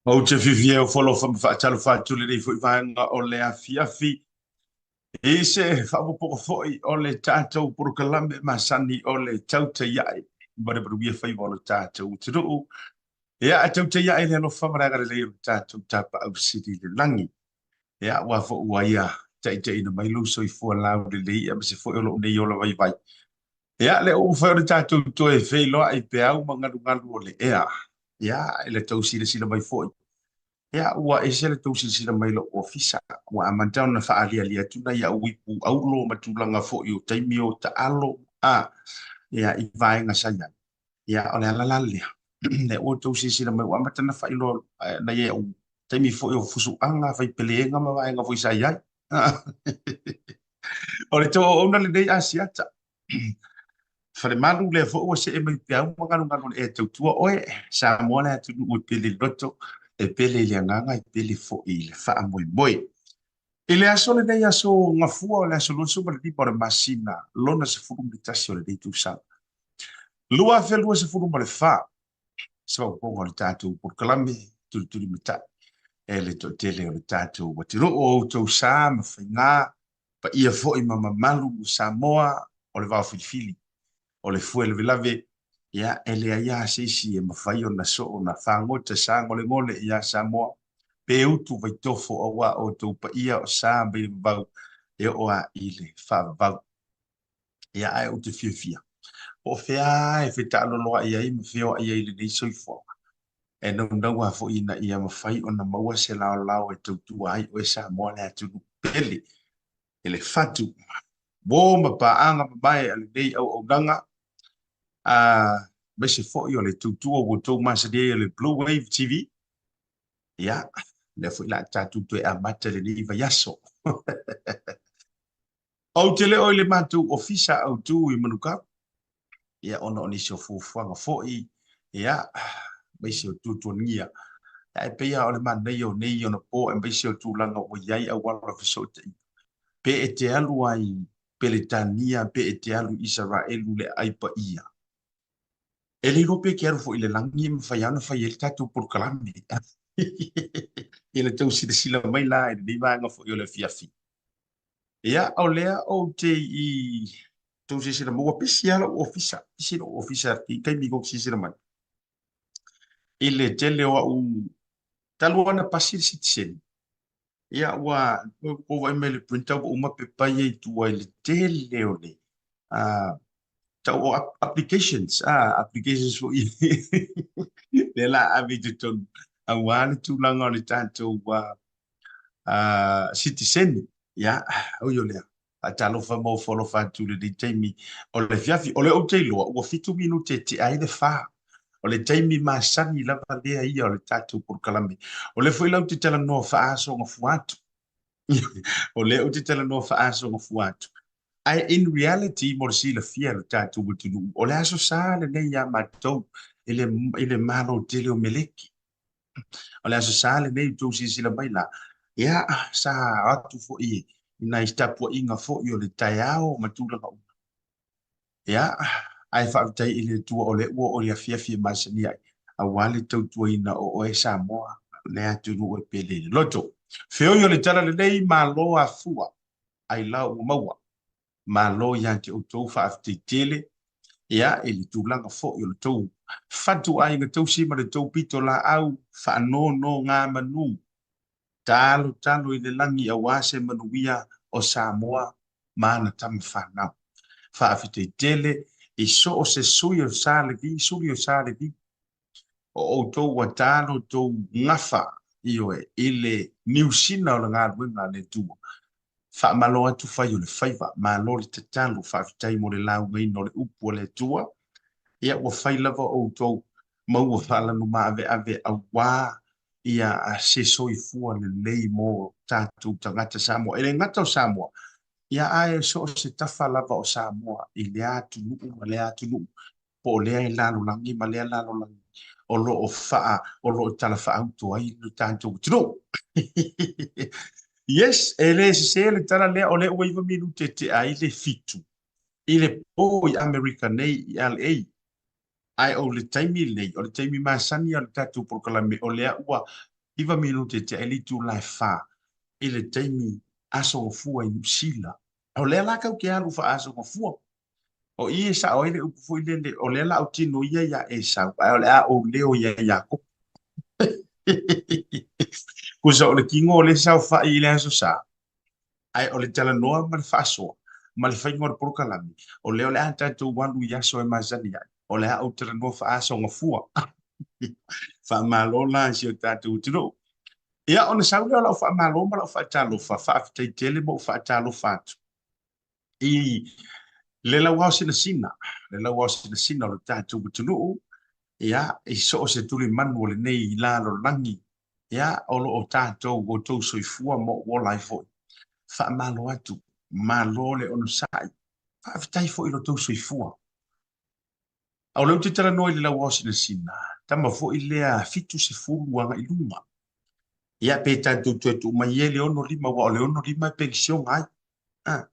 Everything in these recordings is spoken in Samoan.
Ou te fiafia e ofo alofa ma faatalofa atu i lenei foi vaega o le afiafi i se faaopoopoga foi o le tatou polokalame masani o le Tautai Ae ma le manuia faiva o le tatou atunuu. Ia, a tautai ae i le alofa ma le agalelei o le tatou Tapaau Sili i le lagi. Ia, aua foi ua ia taitaiina mai lou soifua laulelei aemaise foi o lou nei ola vaivai. Ia, lea ua mafai ona tatou toe feiloai i peau ma galugalu o le ea. Ia, i le tou silasila mai foi. Ia, ua ese le tou silasila mai i lou ofisa. Ua amata ona faaaliali atu nai au ipu auro ma tulaga foi o taimi o taalo, a, ia, i vaega sa i ai. Ia, o le ala la lea, lea ua outou silasila mai, ua amata ona faailoa nai au taimi foi o fusuaga, faipeleega ma vaega foi sa i ai. O le tou auauna lenei Asiata. Falemalu lea foi ua see mai peau ma galugalu o le ea tautua oe. Samoa le atunuu e pele i le loto, e pele i le agaga, e pele foi i le faamoemoe. I le aso lenei, aso Gafua o le aso 25 o le masina lona 11 o lenei tausaga 2024, se faaopoopoga o le tatou polokalame tulitulimatai e le toatele o le tatou atunuu, o outou sa ma faiga, paia foi ma mamalu o Samoa, o le vao filifili, o le fue lavelave, ia, e leai lava se isi e mafai ona soo na fagota sagolegole iā Samoa, pe utu vaitofo auā outou paia o sa mai le vavau e oo lava i le faavavau. Ia, ae ou te fiafia, po o fea e fetaaloloai ai ma feoai ai i lenei soifuaga, e naunau lava foi ina ia mafai ona maua se laolao e tautua ai oe Samoa le atunuu pele i le fatu uo ma paaga mamae a lenei auaunaga, aemaise foi o le tautua ua outou masani ai o le Blue Wave TV. Ia, lea foi o le a tatou toe amata i lenei vaiaso. Ou te le o i le matou ofisa autu i Manukau, ia ona o nisi o fuafuaga foi, ia, aemaise o tuatuagia. Ae pei lava o le manaia o nei ona po aemaise o tulaga ua i ai auala o fesootaiga. Pe e te alu ai i Peretania, pe e te alu i Isaraelu le aai paia. E le iloa pe e te alu foi i le lagi e mafai lava ona fai ai le tatou polokalame. I le tou silasila mai la i lenei vaega foi o le afiafi. Ia, o lea ou te i tou silasila mai, ua pisi lava lou ofisa, pisi lou ofisa i taimi tou te silasila mai. I le tele o au, talu ona pasi le sitiseni, ia ua ua vaai mai le printer ua uma pepa ia i tua i le tele o le tau o applications, applications foi lea la ave i totonu aua le tulaga o le tatou sitiseni. Ia, ui o lea, faatalofa ma ofo alofa atu i lenei taimi o le afiafi. O lea ou te iloa ua 7 minute e tea ai le 4. O le taimi masani lava lea ia o le tatou polokalame. O lea foi la ou te talanoa faaasogafua atu. O lea ou te talanoa faaasogafua atu. Ae in reality mo le silafia e lo tatou atunuu, o le Aso Sa lenei ia matou i le, i le Malo tele o Meleki. O le Aso Sa lenei ua outou silasila mai la, ia, sa atu foi i nai tapuaiga foi o le taeao ma tulaga uma. Ia, ae faafetai i le Atua o lea ua oo i le afiafi e masani ai, aua le tautuaina o oe Samoa, le atunuu e pele i le loto. Feoi o le tala lelei, malo afua, ailao ua maua. Malo ia te outou, faafetai tele, ia, i le tulaga foi o le tou fatuaiga tausi ma le tou pitolaau faanonogamanu, talotalo i le lagi aua se manuia o Samoa ma ana tama fanau. Faafetai tele i so o se sui o Sa Levi, suli o Sa Levi, o outou ua ta lo outou gafa, ioe, i le niusina o le galuega a le Atua. Faamalo atu fai o le faiva, malo le tatalo, faafetai mo le laugaina o le upu a le Atua. Ia, ua fai lava outou ma ua faalanumaveave aua ia se soifua lelei mo tatou tagata Samoa. E le gata o Samoa, ia ae so o se tafa lava o Samoa i lea atunuu ma lea atunuu po o lea lalolagi ma lea lalolagi o lo o faa, o lo o talafaauto ai lo tatou atunuu. Yes, e le sese le tala lea, o lea ua 9 minute e tea ai le 7 i le po i Amerika nei i LA. Ae o le taimi lenei, o le taimi masani o le tatou polokalame, o lea ua 9 minute e tea ai le itula e 4 i le taimi Aso Gafua i Niu Sila. O lea la kau ke alu faa-Aso Gafua. O i e sao ai le upu foi lele, o lea la ou tino ia iā Esau, ae o le a ou leo iā Iakopo. Kusa o le tino o le saofai i le Aso Sa, ae o le talanoa ma le faasoa ma le faiga o le polokalame, o lea o le a tatou alu i aso e masani ai, o le a ou talanoa faa-Aso Gafua. Faamalo la i si o tatou atunuu. Ia, ona sau lea o lau faamalo ma lau faatalofa, faafetai tele ma ou faatalofa atu i le lauao sinasina, le lauao sinasina o le tatou atunuu, ia, i so o se tulimanu o lenei lalolagi, ia, o lo o tatou outou soifua ma ou ola ai foi. Faamalo atu, malo le onosai, faafetai foi i lo outou soifua. A o lea ou te talanoa i le lauao sinasina, tama foi lea 70 agai i luga. Ia, pe tatou toe tuu mai ia i le 65, aua o le 65 e penisiona ai. A,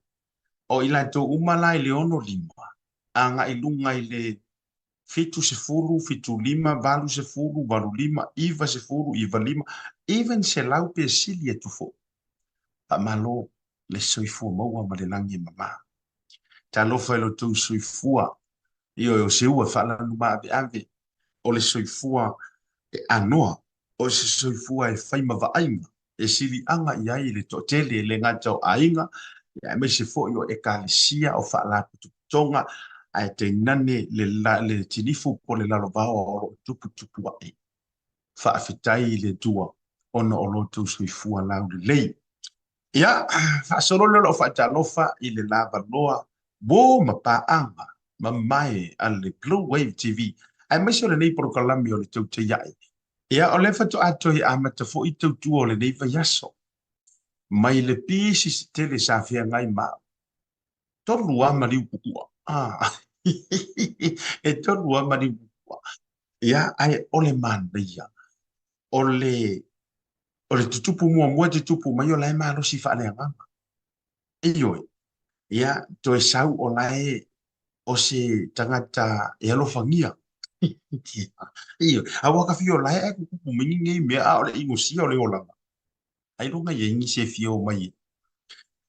o i latou uma la i le 65, agai i luga i le 70, 75, 80, 85, 90, 95, even 100 pe sili atu foi. Faamalo le soifua maua ma le lagi e mama. Talofa i lo outou soifua, ioe, o se ua e faalanu maaveave, o le soifua e anoa, o se soifua e fai ma vaaiga, e siliaga i ai le toatele, e le gata o aiga, aemaise foi o ekalesia, o faalapotopotoga, ae tainane le, le tinifu po o le lalovaoa o lo o tuputupu ae. Faafetai i le Atua ona o lo outou soifua laulelei. Ia, faasolo lea o lau faatalofa i le lavaloa uo ma paaga mamae a le Blue Wave TV, aemaise o lenei polokalame o le Tautai Ae. Ia, o lea faatoa toe amata foi tautua o lenei vaiaso. Mai le pisi tele sa feagai ma au. Tolu lava maliu kukua. Ah, e tolu lava maliu kukua. Ia, ae o le manaia, o le o le tutupu muamua e tutupu mai o la e malosi faaleagaga. Ioe, ia, toe sau o la e o se tagata e alofagia. Ioe, aua ka fia o la e ae kukupu mai ni nei mea a o le inosia o le olaga. Ailoga i ai nisi e fia o mai e.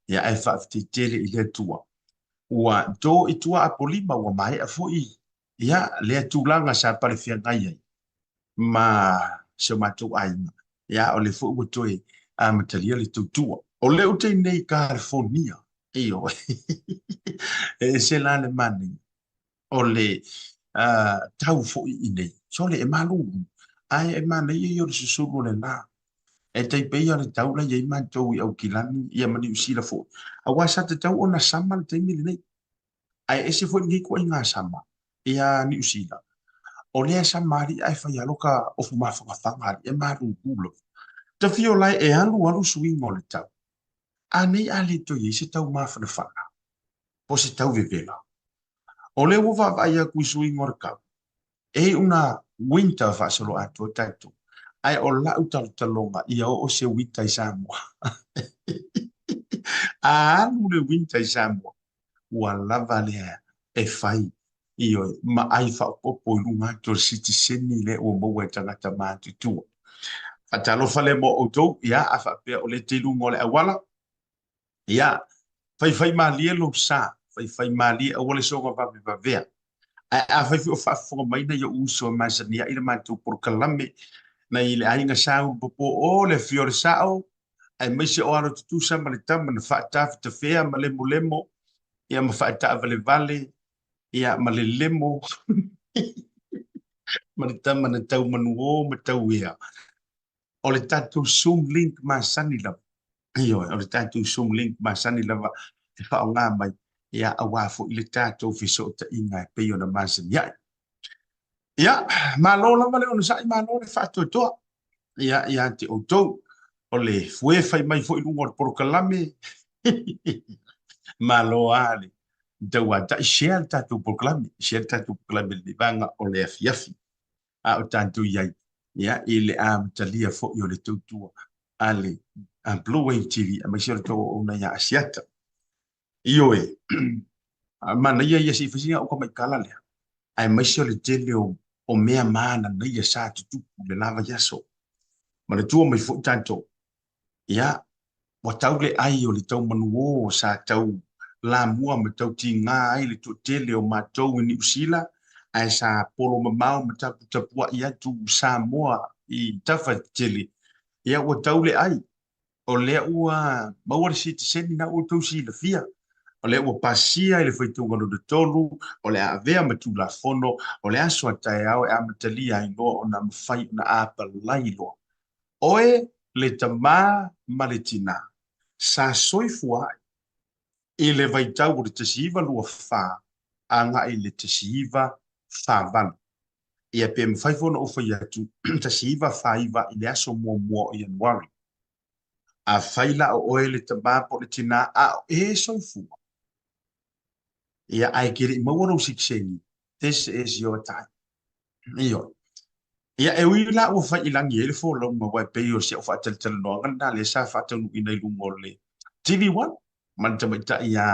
Ia, ae faafetai tele i le Atua. Ua to i tua Apolima ua maea foi ia lea tulaga sa palefeagai ai ma si o matou aiga. Ia, o lea foi ua toe amatalia le tautua. O lea ou te i nei i Kalifonia, ioe, e ese la le manaia o le tau foi i inei. Sole, e malulu, ae e manaia ia o le susulu o le la. E tai pei o le tau la i ai matou i Aukilani ia ma Niu Sila foi. Aua sa tatau ona sama le taimi lenei. Ae ese foi lenei ituaiga sama ia Niu Sila. O lea sama alii ae fai alo ka ofu mafangafaga alii e malulu lava. Tafio lae e alu alu suiga o le tau. A nei a le toe i ai se tau mafanafana po se tau vevela. O lea ua vaavaai atu i suiga o le tau, e iu na winter faasoloatoa tatou, ae o lau talotaloga ia oo se winter i Samoa. A alu le winter i Samoa, ua lava lea e fai, ioe, ma ai faaopoopo i luga atu o le sitiseni lea ua maua e tagata matutua. Faatalofa lea mo outou, ia, a faapea o lea e te i luga o le auala, Ia, faifaimalie lou sa, faifaimalie aua le soga vavevavea. Ae afai foi o faafofoga mai nai ou uso e masani ai le matou polokalame, nai le aiga Sa Ulupopo o le afio o le sao, aemaise o alo tutusa ma le tama na faatafetafea ma lemolemo, ia ma faataavalevale, ia ma lelemo, ma le tama na tau manuō ma tauea. O le tatou Zoom link masani lava, ioe, o le tatou Zoom link masani lava e faaaoga mai, ia, aua foi le tatou fesootaiga e pei ona masani ai. Ia, malo lava le onosai, malo le faatoatoa, ia, ia te outou. O le fue fai mai foi i luga o le polokalame, malo lava le tauatai, share le tatou polokalame, share le tatou polokalame i lenei vaega o le afiafi. A o tatou i ai, ia, i le amatalia foi o le tautua a le Blue Wave TV, aemaise o le tou auauna ia Asiata. Ioe, manaia ia se i fai sina uka maikala lea, aemaise o le tele o mea mananaia sa tutupu i le la vaiaso. Manatua mai foi tatou, ia, ua tau le ai o le tau manuō sa tau lamua ma tau tigā ai le toatele o matou i Niu Sila, ae sa polo mamao ma taputapua'i atu Samoa i tafa tetele, ia ua tau le ai. O lea ua maua le sitiseni na ua outou silafia, o lea ua pasia i le faitauga lona tolu, o le a avea ma Tulafono, o le aso a taeao e amatalia ai loa ona mafai ona apalai loa. Oe le tamā ma le tinā, sa soifua ai i le vaitau o le 1924 agai i le 1948. Ia pe mafai foi ona ou fai atu, 1949 i le aso muamua o Ianuari. Afai la o oe le tamā po o le tinā a o e soifua, ia ae ke le i maua lou sitiseni, this is your time. Ioe. Ia, e ui la ua fai i lagi ai le folauga aua e pei o si au faatalatalanoaga lena lea sa faataunuuina i luga o le TV1 ma le tamaitai ia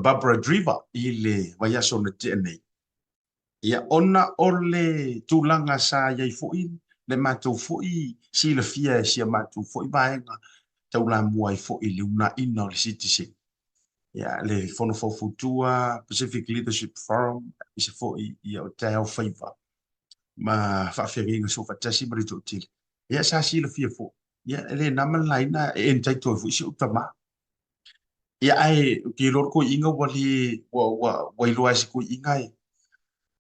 Barbara Driver i le vaiaso na tea nei. Ia, ona o le tulaga sa i ai foi le matou foi silafia e si a matou foi vaega taulamua ai foi i le unaiina o le sitiseni. Ia, le Fono Faufautua, Pacific Leadership Forum, aemaise foi ia o Taeao Faiva ma faafeagaiga soofaatasi ma le toatele. Ia, sa silafia foi, ia, e le na ma le laina e entitle ai foi si ou tamā. Ia, ae ou te iloa le toeaina ua le, ua, ua, ua iloa e se toeaina e,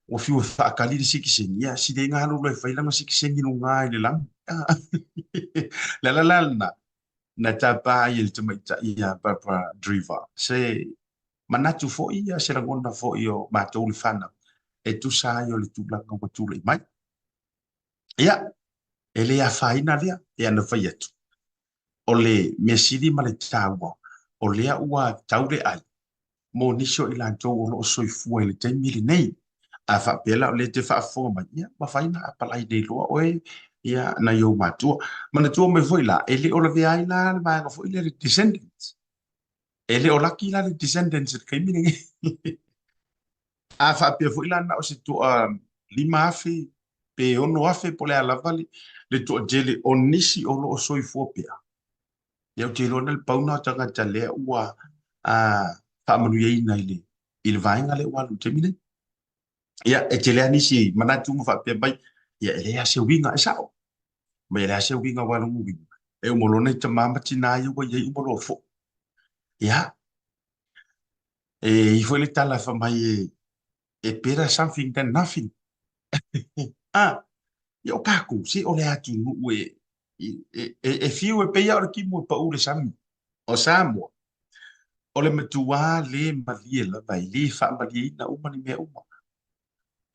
ua fiu e faatali le sitiseni, ia, sili ai ona alu loa e fai lana sitiseni i luga i le lagi. O le ala la lena, na tapa ai e le tamaitai ia Barbara Driver se manatu foi, ia se lagona foi o matou le fanau e tusa ai o le tulaga ua tulai mai. Ia, e le afaina lea, e ana fai atu. O le mea sili ma le taua, o lea ua tau le ai mo nisi o i latou o lo o soifua i le taimi lenei. A faapea la o lea e te faafofoga mai, ia, mafai ona apalai nei loa oe ia nai ou matua. Manatua mai foi la, e le o lavea ai la le vaega foi lea le descendants. E le o laki la le descendants i le taimi lenei. A faapea foi la na o se toa 5,000 pe 6,000 po o le a lava le toatele o nisi o lo o soifua pea, ia ou te iloa na le pau lena o tagata lea ua faamanuiaina i le i le vaega lea ua alu i le taimi nei. Ia, e tele lava nisi manatu ma faapea mai, ia e leai lava se uiga, e sao. Mai e leai lava se uiga aua lona uiga, e uma loa nai tamā ma tinā ia ua i ai uma loa foi. Ia, E i ai foi le tala fai mai e, e better something than nothing. Ah, ia o kākou, se o le atunuu e, e, e, e fiu e pei lava o le timu e pau i le sami. O Samoa, o le matuā le malie lava, e le faamalieina uma ni mea uma.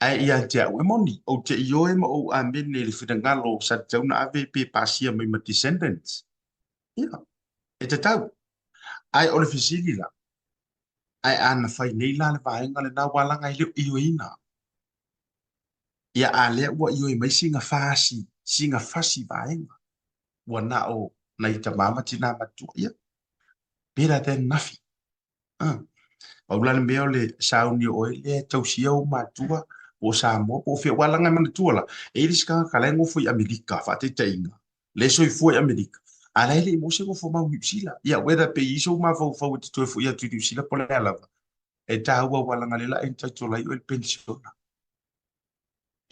Ae ia te au, e moni, ou te ioe ma ou amene i le finagalo sa tatau ona ave pe pasia mai ma descendants. Ia, e tatau. Ae o le fesili la, ae a na fai nei la le vaega lena ua laga e le o ioeina? Ia a lea ua ioe mai sina fasi, sina fasi vaega, ua na o nai tamā ma tinā matua, ia, better than nothing. Ah. Pau la le mea o le sauni o oe lea e tausia ou matua po o Samoa po o fea, ua laga e manatua la, e i ai le isi tagata la e nofo i Amerika, faataitaiga, lea e soifua i Amerika, a la e le i maua se nofo mau i Niu Sila. Ia, whether pe i ai sou mafaufau e te toe foi atu i Niu Sila po o le a lava, e taua ua laga lea la entitle ai oe i le penisiona.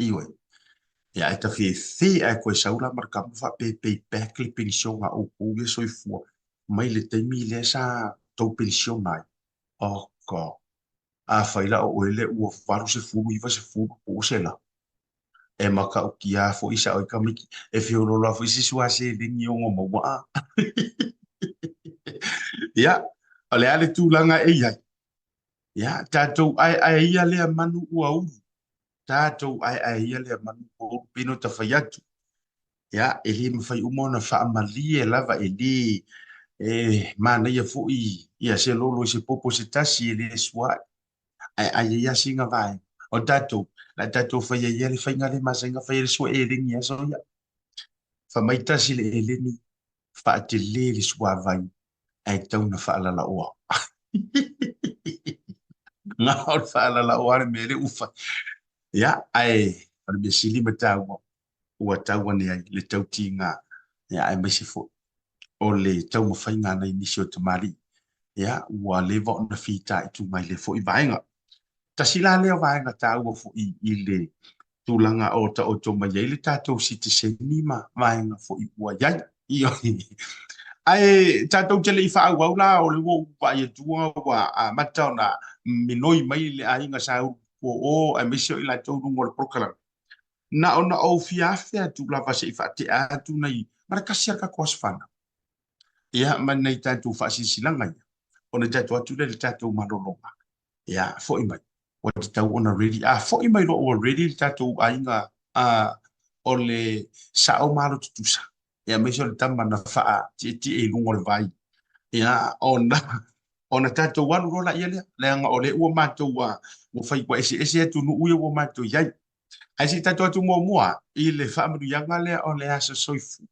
Ioe. Ia, ae ta fefe ae koe sau la ma le kama faapea e pay back le penisiona a outou ia soifua mai le taimi lea sa tou penisiona ai. Oh God. Afai la o oe lea ua 80, 90 po o se la, e matautia foi sao ai tamaiti, e feoloolo lava foi se isi ua seleni e ono maua a. Ia, o le a le tulaga e i ai? Ia, tatou aeae ia lea manu ua ulu. Tatou aeae ia lea manu ua ulu pei ona ta fai atu. Ia, e le mafai uma ona faamalie lava, e le e manaia foi ia se lolo i se popo se tasi e le sua'i. Ae ai ai lava sina vaega. O tatou, la tatou fai ai ia le faiga lea masani ona fai ai le sua eleni i aso ia. Fai mai tasi le eleni, faatele le suavai ae tatau ona faalalaoa. Na o le faalalaoa le mea lea ua fai. Ia, ae o le mea sili ma taua, ua tau ane ai le tautiga Ia, aemaise foi o le taumafaiga a nai nisi o tamalii, ia, ua leva ona fitaituga i lea foi vaega. Tasi la lea vaega taua foi i le tulaga o taoto mai ai le tatou sitiseni ma vaega foi ua i ai. Ioe. Ae tatou te le i faaauau la, o lea ua ou vaai atu ua amata ona minoi mai le aiga sa ulu o aemaise o i latou i luga o le polokalame. Na ona ou fia afe atu lava se i faatea atu nai, ma le tasi lava le tatou aso fanau. Ia, ma nai tatou faasilasilaga ia, ona tatou atu lea i le tatou malologa. Ia, foi mai. Ua tatau ona ready. A foi mai loa ua ready le tatou aiga a, o le sao ma alo tutusa. Ia, aemaise o le tama na faatietie i luga o le vai. Ia, ona tatou alu loa laia lea, leaga o lea ua matou ua fai ua eseese atunuu ia ua matou i ai. Ae se i tatou atu muamua i le faamanuiaga lea o le aso soifua.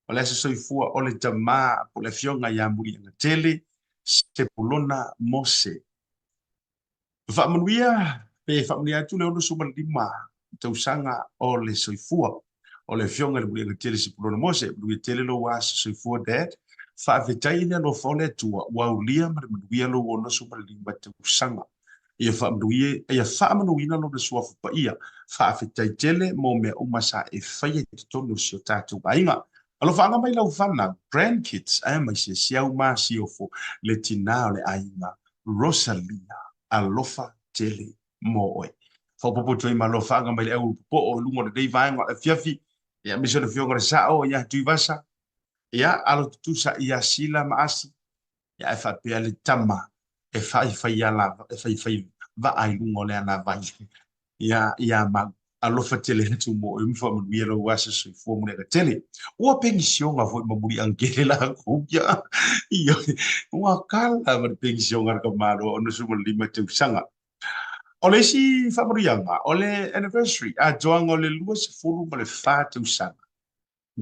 O le aso soifua o le tama po o le afioga ia Muliagatele Sepulona Mose. Faamanuia pe faamanuia atu le 65 tausaga o le soifua o le afioga i le Muliagatele Sepulona Mose. Manuia tele lou aso soifua Dad. Faafetai i le alofa o le Atua ua aulia ma le manuia lou 65 tausaga. Ia faamanuia, ia faamanuina lona suafa paia. Faafetai tele mo mea uma sa e faia i totonu o si o tatou aiga. Alofaaga mai lau fanau, grandkids, aemaise si au masiofo, le tinā o le aiga, Rosalia, alofa tele mo oe. Faaopoopo atu ai ma alofaaga mai le au popoo i luga o lenei vaega o le afiafi, ia aemaise o le afioga i le Sao ia Tuivasa, ia alo tutusa ia Sila ma Asi, Ia ae faapea le tama e faifai ala, e faifai vaa i luga o le alavai. Ia, ia mau, alofa tele atu mo oe ma faamanuia lou aso soifua muliaga tele. Ua penisiona foi ma Muliagatele lakou ia. Ioe, ua kala ma le penisiona a le tamaloa 65 tausaga. O le isi faamanuiaga, o le anniversary, atoaga o le 24 tausaga.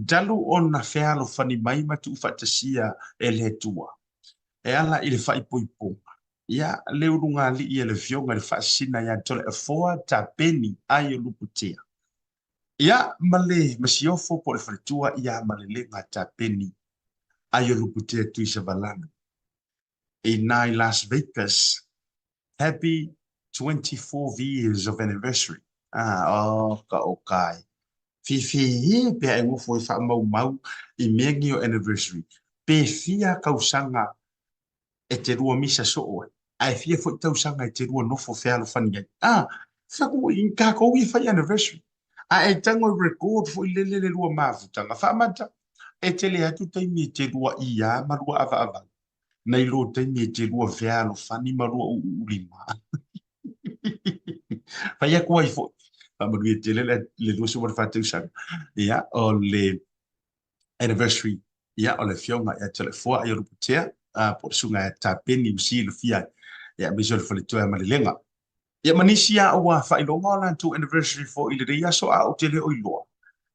Talu ona fealofani mai ma tuufaatasia e le Atua, e ala i le faaipoipoga, ia, le ulugalii a le Afioga i le Faasisina ia Toleafoa Tapeni Aiolupotea, ia, ma le Masiofo po o le Faletua ia Malelega Tapeni Aiolupotea Tuisavalalo i nai Las Vegas. Happy 24 years of anniversary. Ah, oh, ka o kai. Fifi pea e ngofo e whaamaumau i mea ngi o anniversary. Pe fia kausaga e te lua misa soo ai. Ae fia foi tausaga e te lua nofo fealofani ai. Ah, whaku i kākou i whai anniversary. A e tango i record foi lele le lua mafutaga. Whaamata, e tele atu taimi e te lua ia ma lua avaavau. Nei lo taimi e te lua fealofani ma lua u'u'ulima. Fai aku ai foi. Faamanuia tele le, le 24 tausaga. Ia, o le anniversary, ia, o le afioga ia Toleafoa Aiolupotea, po o le susuga ia Tapeni ua silafia ai. Ia, aemaise o le faletua ia Malelega. Ia ma nisi lava ua faailoga o latou anniversary foi i lenei aso a ou te le o iloa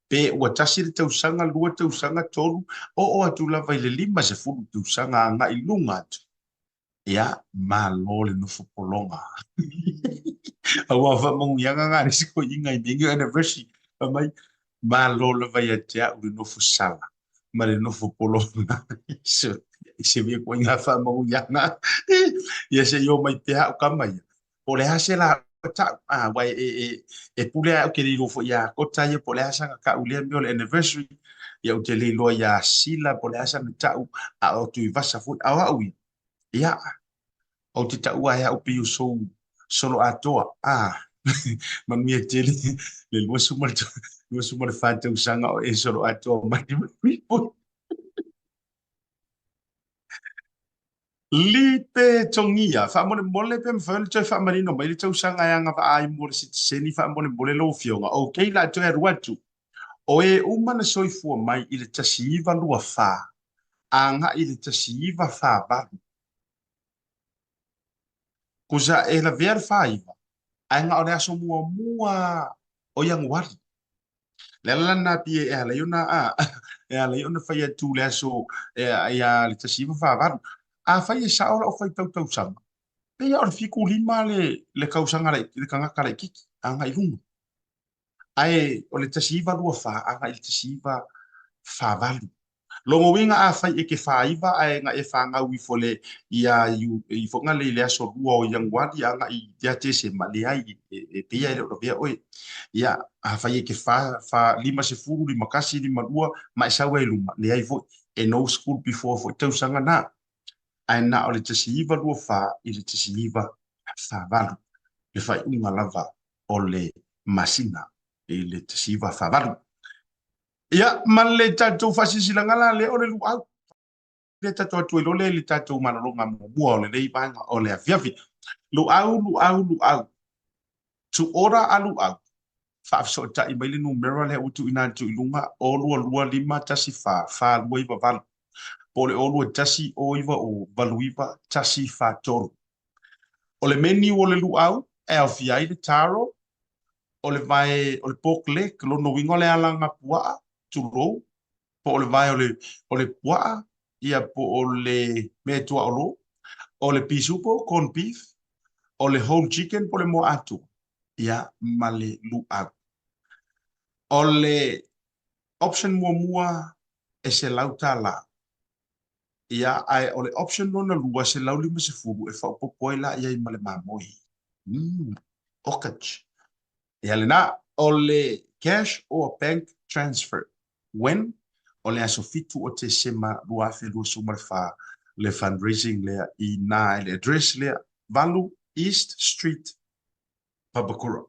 pe ua tasi le tausaga, lua tausaga, tolu, oo atu lava i le 50 tausaga agai i luga atu. Ia, malo le nofo pologa. Aua faamanuiaga na a le isi toeaina i mea nei o anniversary, fai mai, malo lava ia te au le nofo sala ma le nofo pologa. I se mea ituaiga faamanuiaga. Ia se i o mai pea au tama ia. Po o le a se la ta'u, aua e pule lava au, ou te le iloa foi ia Kota ia po o le a sana ta'u i lea mea o le anniversary. Ia ou te le iloa ia Sila po o le a sana ta'u, a o Tuivasa foi. A o au ia, ia, ou te taua ai au pei o sou solo atoa. Manuia tele le 24 tausaga o e solo atoa mai. Lipe Tongia, faamolemole pe mafai ona toe faamanino mai le tausaga e agavaa ai mo le sitiseni faamolemole lau afioga. Ok, la toe alu atu. O e uma na soifua mai i le 1924 agai i le 1948. Kusa e lavea le 49, ae na o le aso muamua o Ianuari. Le ala lana pie e ala ai ona a e ala ai ona fai atu le aso ia le 1948. Afai e sao lau faitau tausaga, pei lava o le 75 le kausaga le tagata laitiiti agai i luga. Ae o le 1924 agai i le 48. Lona uiga afai e te 49 ae na e fanau ifo le ia i foga le i le aso 2 o Ianuari agai i ia Tesema, leai, e pei e le o lavea oe. Ia, afai e te 4, 50, 51, 52 ma e sau ai i luma, leai foi, e no school before foi tausaga na. Ae na o le 1924 i le 1948 le faaiuga lava o le masina i le 1948. Ia, ma le tatou faasilasilaga la lea o le luau. Lea tatou atu ai loa lea i le tatou malologa muamua o lenei vaega o le afiafi. Luau, luau, luau. To order a luau. Faafesootai mai le numera lea ua tuuina atu i luga, 0 2 2 5 1 4 4 2 9 8. Po o le 0 2 1 0 9 0 8 9 1 4 3. O le menu o le luau e aofia ai le taro, o le vae o le pork leg, lona uiga o le alaga puaa, tulou, po o le vae o le puaa, ia po o le mea e tuaolo, o le pisupo, corn beef, o le whole chicken po o le moa atoa, ia ma le luau. O le option muamua e $100, ia, ae o le option lona lua, 150 e faaopoopo ai la i ai ma le mamoe. Okaj. Ia lena, o le cash or bank transfer. When? O le aso 7 o Tesema 2024 le fundraising lea i na i le address lea, 8 East Street, Papakura.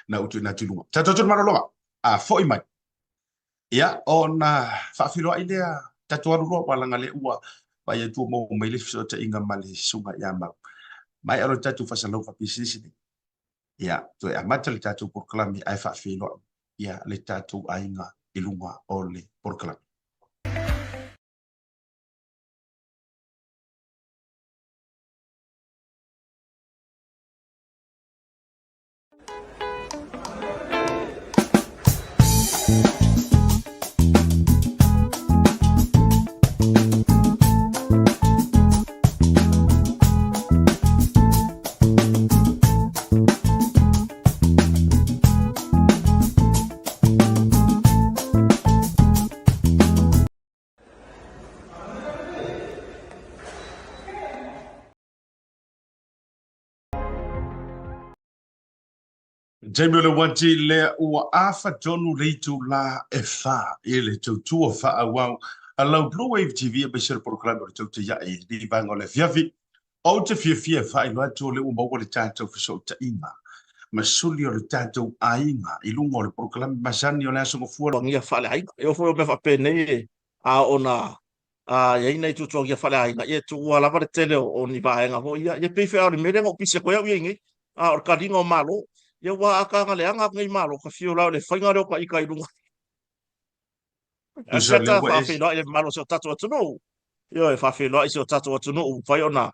Na utu i nā tūlunga. Tatou atu le malologa, a foi mai. Ia, ona faafeiloai lea, tatou alu loa, aua leaga lea ua vaai atu ua maua mai le fesootaiga ma le susuga ia Mau. Maea loa le tatou faasalalauga faapisinisi nei. Ia, toe amata le tatou polokalame ae faafeiloai ia le tatou aiga i luga o le polokalame. Taimi o le uati lea ua afa tonu le itulā e whā i le tautua faaauau a lau Blue Wave TV aemaise le polokalame o le Tautai Ae i lenei vaega o le afiafi. Ou te fiafia e faailoa atu o lea ua maua le tatou fesootaiga ma suli o le tatou aiga i luga o le polokalame masani o le Aso Gafua. Tuagia faaleaiga. E oo foi o mea faapenei a oo na a i ai nai tuatuagia faaleaiga, ia e tuua lava le tele o ni vaega foi ia. Ia pei foi lava o le mea lea na ou pisi atu ai au ia i nei, a o le kaliga o Malo. Ia ua akaaga leaga atu nei Malo, ka fiu la o le faiga lea o ta ita i luga. A Tusa lea siata ua e faafeiloai le mamalu o si o tatou atunuu. Ioe, faafeiloai si o tatou atunuu, ua mafai ona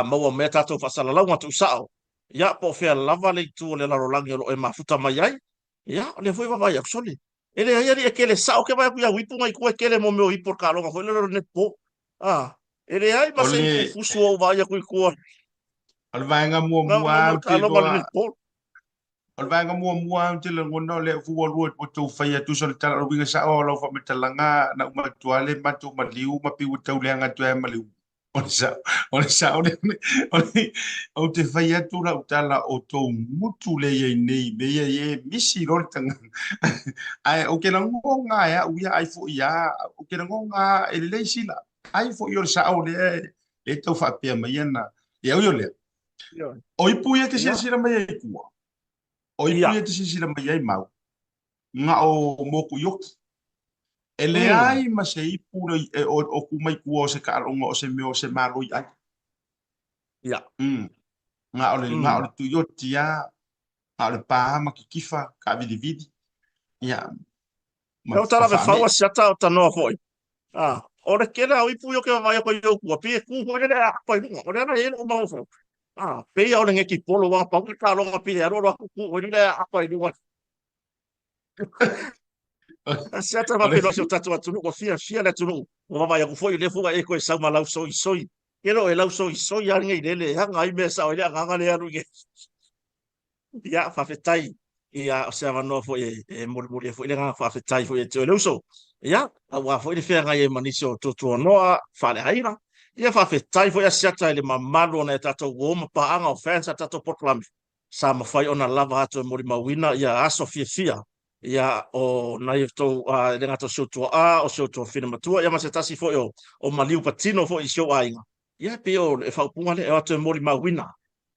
maua mai a tatou faasalalauga tuusao. Ia, po o fea lava le itu o le lalolagi o lo o e mafuta mai ai. Ia, o lea foi e vaavaai atu, sole, E leai alii e kele sao ke vaai atu i au ipu nai tua e kele mo mea o ipu o le taaloga foi lele o le netball. Ah, e leai ma O se le ipu fusu o ou vaai atu i tua. O le vaega Na muamua mo mea ou o te taaloga o le iloa netball. O le vaega muamua ou te lagona o lea ua lua ua tou fai atu so le tala o le uiga sao o lau faamatalaga na uma atu lava le matou maliu ma pei ua tau leaga atu ai ma le O le sao, o le sao lea, o le, ou te fai atu lau tala o tou gutu lea i ai nei, mea ia e misi loa le tagata. Ae ou te lagona e au ia, ai foi lava, ou te lagona e lelei sila. Ai foi o le sao lea e tau faapea mai ana. Ia ui o lea, o ipu ia e te silasila mai ai i tua, o ipu ia e te silasila mai ai Mau, na o moku ioki. E leai ma se ipu e o ku mai tua o se taaloga o se mea o se malo i ai. Na o le na o le tuioti lava, na o le pā ma kikifa, kaavilivili, ia, ma E o tala faamee. faua siata o tanoa foi. Ah, o le kele au ipu i o ke vaai atu i ou tua, pei e ku foi lele a apa i luga. O le ala e lou mafaufau. Ah, pei o le netipolo wa pau le taaloga pei e alu alu atu ku foi lele a apa i luga. Asiata faapenoa si o tatou atunuu, ua fiafia le atunuu. Ua vaavaai atu foi, o lea foi ua e toe sau ma lausoisoi. Ke lo e lausoisoi lava lenei lele e aga ai mea sao ai le agaga lea e alu i Ia, faafetai. Ia, o se avanoa foi e molimoli ai foi le agaga faafetai foi ia te oe le uso. Ia, aua foi le feagai ai ma nisi o tuatuanoa faaleaiga. Ia, faafetai foi Asiata i le mamalu o nai a tatou uo ma paaga o fans a tatou polokalame sa mafai ona lava atu e molimauina ia aso fiafia ia o nai o tou e le gata o si ou tuaa, o si ou tuafafine matua, ia ma se tasi foi o maliu patino foi i si ou aiga. Ia, e pei o le faaupuga lea e o atu e molimauina.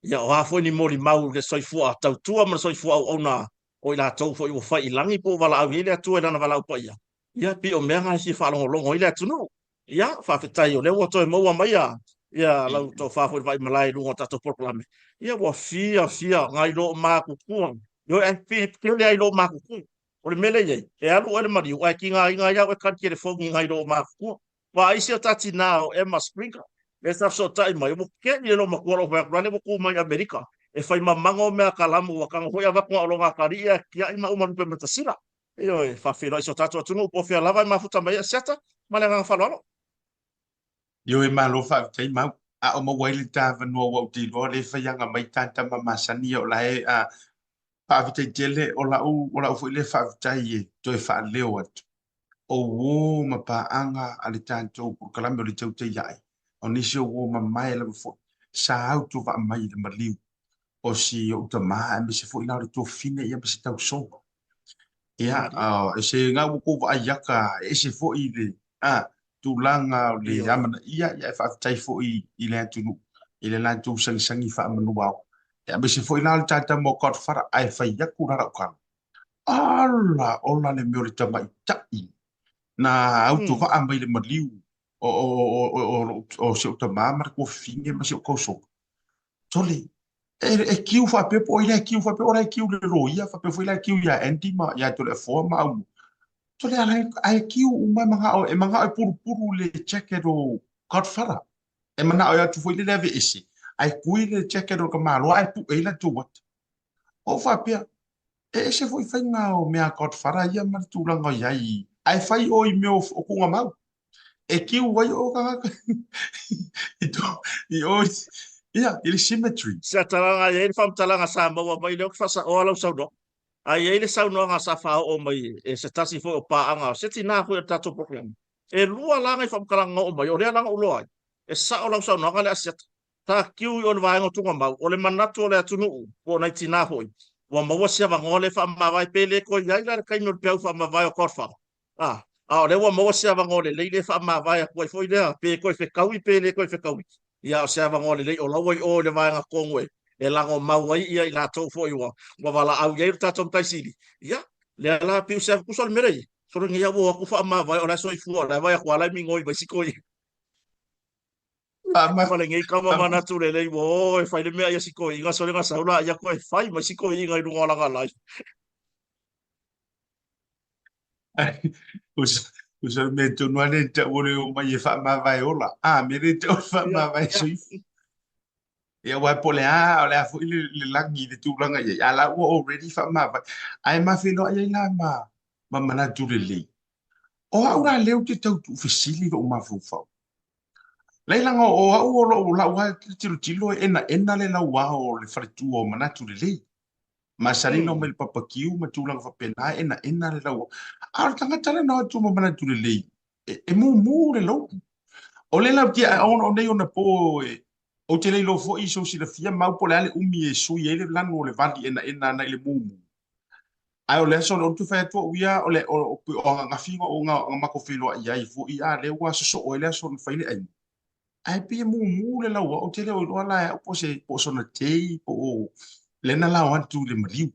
Ia, o a foi ni molimau i le soifua tautua ma le soifua auauna o i latou foi ua fai i lagi po ua valaau i ai le Atua i Lana valaau paia, ia, e pei o mea na e fia faalogologo ai le atunuu. Ia, faafetai o lea ua toe maua mai ia lau tofa foi i le vaimalae i luga o tatou polokalame. Ia, ua fiafia nai lou matutua. Ioe, ae tele ai lou matutua. O le mea lea e i ai, e alu oe i le maliu ae tigaina ai au e tali telefoni i nai lou matutua. Vaai si o ta tinā o Emma Springer, lea sa fesootai mai, ua keni le loomatua lou fai atu, lale ua tu mai Amerika, e fai mamago mea kalamu, ua tago foi avatu na o loga atalii ae tiai ma uma lupe matasila. Ioe, faafeiloai i si o tatou atunuu po o fea lava e mafuta mai ai Asiata, ma le agaga faaaloalo. Ioe, malo faafetai Mau. A o maua ai le ta avanoa ua ou te iloa lea e faiaga mai ta tama masani ia o la e a faafetai tele o lau o lau foi lea faafetai e toe faaleo atu. O uo ma paaga a le tatou polokalame o le Tautai Ae, o nisi o uo mamae lava foi sa autovaa mai i le maliu o si ou tama aemaise foi la o le tuafafine ia ma se tausoga. Ia, e se gau ua tou vaai aka e ese foi le tulaga o le amanaia, ia e faafetai foi i le atunuu i le latou sagisagi faamanuao. Ia, aemaise foi la o le tatama o Godfather, ae fai atu la lau tala. Ala, ola le mea o le tamaitai na autovaa mai le maliu o si ou tama ma le tuafafine ma si ou tausoga. Sole, e kiu faapea po o ai la e kiu faapea o la e kiu le loia faapea foi la e kiu iā Andy ma iā Toleafoa ma Aumua. Sole, ala ae kiu uma e manao e manao e pulupulu le jacket o Godfather. E manao e atu foi lele aveese ae kui le jacket o le tamaloa ae pue ai latou ata. Ou faapea, e ese foi faiga o mea a Godfather ia ma le tulaga o i ai, ae fai o i mea o tuugamau. E kiu ai o tagata i to, i o, ia, i le cemetery. Se talaga e i ai le faamatalaga sa maua mai lea ou te faasaoa lau saunoaga. Ae i ai le saunoaga sa faaoo mai e se tasi foi o paaga, o se tinā foi o le tatou polokalame. E lua la nai faamatalaga na oo mai, o lea la na ou iloa ai, e sao lau saunoaga lea Asiata. Sa kiu i o le vaega o Tugamau, o le manatu o le atunuu, po o nai tinā foi, ua maua se avanoa lea e faamavae pe le toe i ai la le taimi o le peau faamavae o Godfather. A, a o lea ua maua se avanoa lelei lea e faamavae atu ai foi lea, pe toe fetaui pe le toe fetaui, ia o se avanoa lelei o la ua i o i le vaega tonu e, e lagomau ai ia i latou foi ua, ua valaau i ai lo tatou Matai Sili. Ia, lea la pei o se tusa o le mea lea i ai, solo nei au ua o atu faamavae o la e soifua, o la e vaai atu lava la e migoi mai si toeaina. Ma lenei tama manatu lelei ua o e fai le mea ia si toeaina sole na sau la ia toe fai mai si toeaina i luga o lana live. Usa le mea tonu lava lea tau o le omai e faamavae ola. A, mea lea tau o le faamavae soifua. Ia, aua po o le a, o le a foi le, le lagi i le tulaga i ai, a la ua already faamavae. Ae ma feiloai ai la ma, ma manatu lelei. O au la lea ou te tau tuufesili lou mafaufau. Laila o au o lou lau lava tilotilo e enaena le lauao o le faletua o manatu lelei. Masani na omai i le papakiu ma tulaga faapena e enaena le lauao. A o le tagata lea na o atu ma manatu lelei, e mumu le lotu. O le lau tia ona o nei ona po e ou te le iloa foi i sou silafia mau po o le a le umi e sui ai le lanu o le vali enaena ana i le mumu. Ae o le aso lea ou te fai atu au ia, o le o, o ananafi na na matou feiloai ai foi, a lea ua sosoo ai le aso na fai le aiga. Ae pei e mumu le lauao, ou te le o iloa la e au po o se po o sona day po o lea na lao atu i le maliu.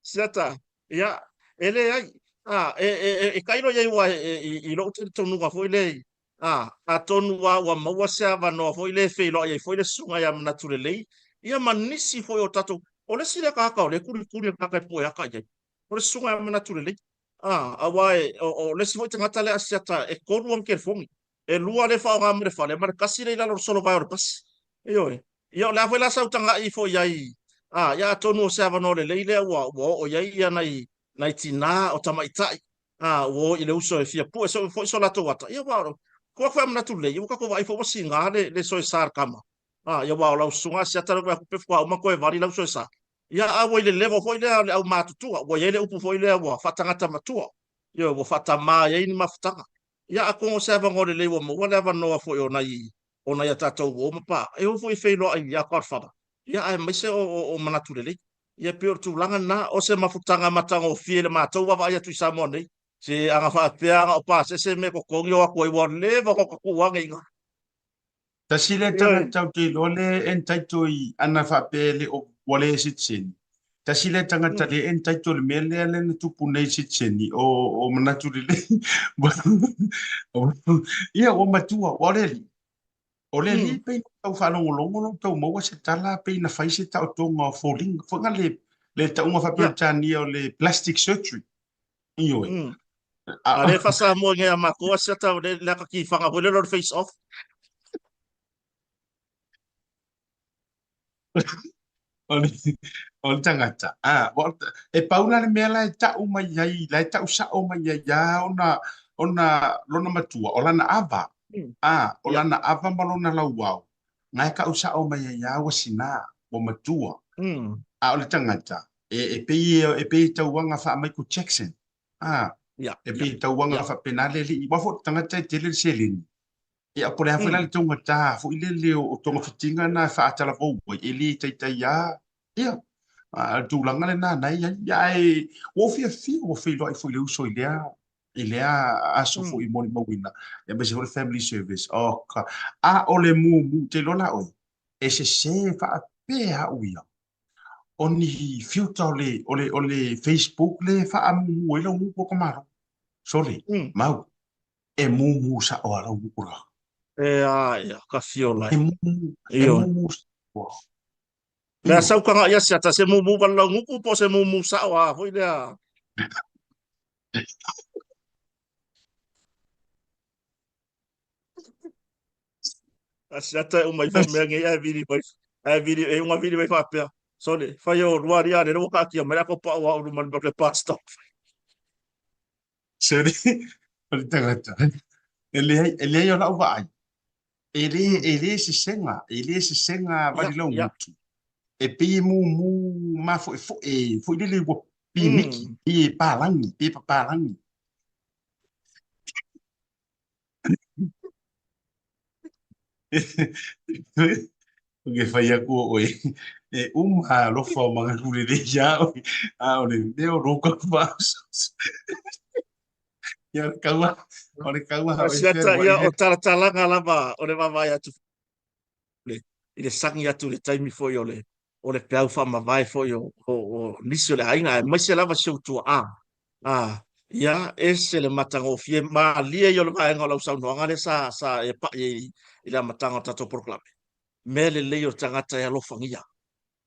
Siata, ia, e leai, a, e, e, e, e tailo i ai ua e, i, i lou talitonuga foi lea, a, atonu lava ua maua se avanoa foi lea e feiloai ai foi le susuga ia Manatu Lelei, ia ma nisi foi o tatou, o le isi lea tagata o lea e kulikuli le tagata e pue ata i ai, o le susuga ia Manatu Lelei. A, aua e, o, o le isi foi tagata lea Asiata e tolu ana telefoni, e lua lea e faaaoga mai le fale, ma le tasi lea i lalo o le solovae o le pasi. Ioe. Ia o le a foi la sau taga'i foi i ai, a, ia atonu o se avanoa lelei lea ua, ua oo i ai ia nai, nai tinā o tamaitai, a, ua o i le uso e fia pue so, foi so latou ata. Ia aua, ua atu foi a manatu lelei, ia ua tatou vaai foi ua sigā le, le soesa a le tama. A, ia aua o lau susuga Asiata lea ua pe faatoa uma toe vali lau soesa. Ia a ua i le level foi lea o le aumatutua, ua i ai le upu foi lea ua faatagata matua. Ioe, ua faatama ai ni mafutaga. Ia atonu o se avanoa lelei ua maua le avanoa foi o nai o nai a tatou uo ma paa, e oo foi e feiloai ia Godfather, ia aemaise o, o, o manatu lelei. Ia e pei o le tulaga lena, o se mafutaga matagofie i le matou vaavaai atu i Samoa nei, se ana faapea ana o pasese mea totogi o atu ai ua leva ona tatuu ane i ina. Tasi lea tagata ou te iloa le entitle i ana faapea e le o ua le sitiseni. Tasi lea tagata le entitle i le mea lea lea na tupu nei i sitiseni o, o manatu lelei. Ia ua matua, ua o le alii. O le alii pei na tau faalogologo lo tau maua se tala pei na fai se taotoga o foliga. Foi le le tauga faa-Peretania o le plastic surgery. Ioe. A lea faa-Samoa nei a matou asiata le le ata tifaga foi lele o le face off. O le, o le tagata. Ah, e pau la le mea la e tau mai ai, la e tau sao mai ai ia ona, ona lona matua, o lana ava. Ah, o lana ava ma lona lauao. Na e tau sao mai ai ia ua sina, ua matua. A o le tagata, e, e pei e, e pei e tauaga faa-Michael Jackson. Ah, e pei e tauaga faapena le alii. Aua foi o le tagata e tele le seleni. Ia, po o le a foi la le taugata foi lele o togafitiga na e faatalavou ai, e le taitai lava. Ia, a o le tulaga lena na e i ai. Ia, ae ua ou fiafia ua feiloai foi i le uso i lea i lea aso foi molimauina, aemaise foi le family service. Oh, ka, a o le mumu, ou te iloa la oe, e sese faapea au ia, o ni filter o le, o le, o le Facebook le faamumu ai lau gutu o ka Malo. Sole, mau, e mumu sa'o a lau gutu la. E a ia, ka fiola E mumu, e mumu sa'o. Le a sau kaga ia siata se mumu wale lau gutu po se mumu sa'o a foi lea. Asiata e uma ifo mea nei ae vili mai ae vili e unga vili mai faapea sole fai o lua ria le ua kaatia mai lako pau au luma le le bus stop. Sole, o le tagata. E leai, e leai o lau vaai. E le, e le sesega, e le sesega vali lau gutu. E pei e mumu mafoefoe foi lele ua pimiki, pei e palagi, pei e papalagi. Ke fai aku o oe, e uma alofa o manatu lelei iā oe, a o le mea o lou kauvaososo. Ia, o le kaua, o le kaua ha oe Asiata, ia, o talatalaga lava o le vaavaai atu le, i le sagi atu i le taimi foi o le, o le peau faamavae foi o, o, o nisi o le aiga, aemaise lava si ou tuaa. A, ia, ese le matagofie, malie ia o le vaega o lau saunoaga lea sa, sa e pai ai i le amataga o le tatou polokalame. Mea lelei o le tagata e alofagia.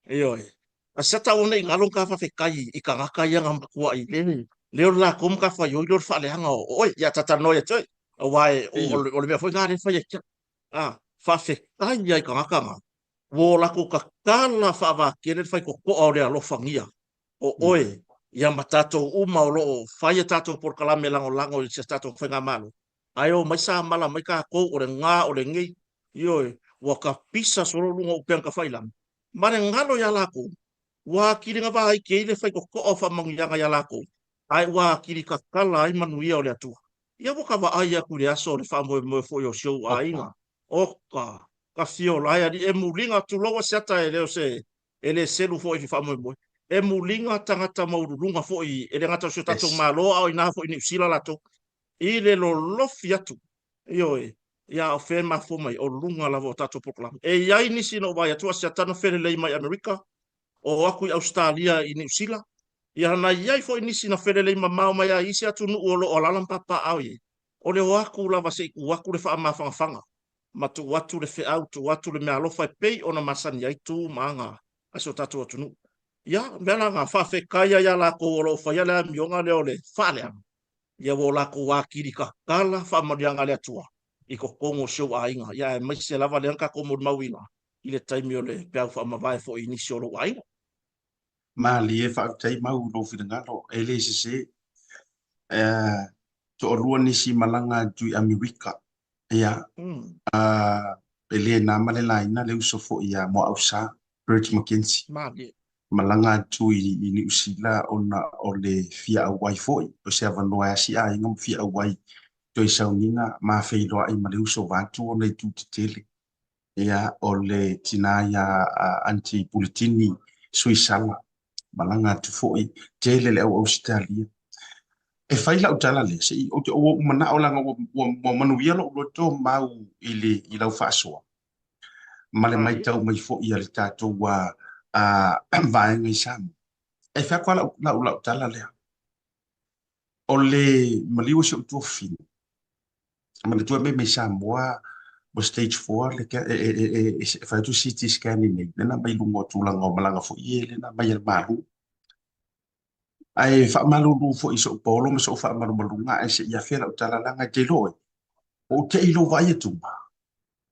Ioe. A se tau nei galo ka faafetai i tagata ia na matuai le le o le latou matafaioi lea o le faaleaga o oe. Ia talatalanoa ia te oe. Aua e, o, o le mea foi lena lea e fai e te au. A, faafetai ia i tagata na, ua o latou tatala faavakele le faitotoa o le alofagia o oe, ia ma tatou uma o lo o fai a tatou polokalame lagolago i si a tatou faigamalo, ae o mai samala mai tatou o le ga o lenei, ioe, ua tapisa solo luga o upega tafailagi, ma le galo iā latou, ua atili na vaiti ai le faitotoa o faamanuiaga iā latou, ae ua atili tatala ai manuia o le Atua. Ia ua ka vaai atu i le aso o le faamoemoe foi o si ou aiga, oka, ka fiola e alii, e muliga, tulou a siata e le o se e le selu foi i le faamoemoe. E muliga tagata maualuluga foi, e le gata o si o tatou Malo, a o i ina foi i Niu Sila latou, i le lolofi atu, ioe, ia a o fea e mafua mai, o luga lava o tatou polokalame. E i ai nisi na ou vaai atu a siata na felelei mai Amerika, o atu i Ausetalia i Niu Sila, ia na i ai foi nisi na felelei mamao mai lava i isi atunuu o lo o alaala ma papaaao i ai, o le o atu lava se i tuu atu le faamafanafanaga ma tuu atu le feau, tuu atu le meaalofa e pei ona masani ai tu ma aga a si o tatou atunuu. Ia, mea la na, faafetai ai ia latou o lo o faia le amioga lea o le faaleaga, ia ua o latou atili tatala faamanuiaga a le Atua i totonu o si ou aiga, ia aemaise lava lea na tatou molimauina i le taimi o le peau faamavae foi i nisi o lou aiga. Malie, faafetai mau i lou finagalo, e le sese. Toalua nisi malaga atu i Amerika, ia, E le na ma le laina le uso foi ia Moaausa, Bert McKenzie. Malie. Malaga atu i Niu Sila ona o le fia auai foi, o se avanoa e asi aiga ma fia auai toe sauniga ma feiloai ma le uso vaeatu ona itu tetele. Ia, o le tina ia Aunty Puletini Suisala, malaga atu foi, tele le au Ausetalia. E fai lau tala lea, se i, ou te ua ou manao leaga ua manuia lou loto mau i le i lau faasoa ma le Malie. matau mai foi a le tatou vaega i Samoa. E fai atu lava lau tala lea. O le maliu o si ou tuafafine, manatua mea mai Samoa ua stage 4 le e fai atu CT scan i nei, lena mai luga o tulaga o malaga foi e lena mai e le Malo. Ae faamalulu foi i so'u paolo ma so'u faamalumaluga ae se i afea la'u tala leaga e te iloa ua ou te'i i lou vaai atuga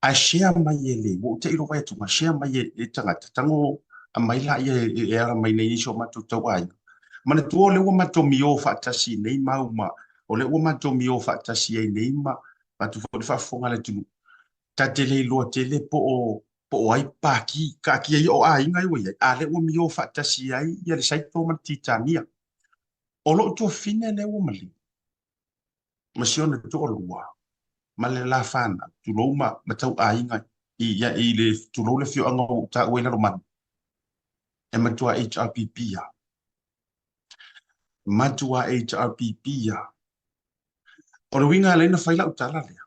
ae share mai e le ua ou te'i i lou vaai atuga share mai e tagata tago aumai laia e ala mai nei i si o matou tauaiga. Manatua o lea ua matou miō faatasi nei mau ma o lea ua matou miō faatasi ai nei ma atu foi le faafofoga a le atunuu. Ta te le iloa tele po o po o ai paki, kaatia ia o aiga ai ua i ai, a lea ua miō faatasi ai ia le Saito ma le Titania. O lou tuafafine lea ua maliu, ma si ona toalua, ma le la fanau, tulou ma, ma tau aiga i, i, i le, tulou le afioaga ua ou taua i Lalomanu, e matua HRPP lava. Matua HRPP lava. O le uiga e ala ai ona fai lau tala lea,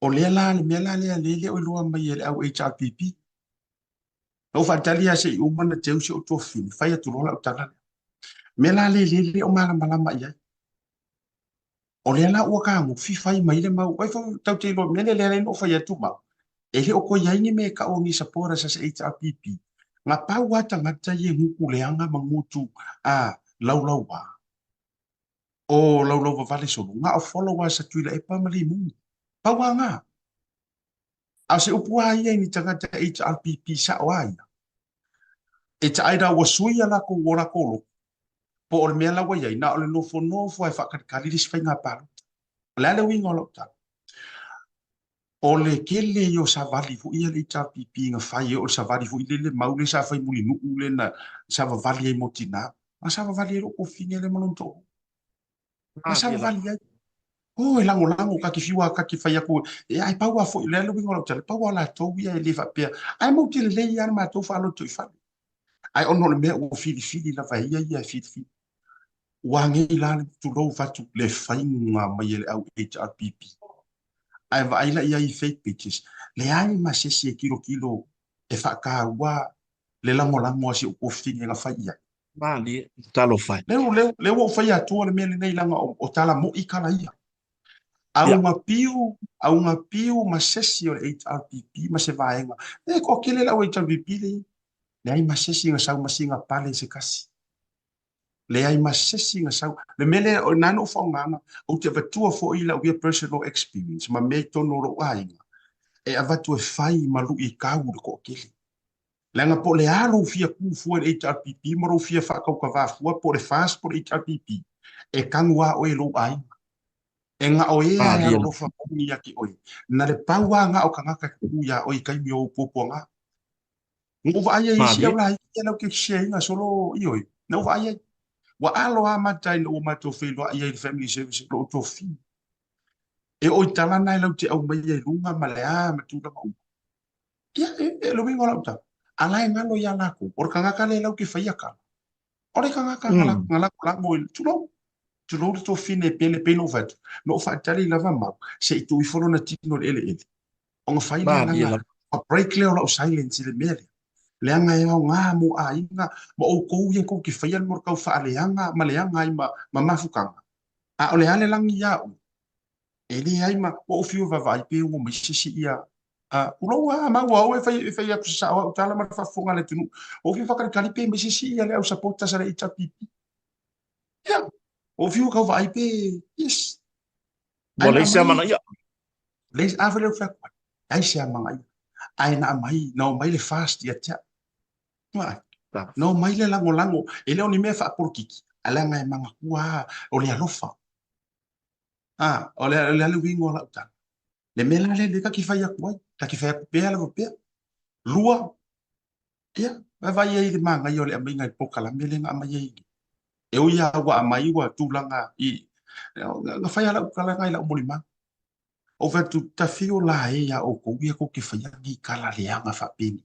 O lea la, le mea la lea lea e le o iloa mai e le au HRPP. Na ou faatali lava se i uma ona teu si ou tuafafine, fai atu loa lau tala lea. Mea la lea lea e le o malamalama i ai. O lea la ua kagofi fai mai le mau, ai foi tatou te iloa, mea lea lea na ou fai atu mau, e le o toe i ai ni mea e tau o ni supporters a se HRPP. Na pau lava tagata ia e gutu leaga ma gutu a laulauā. O Laulauvavale solo, na o followers a Tuilaepa ma Limuni. Pau a ngā. A o se upu a ia i ni tagata HRPP sa'o a ia. E taʻai la ua sui a lakou o lakou loto, po o le mea la ua i ai, na o le nofonofo a e faakalikali le isi faiga palota. O le a le uiga o lau tala? O le tele ia o savali foi ia le HRPP na fai, o le savali foi lele mau le sa fai Mulinuu le na savavali ai mo tina. Na savavali ai lou kofine lea ma lona toalua. Na savavali ai. Oh, e lagolago, ka te fiu a ka te fai atu, e ai pau a foi, le a le uiga o lau tala, pau a latou ia e le faapea, ae mau te lelei lava le matou faalotoifale. Ae ona o le mea ua filifili lava e ia ia e filifili. Ua agei la le tulou fatu le faiga mai e le au HRPP. Ae vaai la i ai i fake pages, leai ma se isi e tilotilo e faataua le lagolago a si ou tuafafine na fai i ai. Malie, talofa e. Lea, lea, lea ua ou fai atua le mea lenei leaga o tala mo'i tala ia. Auga piu, auga piu ma se isi o le HRPP ma se vaega. E toatele le au HRPP lea i ai. Leai ma se isi na sau ma sina pale se tasi. Leai ma se isi na sau. Le mea lea, o na na ou faaaogaina, ou te avatua foi lau ia personal experience ma mea i totonu o lou aiga, e avatu e fai ma lui e tau le toatele. Leaga po o le a lou fia kū fua i le HRPP ma lou fia faatautavā fua po o le FAST po o le HRPP, e tanu lava oe e lou aiga. E gao ea e alolofa moni ia te oe. Na le pau lava gao tagata e kū iā oe i taimi o ou puapuaga. Na ou vaai ai i isi au laiti ia lau ke share ina solo ioe. Na ou vaai ai. Ua alo lava mata ina ua matou feiloai ai i le family service i lou tuafafine. E oo i tala na e lau te aumaia i luga ma le a ma tulaga uma. Ia, e le uiga o lau tala, a la e galo iā lakou, o le tagata lea lau ke faia tala. O le tagata na lagolago i le, tulou, tulou le tuafafine e pele pei ona ou fai atu, na ou faatali lava mau se i tuu ifo lona tino i le eleele. Ona fai lea leaga ua break lea o lau silence i le mea lea. Leaga e aoga mo aiga ma outou ia tou te faia le mea o le tau faaleaga ma leaga ai ma mafutaga. A o le a le lagi ia oe? E leai ma ua ou fiu e vaavaai pe ua mai se isi ia tulou a mau a au e fai e fai atu se sao au tala ma le faafofoga a le atunuu. Ua ou fiu faakalikali pe mai se isi ia le au supporters a le HRPP. Ia, ua ou fiu e tau vaai pe yes. Ua leai se amanaia. Leai, a foi lea ou fai atu ai, leai se amanaia. Ae na aumai, na omai le FAST ia te au. Na omai le lagolago, e le o ni mea faapolokiki, ae leaga e manatua lava, o le alofa. A, o le a le uiga o lau tala? Le mea la lea lea ta te fai atu ai, ta te fai atu pea lava pea. Lua, ia, vaavaai ai i le manaia o le aumaiga i le polokalame lea na aumai ai. E ui lava ua aumai ua tulaga i, na fai lava lau tala lena i lau molimau. Ou fai atu, tafio la e iā outou ia tou te faia nei tala leaga faapenei.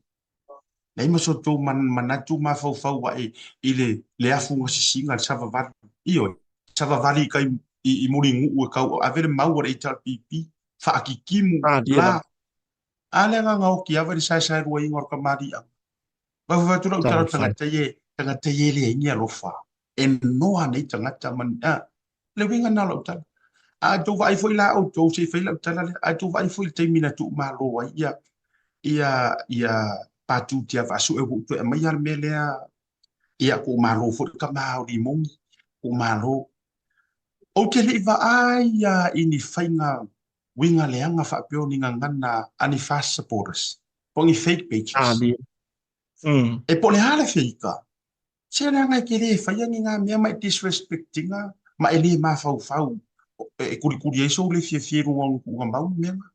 Leai ma so outou manatu mafaufau ae i le afugasisiga, le savavali. Ioe, savavali i tai i Mulinuu e tau ave le mau a le HRPP, faakitimu la. A le agaga oti ava i le saesaeluaina o le kamaliiaga. Vaivai atu lau tala o tagata ia, tagata ia e leai ni alofa, e noa nei tagata ma ni, a, le uiga lena o lau tala. A outou vaai foi la outou, se i fai lau tala lea, a outou vaai foi i le taimi na tuumalo ai ia, ia, ia Patu Tiavaasue, ua ou toe aumaia le mea lea, ia tuumalo foi le tama o Limoni, tuumalo. Ou te le i vaai lava i ni faiga uiga leaga faapea o ni gagana a ni fast supporters, po o ni fake pages. E po o le a le feika, se leaga e te le faia ni ngā mea ma e disrespect ina ma e le mafaufau e kulikuli ai sou le fiafia i luga o ni tuuga mau ni mea na.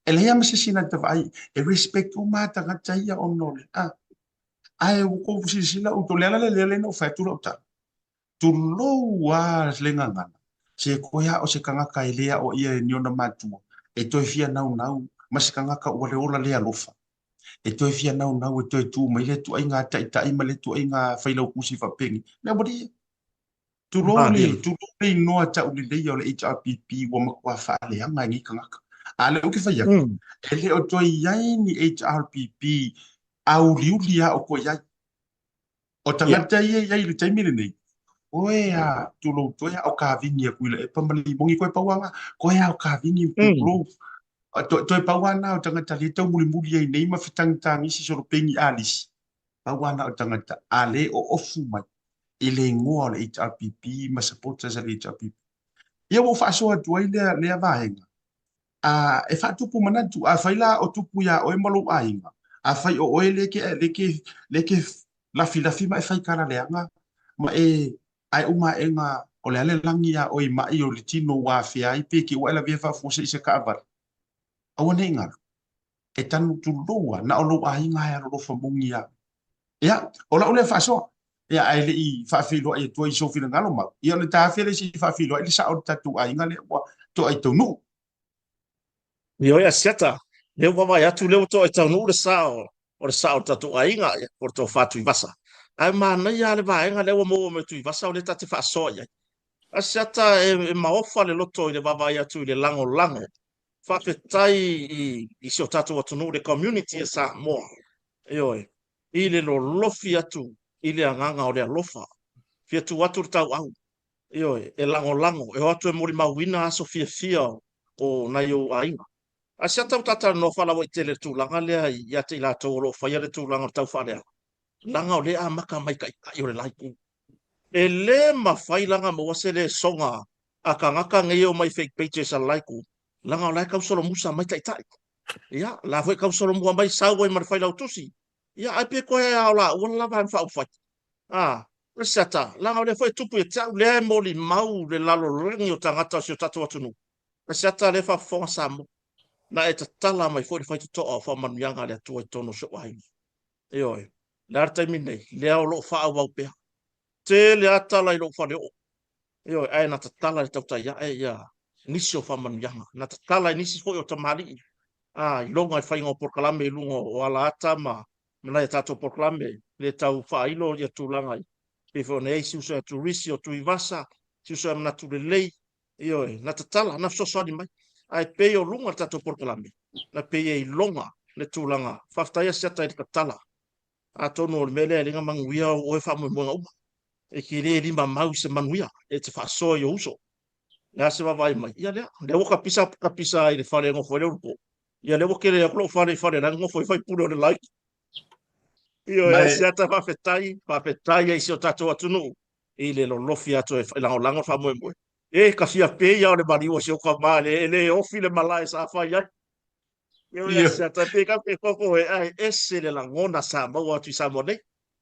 E leai lava ma se isi na te vaai, e respect uma lava tagata ia ona o le a. Ae ua tou silasila outou, o le ala lea lea na ou fai atu lau tala, tulou lava le gagana, se koe lava o se tagata e le aoaia e ni ona matua, e toe fia naunau ma se tagata ua le ola le alofa, e toe fia naunau e toe tu mai le ituaiga taitai ma le ituaiga failautusi faapenei. Mea ua lia. Tulou le, tulou le inoa tauleleia o le HRPP ua matua faaleaga e nei tagata. A lea ou te fai atu, e le o toe i ai ni HRPP auliuli lava o toe i ai. O tagata ia e i ai i le taimi lenei, koe a, tulou, toe a o kavini atu i le epa ma le limoni, koe pau lava, koe a o kavini, tulou. Toe pau lava lena o tagata lea e taumulimuli ai nei ma fetagitagisi solopeini alisi, pau lava lena o tagata a le oofu mai i le igoa o le HRPP ma supporters a le HRPP. Ia ua ou faasoa atu ai lea, lea vaega. A, e faatupu manatu, afai la o tupu iā oe ma lou aiga, afai o oe lea ke, lea ke, lea ke lafilafi ma e fai tala leaga, ma e ae uma aʻega o le a le lagi iā oe i maʻi o le tino ua afea ai pe te ua e lavea faafuasei i se taavale. Aua ne i galo. E tanu tulou a, na o lou aiga e alolofa moni iā. Ia, o lau lea faasoa. Ia, ae le i faafeiloai atu ai i sou finagalo mau. Ia, o le taafia lea se i faafeiloai le sao o le tatou aiga lea ua toa i taunuu. Ioe Asiata, lea ua vaavaai atu lea ua toa i taunuu le sao o le sao o le tatou aiga, ia, po o le tofa Tuivasa. Ae manaia lava le vaega lea ua maua mai e Tuivasa o lea ta te faasoa i ai. Asiata, e maofa le loto i le vaavaai atu i le lagolago. Faafetai i si o tatou atunuu, le community a Samoa, ioe, i le lolofi atu i le agaga o le alofa. Fia tu atu le tauau, ioe, e lagolago, e o atu e molimauina aso fiafia o nai ou aiga. Ae se ata ua ta talanoa faalauaitele i le tulaga lea ia te i latou o lo o faia le tulaga o le taufaaleaga, leaga o lea e amata mai taitai o le la itu. E le mafai la ona maua se lesoga a tagata nei e omai fake pages a le la itu, leaga o la e tausolomusa mai taitai. Ia, la foi e tausolomua mai sau ai ma le failautusi. Ia, ai pe koe a o laua le la vaega faaupufai. A, o le siata, leaga o lea foi e tupu ia te au, lea e molimau le lalolagi o tagata o si o tatou atunuu. O le siata lea e faafofoga Samoa, na e tatala mai foi le faitotoa o faamanuiaga a le Atua i totonu o si ou aiga. Ioe, o le a le taimi nei, lea o lo o faaauau pea. Tele lava tala i lou faleoo. Ioe, ae na tatala e le tautai ae ia nisi o faamanuiaga. Na tatala e nisi foi o tamalii, a, iloga i faiga o polokalame i luga o alaata ma nai a tatou polokalame le tau faailo ia tulaga i pei foi ona i ai si uso ia Turisi o Tuivasa, si uso ia Manatu Lelei, ioe, na tatala, na fesoasoani mai. Ae pei o luga o le tatou polokalame, na pei e iloga le tulaga. Faafetai Asiata i le tatala. Atonu o le mea lea e le na manuia o oe faamoemoega uma. E te le lima mau i se manuia, e te faasoa i ou uso. Le a se vaavaai mai? Ia lea, lea ua kapisa kapisa i le fale e nofo ai le ulupo. Ia lea ua kele atu lou fale i fale la e nofo ai faipule o le like. Ioe, Ma e, Asiata, faafetai, faafetai ai si o tatou atunuu i le lolofi atu e lagolago le faamoemoe. E ka fia pei ia o le maliu o si ou tama e le ofi le malae sa fai ai. Ioe, ioe. Asiata, pe kau ke koko e ae ese le lagona sa maua atu i Samoa nei.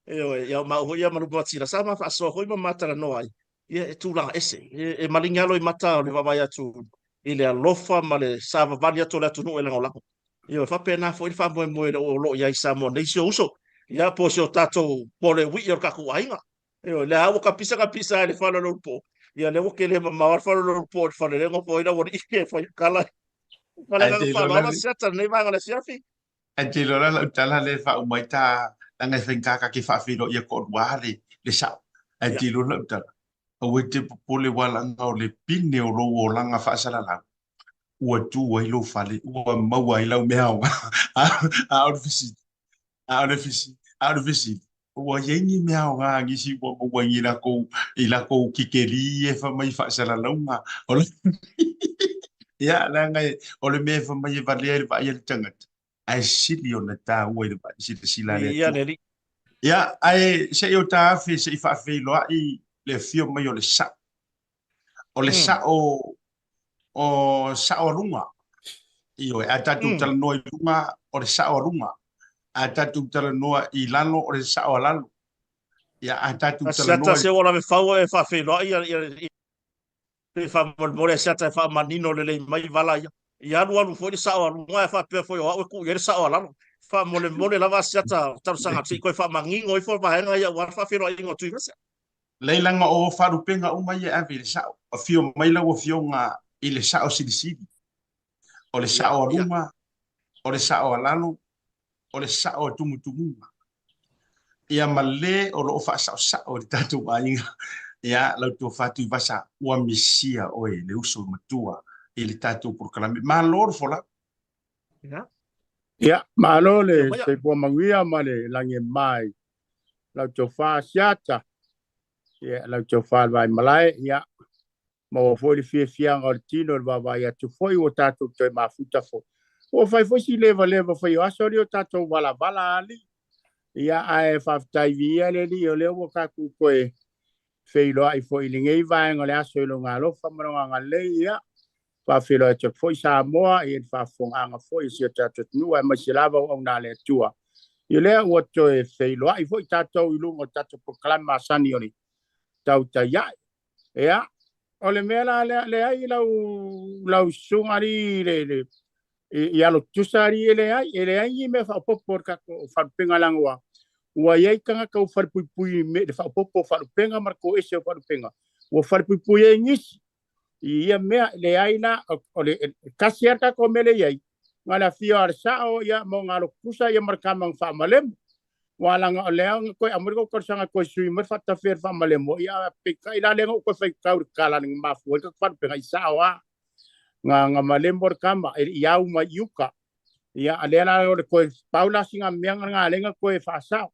Ioe, ia o maua foi ia ma Lupe Matila, sa ma faasoa foi ma ma talanoa ai. Ia e tulaga ese, e maligi lava loimata o le vaavaai atu i le alofa ma le savavali atu o le atunuu e lagolago. Ioe, e faapena foi le faamoemoe o lo o i ai i Samoa nei si ou uso, ia po o si o tatou pole ui'i o le tatou aiga. Ioe, lea ua kapisa kapisa i le fale o le ulupo. Ia lea ua tele mamao le fale o le ulupo i le fale lea nofo ai le aualii e fai tala. Ma le agaga faaaloalo Asiata lenei vaega o le afiafi. Ae te iloa la lau tala lea e faauma ai ta leaga e faigata ta te faafeiloai atu oulua le le sao. Ae te iloa lau tala, aua e te popole aua leaga o le pine o lou olaga faasalalau ua tu ai lou fale, ua maua ai lau mea aoga. A o le fesili, a o le fesili, a o le fesili, ua i ai ni mea aoga a nisi ua maua i lakou i lakou kikeli e fai mai faasalalauga o le ia leaga o le mea e fai mai e valea i le vaai a le tagata ae sili ona taua i le vaai silasila a le Atua. Ia, ae se i o ta afe se i faafeiloai le afio mai o le sao. O le sao o sao a luga. Ioe, a tatou talanoa i luga, o le sao a luga. A tatou talanoa i lalo, o le sao a lalo. Ia, a tatou talanoa... Asiata se ua lave fau e faafeiloai ia, ia, ia e faamolemole Asiata e faamanino lelei mai vala ia. Ia alu alu foi le sao a luga ae faapea foi o au e tuu i ai le sao a lalo. Faamolemole lava Asiata talosaga atu se i toe faamanino ifo vaega ia aua le faafeiloaiga o Tuivasa. Leai leaga o faalupega uma ia e ave i le sao. Afio mai lau Afioga i le Sao Silisili, o le Sao a luga, o le Sao a lalo, o le Sao a tumutumuga. Ia ma le o lo o faasaosao i le tatou aiga. Ia, lau Tofa Tuivasa, ua misia oe le uso matua i le tatou polokalame. Malo le folau. Ia, malo le soifua manuia ma le lagi e mama i lau tofa Asiata, ia, lau tofa le Vaimalae, ia, maua foi le fiafiaga o le tino i le vaavaai atu foi ua tatou toe mafuta foi. Ua fai foi si levaleva fai o aso alii o tatou valavala alii. Ia, ae faafetai viia le Alii o lea ua tatou toe feiloai foi i lenei vaega o le aso i lona alofa ma lona agalelei. Ia, faafeiloai atu foi Samoa i le faafofogaaga foi a si o tatou atunuu aemaise lava auauna a le Atua. Ia lea ua toe feiloai foi tatou i luga o le tatou polokalame masani o le Tautai Ae. Ia, o le mea la lea, leai lau, lau susuga alii le, le, i alo tutusa alii e leai, e leai ni mea faaopoopo o le tatou faalupega leaga ua, ua i ai tagata ua falepuipui i le faaopoopo o faalupega ma le toese o faalupega, ua falepuipui ai nisi i ia mea. Leai la, o le tasi lava le tatou mea lea e i ai, na o le afio lava o le sao ia ma ona alo tutusa ia ma le tama na faamalemo. Aua leaga o lea na toe aumai le tou talosaga e toe sui mai le faatafea i le faamalemo, ia peitai la lea na ou toe faitau i le tala na mafua ai le tatou faalupega, i sao lava. Na, na malemo le tama e le i au mai i uta. Ia, a lea la o le toe pau la sina mea na lea na toe faasao.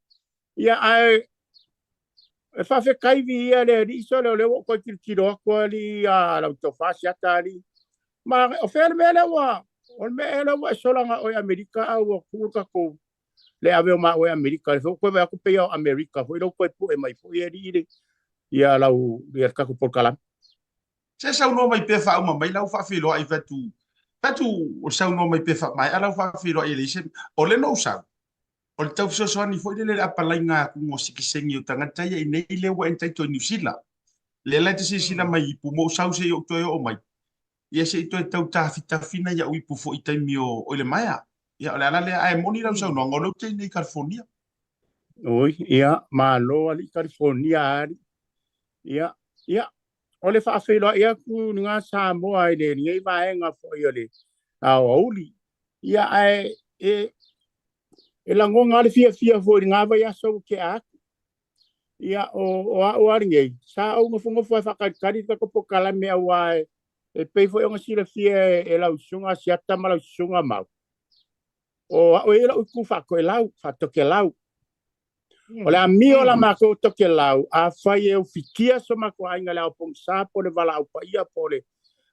Ia, ae e faafetai viia le Alii sole o lea ua ou toe tilotilo atu alii a lau tofa Asiata alii. Ma o fea le mea lea ua, o le mea ea lea ua e sola na oe Amerika a ua tuu le tatou le ave o maua i Amerika. Le foi ua toe vaai atu pei o Amerika foi lea ua toe pue mai foi alii le ia lau ia le tatou polokalame. Se saunoa mai pea faauma mai lau faafeiloai fai atu fai atu o saunoa mai pea faamaea lau faafeiloai e leai se o le na ou sau o le tau fesoasoani foi lele le apalaiga atu o sikiseni o tagata ia i nei lea ua entitle i Niu Sila. Lea la e te silasila mai i ipu mo ou sau se i ou toe oo mai. Ia se i toe tau tafitafina ia'u ipu foi i taimi o i le maea. Ia o le ala lea, ae moni lau saunoaga, o lea ou te i nei i Kalifonia. Oi, ia, malo alii Kalifonia alii. Ia, ia, o le faafeiloai atu lena Samoa i lenei vaega foi o le aoauli. Ia, ae e, e lagona lava le fiafia foi i lena vaiaso ua tea atu. Ia, o, o au lava lenei, sa ou nofonofo e faatalitali le tatou polokalame aua e, e pei foi ona silafia e, e lau susuga Asiata ma lau susuga Mau. O au e i ai lou itu faatoelau, faatokelau. O le amio o la matou Tokelau, afai e ufitia so matou aiga i le ao pogisa po o le valaau paia po o le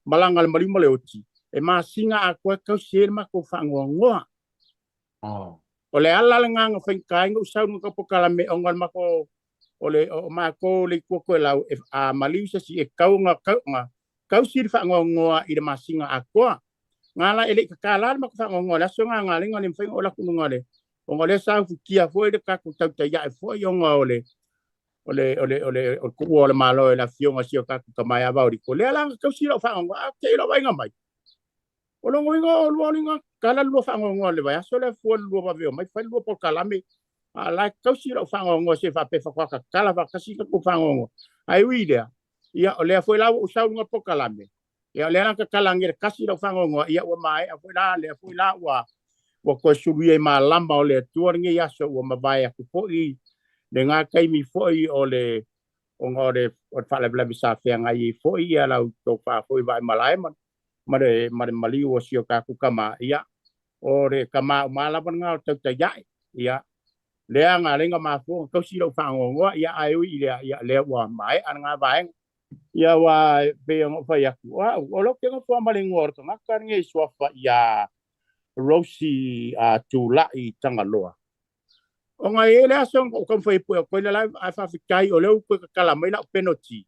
malaga a le maliu ma le oti, e masina atoa e tausi ai le matou faanoanoa. O le ala lena na faigata ai ona ou sau i luga o polokalame ona o le matou o le o matou le itu o Toelau e a maliu se isi e tatau ona tausi le faanoanoa i le masina atoa. Nga la e le i tatala le matou faanoanoa i le aso lena na ala ai ona le mafai ona oo atu i luga o le ona o lea sa ufitia foi le tatou tautai ae foi ona o le o le o le o le o le tuua o le Malo e le afioga a si o tatou tama ia Vaoliko. Lea la na tausi lau faanoanoa, ae te i lou vaaiga mai. O lona uiga o lua linga kala lua faanoanoa le vaiaso lea fua le lua vave omai fai le lua polokalame a la e tausi lau faanoanoa se faapea faatoa tatala faatasi la tou faanoanoa. Ae ui i lea, ia o lea foi la ua ou sau i luga o le polokalame, ia o lea la na tatala anei i le 1 lau faanoanoa, ia ua maea foi la lea foi la ua ua toe suluia i malama o le Atua lenei aso ua mavae atu foi lena taimi foi o le ona o le o le faalavelave sa feagai ai foi ia lau tofa foi Vaaimalae ma ma le ma le maliu o si o tatou tama, ia, o le tama uma lava lena o le tautai ae, ia, lea na ala ai ona mafua ona tausi lou faanoanoa, ia, ae ui i lea, ia, lea ua maea lena vaega. Ia, aua e pei ona ou fai atu, o au, o lea ou te nofo lava ma le igoa o le tagata lenei e suafa ia Rosie Tulai Tagaloa. Ona e i ai le aso na ou taumafai ai pue atu ai le live, ae faafetai o lea ua toe tatala mai lau penalty.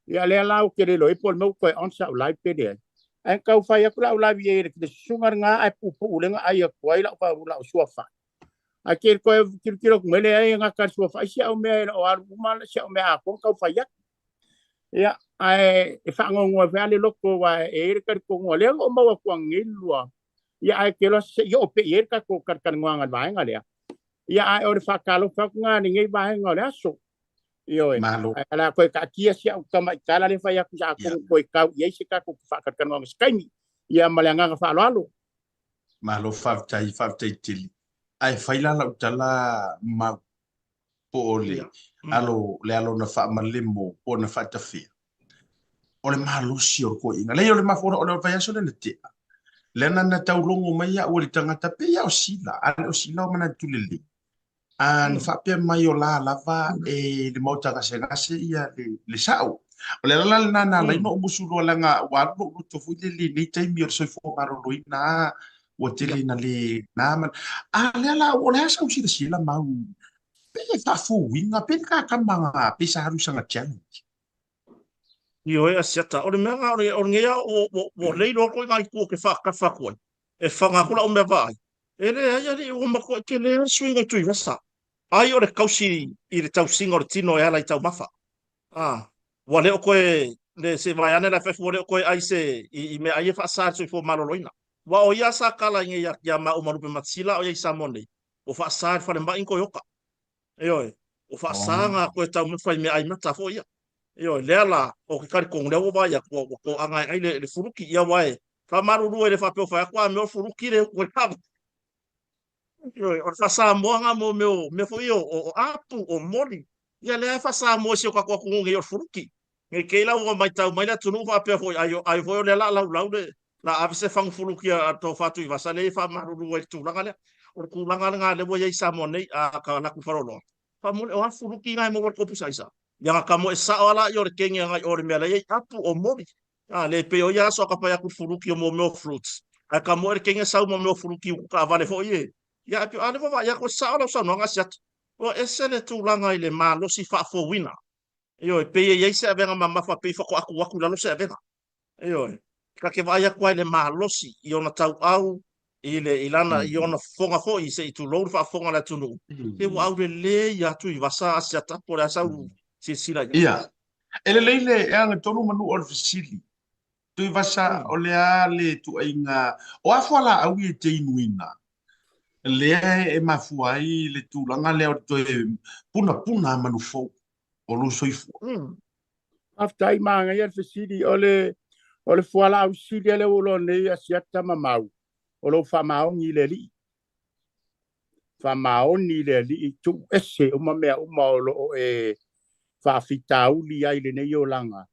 Ia lea la ou te le iloa ai po o le mea ua toe on sau live pe leai. Ae na tau fai atu lau live i ai i le susuga lena ae puupuu lea na ai atu ai lau lau suafa. Ae ke toe tilotilo atu mai leai e gata le suafa ai si au mea e le o alu uma si au mea atoa na tau fai atu. Ia, ae e faanoanoa foi lava le loto aua e i ai le talitonuga lea na ou maua atu ananei le lua. Ia ae te iloa se i oo pea i ai le tatou talatalanoaga i le vaega lea. Ia ae o le faatalofa atu lena i lenei vaega o le aso. Ioe. Malo. Ae o le a toe taatia si au tamaitala lea fai atu atonu toe tau i ai se tatou faatalatalanoaga i se taimi. Ia ma le agaga faaaloalo. Malo faafetai, faafetai tele. Ae fai la lau tala mau po o le alo, le alo na faamalemo po o na faatafea. O le malosi o le toeaina. Leai o le mafuaaga o le vaiaso lea na tea. Lea na na taulogo mai au e le tagata pei lava o Sila, a le o Sila o manatu lelei. A na faapea mai o la lava e le maota gasegase ia le, le sa'o. O le ala la lena na ala ai ona ou musu loa leaga ua alu lou loto foi lele i nei taimi o le soifua maloloina ua tele ina le na ma a lea la o le a sau silasila mau pe e faafouina pe kakama pe sa alu sanga challenge. Ioe Asiata, o le mea lena, o lenei lava ua lei loa koe nai tua ou te faatafa atu ai, e faga atu lau mea vaai. E leai alii, ua matuai tele lava le suiga i Tuivasa. Ai o le tausi i le tausiga o le tino e ala i taumafa. A, ua le o toe, le, se vaeane le FF ua le o toe ai se, i meaai e faasa e le soifua maloloina. Aua o ia sa kala i nei ia maua ma Lupe Matasila a o ia i Samoa nei, ua faasa e le falemai ni Toyota. Ioe, ua faasa na toe taumafa i meaai mata foi ia. Ioe, lea la, ou te talitonu lea ua vaai atu ua toaga e ai le fuluki. Ia aua e faamalulu ai le faapea ua fai atu a mea o le fuluki le utu ai lava. Ioe, o le faa-Samoa na mo mea o mea foi ia o apu, o moli. Ia lea e faa-Samoa i si o tatou atunuu nei o le fuluki. Nei te i la ua matau mai le atunuu faapea foi ai ai foi o lea la laulau le la ave se fagu fuluki a le Tofa Tuivasa lea e faamalulu ai i le tulaga lea. O le tulaga lena lea ua i ai i Samoa nei, a ka alu atu i Faleoloa. Faamolemole, o a fuluki na e maua i le kopu saisa? Ia na tamoe sao lava laia o le kegi agai o le mea la e i ai apu o moli. A le pei o ia aso a ka fai atu fuluki o mo mea o fruits. Ae tamoe le kegi e sau mo mea o fuluki utu taavale foi e. Ia ae pei a lea ua vaai atu e sao lau saunoaga Asiata. Ua ese le tulaga i le malosi faafouina. Ioe, pei e i ai se avega mamafa pei faatoa atu atu i lalo se avega. Ioe, ta te vaai atu ai i le malosi i ona tauau, i le, i lana, i ona fofoga foi, se i tulou le faafofoga a le atunuu, se ua aulelei lava Tuivasa Asiata, po o le a sau silasila i ai. Ia, e lelei le, e agatonu manu o le fesili. Tuivasa, o le a le ituaiga, o a fualaau ia e te inuina, lea e mafua ai le tulaga lea o le toe punapuna manu fou o lou soifua? Faafetai, manaia le fesili. O le, o le fualaau sili lea ua iloa nei Asiata ma Mau, o lou faamaoni i le Alii. Faamaoni i le Alii, tuu ese uma mea uma o lo o e faafitauli ai i lenei olaga,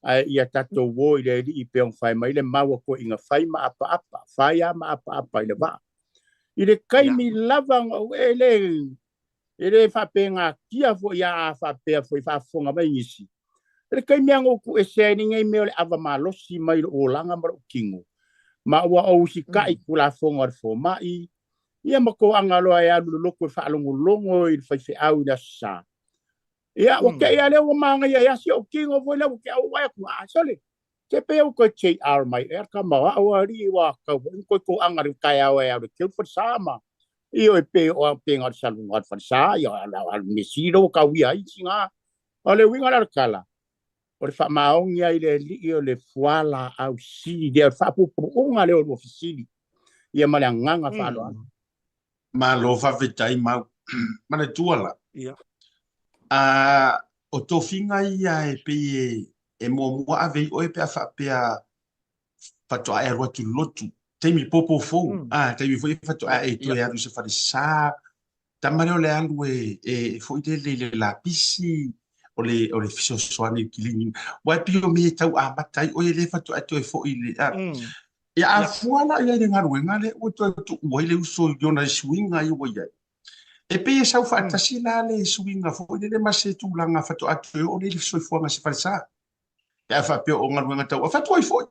ae ia tatou o i le Alii pei ona fai mai le mau a toeaiina, fai ma apaapa, fai lava ma apaapa i le vaa. I le taimi lava na ou, e le, E le faapegatia foi a faapea foi faafofoga mai nisi. I le taimi lava na ou tuuese ai lenei mea o le ava malosi mai lou olaga ma lou tino, ma ua ou usitai i tulafono a le fomai, ia ma toaga loa e alu i le lotu e faalogologo i le faifeau i le Aso Sa. Ia, ua te i lava lea ua manaia ai lava si ou tino foi lea ua te au ai atu, a, sole, se pei ua toe JR mai ea tama o au alii ua tau foi ona toe toaga i le taeao e alu e teu le falesa ma ioe pei o pei o le saluga o le falesa, ia alu mesi ua tau ia ai sina. O le uiga la o le tala, O le faamaoni ai i le Alii o le fualaau sili lea, o le faapuupuuga lea o lua fesili ia ma le agaga faaaloalo. Malo faafetai Mau. Manatua la, o tofiga ia e pei e muamua ave i oe pe a faapea faatoa e alu atu i le lotu, taimi popo fou, taimi foi faatoa e toe alu i se falesa, tama lea o le alu e foi lele i le lapisi, o le fesoasoani i le kilini. Aua e pei o mea e tau amata ai oe lea faatoa e toe foi i le... Ia a fua la i ai i le galuega lea ua toe tuu ai le uso i ona suiga ia ua i ai, e pei e sau faatasi la le suiga foi lele ma se tulaga faatoa toe oo lea i le soifuaga i se falesa. Pe a faapea o galuega tau fatu ai foi.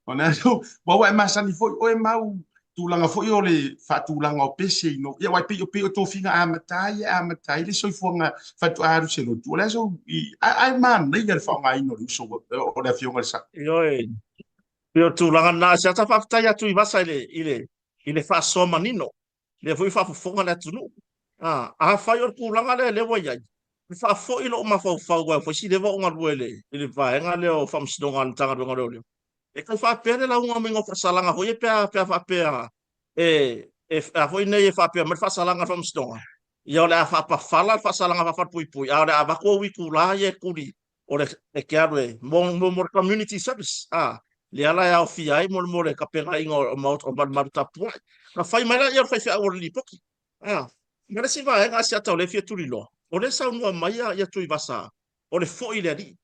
O le aso, ua e masani foi oe Mau tulaga foi o le faatulaga o pese i no. Ia aua e pei o tofiga amata ai e amata ai le soifuaga faatoa alu se lotu. O le aso ai manaia le faaaogaina o le uso o le afioga i le Sao. Ioe, pei o le tulaga lena. Se ata faafetai atu i Vasa i le faasoa manino. Lea foi faafofoga le atunuu. Afai o le tulaga lea lea ua i ai, e faafoi lou mafaufau aua foi si leva o galue i le vaega lea o faamasinoga a le Matagaluega o Leoleo. E tau faapea le lauga mai o faasalaga foi e pe a faapea e a foi nei e faapea mai le faasalaga a le faamasinoga. Ia o le a faapafala le faasalaga faafalepuipui, a o le a avatu ou itula ia e tuli o le e te alu e mo le community service lea la e aofia ai mo le tapenaina o maota o malumalu tapuai. Na fai mai la ia o le faifeau o le lipoti. Ma le isi vaega Asiata o lea e fia tuliloa, o lea e saunoa mai ia Tuivasa o le foi i le alii.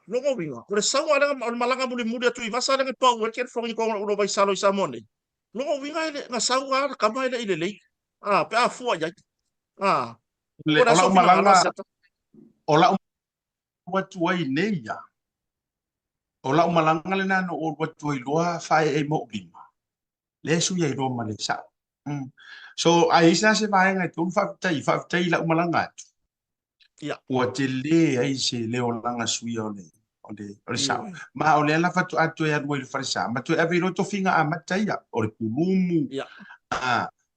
Lona uiga, o le sauga lea, o le malaga mulimuli a Tuivasa lea na pau ai le telefoni i totonu o le vaisalo i Samoa nei. Lona uiga e le, na sau lava le tama e le i lelei. Pe a fua i ai. O le O aso lau finagalo malaga, Asiata. o lau atu ai nei ia. O lau malaga lena na ou alu atu ai loa faaee ma ou lima. Lea e sui ai loa ma le sao. So, a i ai se vaega e tolu faafetai, faafetai i lau malaga atu. Ua tele ai se leo laga suia o le sao. Ma o lea la faatoa toe alu ai i le falesa, ma toe ave i loa tofiga amata ia, o le pulumu,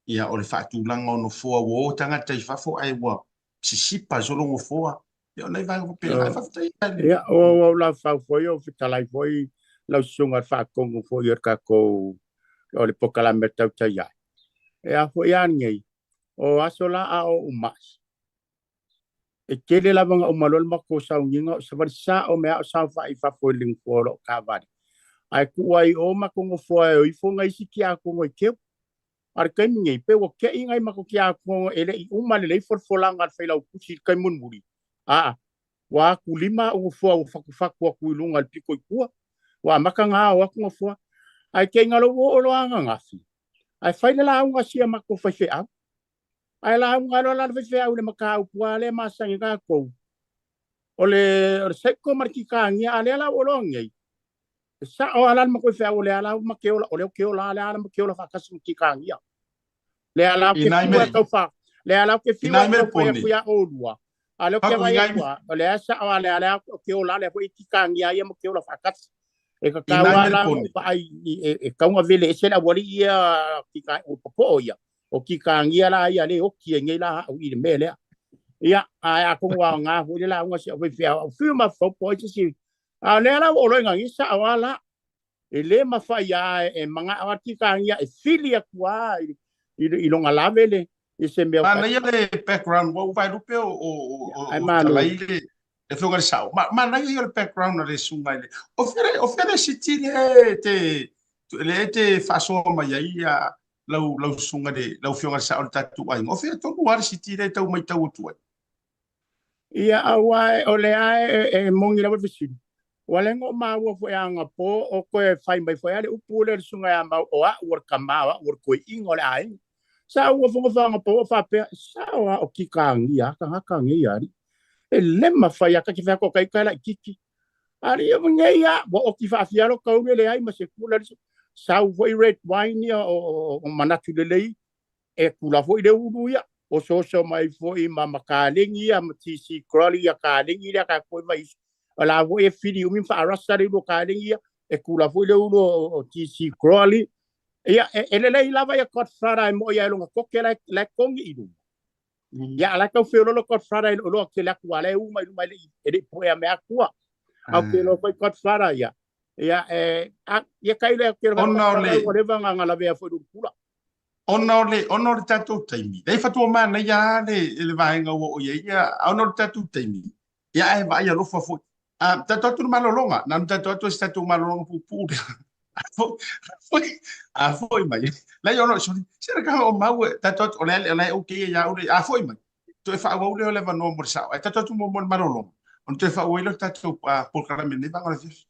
ia o le faatulaga o nofoa ua o tagata i fafo ae ua sisipa solo nofoa. Ia o nai vaega faapena, ai faafetai ai le. Ia, o au la fau foi o fetalai foi lau susuga i le faatonu foi o le tatou o le polokalame tautai ai. E a foi a nei, o aso la a o umai. E tele lava na uma loa le matou sauniga o savali sao mea o saofai i fafo i le nofoa o loo taavale. Ae tuu ai o matou nofoa e o ifo nai isi tiakono e teu. A o le taimi nei, pe ua te'i nai matou tiakono e le i uma lelei folafolaga a le failautusi i le taimi mulimuli. Ua atu lima au nofoa ua fatufatu atu i luga i le pito i tua. Ua amata ona ao atu nofoa. Ae te ina lou oo loa ananafi. Ae fai le lauga a sia matou faifeau. Ae lauga loa la le faifeau i le mataupu lava lea masani tatou. O le psycho ma le kikāgia, a lea la ua loa nei. E sao lava la le matou faifeau o lea la ma ke ola, o lea ke ola lea la ma ke ola faatasi ma kikāgia. Lea la ke Inai fiu me, e tau fa, lea la ke fiu inai e me tau fai pone. atu ia oulua. A lea ke Paku vai inai, atu o lea sao a lea lea ke ola lea foi kikāgia ia ma ke ola faatasi. E ka inai tau me le ala pone. pa ai e kaunga vele e se la wali ia kika o popo ia. O kikāgia la ia le oki e nei la au i le mea lea. Ia, ae a kongo a ngā hui le la unga si au whia au whiu ma fau po i si. A lea la o loinga ngi sa o ala. E le mawhai a e manga a kikāgia e fili atu a i longa lave le i se mea Manaia le background, ua ua lupe o o o Ai o malo. talai le afioga i le sao. Manaia ia o le background a le susuga i le. O fere siti le te le te faasoa mai ai ia lau susuga le lau afioga i le sao le tatou aiga. O fere tonu lava le siti le tau matau atu ai. Ia aua o le a e mongi lava fesili. Ua le ngo maua foi anga po o koe fai mai foi ale upu le susuga ia mau o au o le kama o au o le koi'iga o le aiga. Sa ua fogafoga po o faapea sa o a o kikāgia tagata nei ali. E le mawhai a kake whako kai kai lai kiki. Ali ia nei a ua oki faafialo kaule le ai ma se kula le sau foi red wine ia o manatu lelei e kula foi le ulu ia. O soso mai foi ma makalengi ia ma TC Crowley ia kalengi lea ka koe mai. O la foi e fili umi whaarasa le ulu kalengi ia e kula foi le ulu o TC Crowley. Ia e lelei lava ia Godfather e mo ia e longa koke la kongi i luma. Ia, a la e tau feoloolo Godfather i lou iloa tele atu, aua o la e u mai luma e le i puea mai atua. A ou te iloa foi Godfather ia. Ia, e, a, ia tailo e te Ona o le ua leva ona lavea foi i le pula. Ona o le tatou taimi. Lea faatoa manaia lava le vaega ua oo i ai, ia, ona o le tatou taimi. Ia, ae vaai alofa foi. A, tatou atu le malologa, na ona tatou atu ai se tatou malologa puupuu lea. A foi mai. Lai ona, sorry, se ka o mau e, tatou atu, o le o le okay ia ule, a foi mai. Toe faaauau lea o le avanoa mo le sao. Ae tatou atu mo le malologa. Ona toe faaauau ai lea o le tatou polokalame i lenei vaega o le afiafi.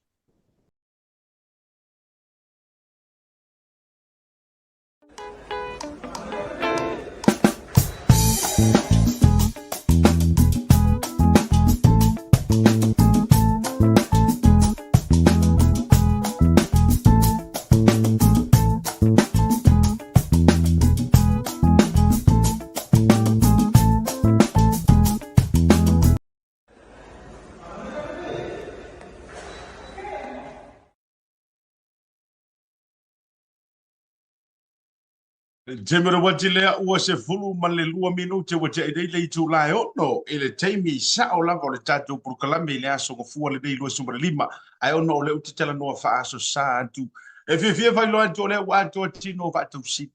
Taimi o le uati lea ua 12 minute ua tea i nei le itula e 6 i le taimi sao lava o le tatou polokalame i le aso Gafua lenei 25 ae ona o lea ou te talanoa faaasosā atu e fiafia faailoa atu o lea ua atoa tino o Vaatausili.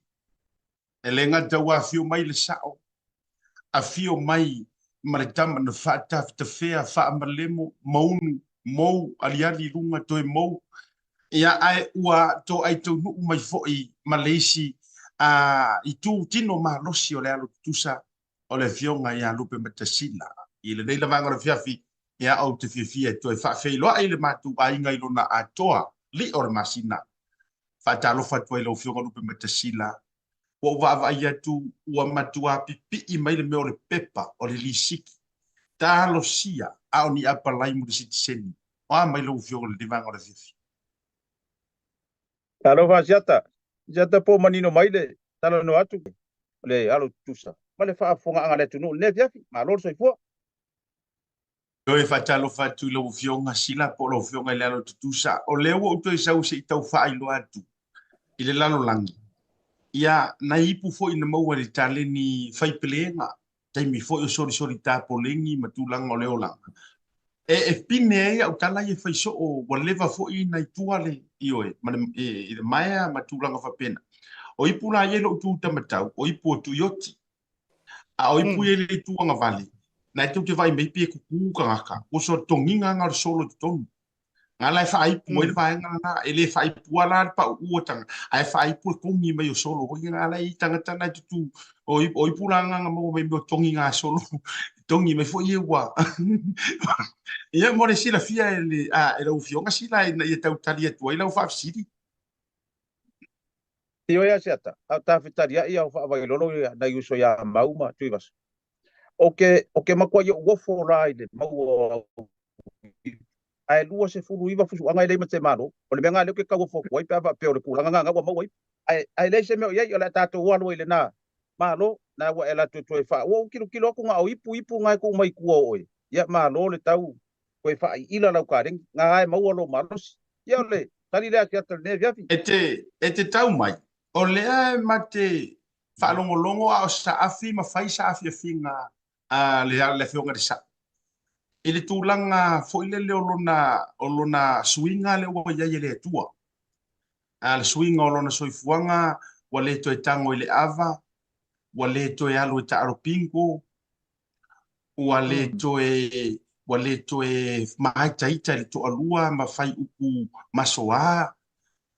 E le gata ua afio mai le sao, afio mai ma le tama na faatafetafea faamalemo, maunu, mou, aliali i luga, toe mou, ia, ae ua toai taunuu mai foi ma le isi itu tino malosi o le alo tutusa o le afioga ia Lupematasila. I lenei lavaga o le afiafi, ia, ou te fiafia e toe faafeiloai le matou aiga i lona atoa, lio o le masina. Faatalofa atu ai lau Afioga Lupematasila, ua ou vaavaai atu ua matua pipii mai le mea o le pepa o le lisiti. Talosia a o ni apalai mo le sitiseni. O a mai lau Afioga i lenei vaega o le afiafi? Talofa Asiata, Asiata po o manino mai le talanoa atu o le alo tutusa ma le faafofogaaga a le atunuu i lenei afiafi. Malo le soifua. Toe faatalofa atu i lau Afioga Sila po o lau Afioga i le alo tutusa. O lea ua ou toe sau se i tau faailoa atu i le lalolagi. Ia, nai ipu foi na maua i le taleni fai pelega, taimi foi o solisoli tapoleni ma tulaga o le olaga. E pine ai au tala ia e fai soo, ua leva foi na i tua le, ioe, ma le, i le maea ma tulaga faapena. O ipu la ia i lou tu tamatau, o ipu o Tuioti. A o ipu ia i le itu agavale, na e tou te vaai mai pe kuku tagata, ua solo togiga nga o le solo i totonu. Nga la e faaipu ai le vaega lena, e le faaipua la le pauu o tagata, ae faaipu le togi mai o solo foi nga la e i tagata na e tutu, o ipu la nga nga maua mai mea o togi nga solo, togi mai foi ia ua. Ia mo le silafia e le, a, e lau Afioga Sila ina ia tau tali atu ai lau faafesili. Ioe Asiata, a o tafetaliai a o faavailolo ia nai uso ia Mau ma Tuivasa. O ke, o ke matuai ou ofo la i le maua o au ae 29 fusuaga e leai ma te malo. O le mea lena lea ou te tau ofo atu ai pe a faapea o le tulaga lena ua maua ipu. Ae, ae leai se mea o i ai, o le a tatou alu ai i lena malo, na ua e alu atu e toe faa, ua ou tilotilo atu na o ipu ipu na e tuu mai tua o oe. Ia malo le tau toe faaiila lau kaleni, na e maua lou malosi. Ia o le tali lea Asiata i lenei afiafi. E te tau mai, o lea e ma te faalogologo a o saafi ma fai saafiafiga a le Afioga i le Sao i le tulaga foi lele o lona suiga lea ua i ai e le Atua. A le suiga o lona soifuaga, ua le toe tago i le ava, ua le toe alu e taalo bingo, ua le toe ua le toe māitaita i le toalua ma fai upu masoa,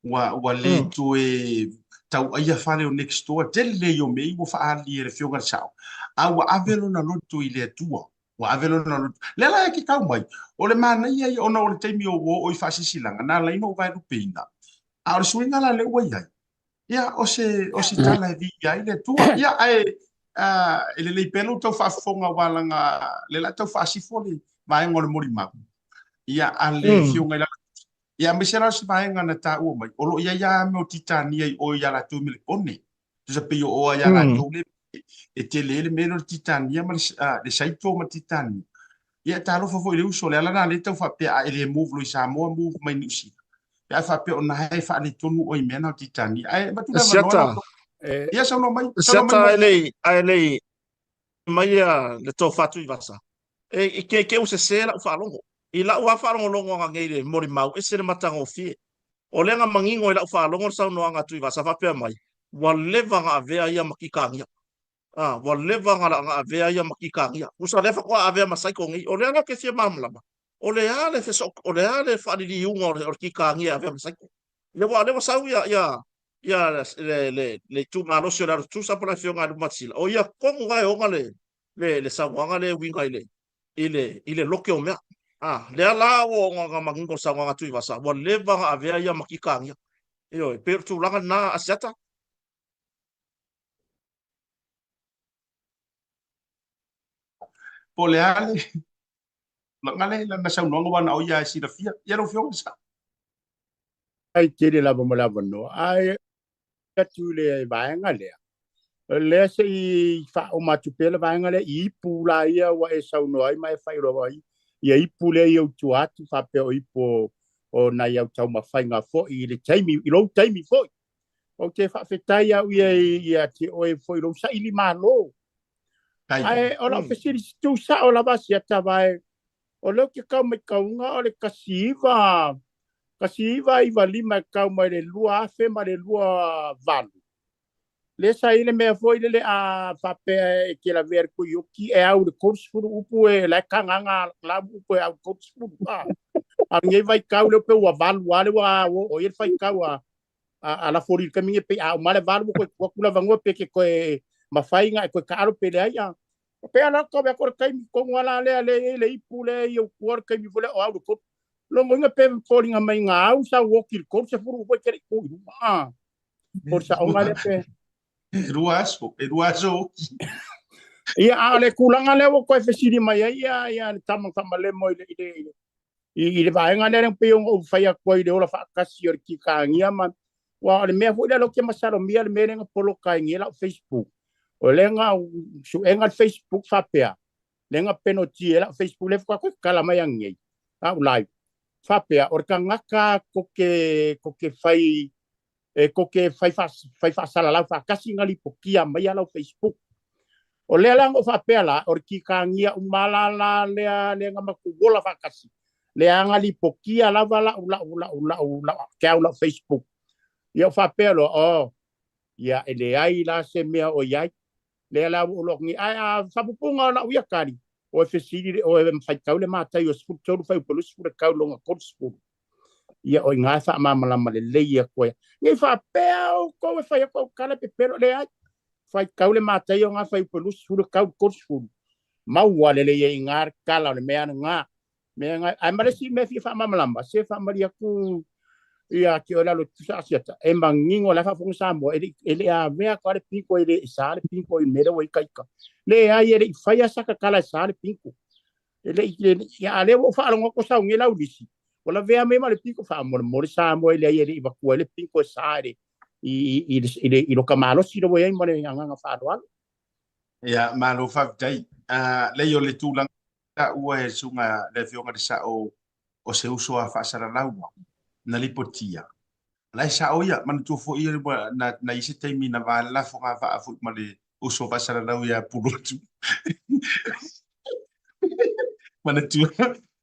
ua le toe tauaia fale o next door, tele lea o mea ia ua faaali e le Afioga i le Sao, a ua ave lona loto i le Atua, ua ave lona loto. Lea la e te tau mai, o le manaia ia ona o le taimi o ua oo i faasisilaga, na ala ai ona ou vaelupeina, a o le suiga la lea ua i ai, Ia, o se tala e viia ai le Atua. Ia, ae e lelei pea lou tau faafofoga aua leaga lea la tau faasifo le vaega o le molimau. Ia, a le Afioga i le Ia, aemaise la o se vaega na taua mai, o lo o i ai lava mea o titania i o ia latou i Melepone. Tusa pei o oa ia latou le e tele ai le mea lea o le titania ma le saito ma le titania. Ia, talofa foi i le uso, o le ala lena lea e tau faapea a e le move loa i Samoa, move mai Niu Sila. Pe a faapea o na e faaletonu oe i mea na o titania. Ae avatu le avanoa Siata. lau Afioga. Ia, saunoa mai, saunoa mai Siata Mo. ae le i, ae le i, mai le tofa Tuivasa, e i ke ua sesē la'u faalogo. I la'u lava faalogologo nei i le molimau, ese le matagofie. O lea na manino i la'u faalogo le saunoaga a Tuivasa faapea mai, ua leva na avea ia ma kikagia. Ua leva na avea ia ma kikagia. Tusa lea faatoa avea ma saiko nei. O lea la ou te fia malamalama, o le a le feso, o le a le faaliliuga o le kikagia e avea ma saiko? Ia aua o lea ua sau ia le itumalosi o le alo tutusa po o le afioga ia Lumatasila, o ia tonu lava e ona le saunoaga lea e uiga i le loke o mea. Lea la ua ona manino le saunoaga a Tuivasa, ua leva na avea ia ma kikagia. Ioe, pei o le tulaga lena Asiata. Po o le a le tulaga lea i lana saunoaga aua na o ia e silafia. Ia lau Afioga i le Sao. Ai tele lava mo le avanoa. Ae atu i le vaega lea, o lea se i faauma atu pea le vaega lea i ipu la ia ua e saunoa ai ma e faailoa ai ia ipu lea i ou tua atu faapea o ipu o nai au taumafaiga foi i le taimi, i lou taimi foi. Ou te faafetai au ia ia te oe foi i lou saili malo. Ae o lau fesili tuusao lava Asiata vae, o lea ou te tau maitauga o le 1995 e tau mai le 2028. Lea sa i le mea foi lele a faapea e te lavea le tuioki e au le 30 upu e la e kagaga la upu e au le 30. A lenei vaitau lea pe ua valu lava le ua o i le faitau a lafoli i le taimi nei pei a uma le valu ua toe tuu atu le avanoa pe te toe mafai ona e toe taalo pe leai. A pe ala tau atu o le taimi tonu ala lea lea i ai le ipu lea i ou tua o le taimi foi lea o au le tolu. Logoina pe foliga mai na au sau oki i le 30 upu e te le i tu i luma. A o le saoga lea pe. E lua aso oki. Ia, a o le tulaga lea ua toe fesili mai ai ia le tama faamalemo i le vaega lea pei ona ou fai atu ai i le ola faatasi o le kikagia ma ua o le mea foi lea ou te masalomia le mea lea na poloka ai nei lau Facebook. O lea na suega le Facebook faapea, lea na penalty ai lau Facebook lea faatoa toe tatala mai ananei lau live. Faapea, o le tagata koke fai e koke fai fai faasalalau faatasi na lipotia mai lau Facebook. O lea la na ou faapea la, o le kikagia uma la la lea lea na matou ola faatasi. Lea na lipotia lava lau lau lau lau lau ke au lau Facebook. Ia ou faapea loa, oh, ia e leai la se mea o i ai. Lea la ua ou loa ni ai a faapupuga o lau ia tali. O e fesili o e faitau le Mataio 13 fuaiupu 20 tau loga 30. Ia o i ngā faamalamalama lelei atu ai. Nei faapea outou e fai atu au tala pepelo, leai. Faitau le Mataio ngā fuaiupu 20 tau 30. Maua lelei ai ngā tala o le mea ngā. Mea ngā, ai ma le isi mea fia faamalamalama, se faamalie atu ia te oe lalo tusa Asiata. E manino la e faafofoga Samoa, e le avea atu le pinko e le e sa le pinko i mea lea ua ikaika. Leai, e le i faia sa tatala e sa le pinko. E le i, ia a lea ua ou faalogo atu sau nei lau lisi, ua lavea mai ma le pinko faamolemole Samoa e leai e le i vatua ai le pinko e sa i lo ka malosi le ua i ai ma le agaga faaaloalo. Ia, malo faafetai. Leai o le tulaga taua e susuga le Afioga i le Sao o se uso a faasalalau na lipotia. La e sao ia, manatua foi ia na i se taimi na valelafo gavaa foi ma le uso faasalalau ia Pulotu. Manatua.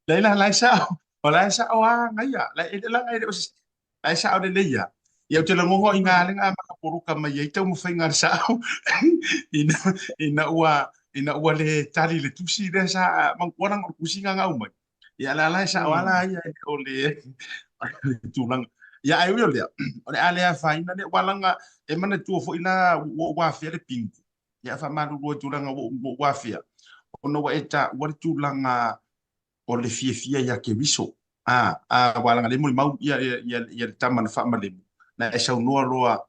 Leai la, la e sao. O la e sao a ngaia. La e la e le o se la e sao lelei ia. Ia ou te lagona i ngā lenga maka poroka mai ai taumafaiga a le sao ina ua le tali le tusi lea sa manatua langa o le tusi nga ngau mai. Ia la la e sao ala ia o le tulaga. Ia ai ui o lea, o le a le afaina le walanga e manatua foi la ua ou afea le pingu. Ia faamalulu ai tulaga ua ou afea. Ona ua e taua le tulaga o le fiafia ia Keriso. A ua laga le molimau ia ia ia le tama na faamalemu. Na e saunoa loa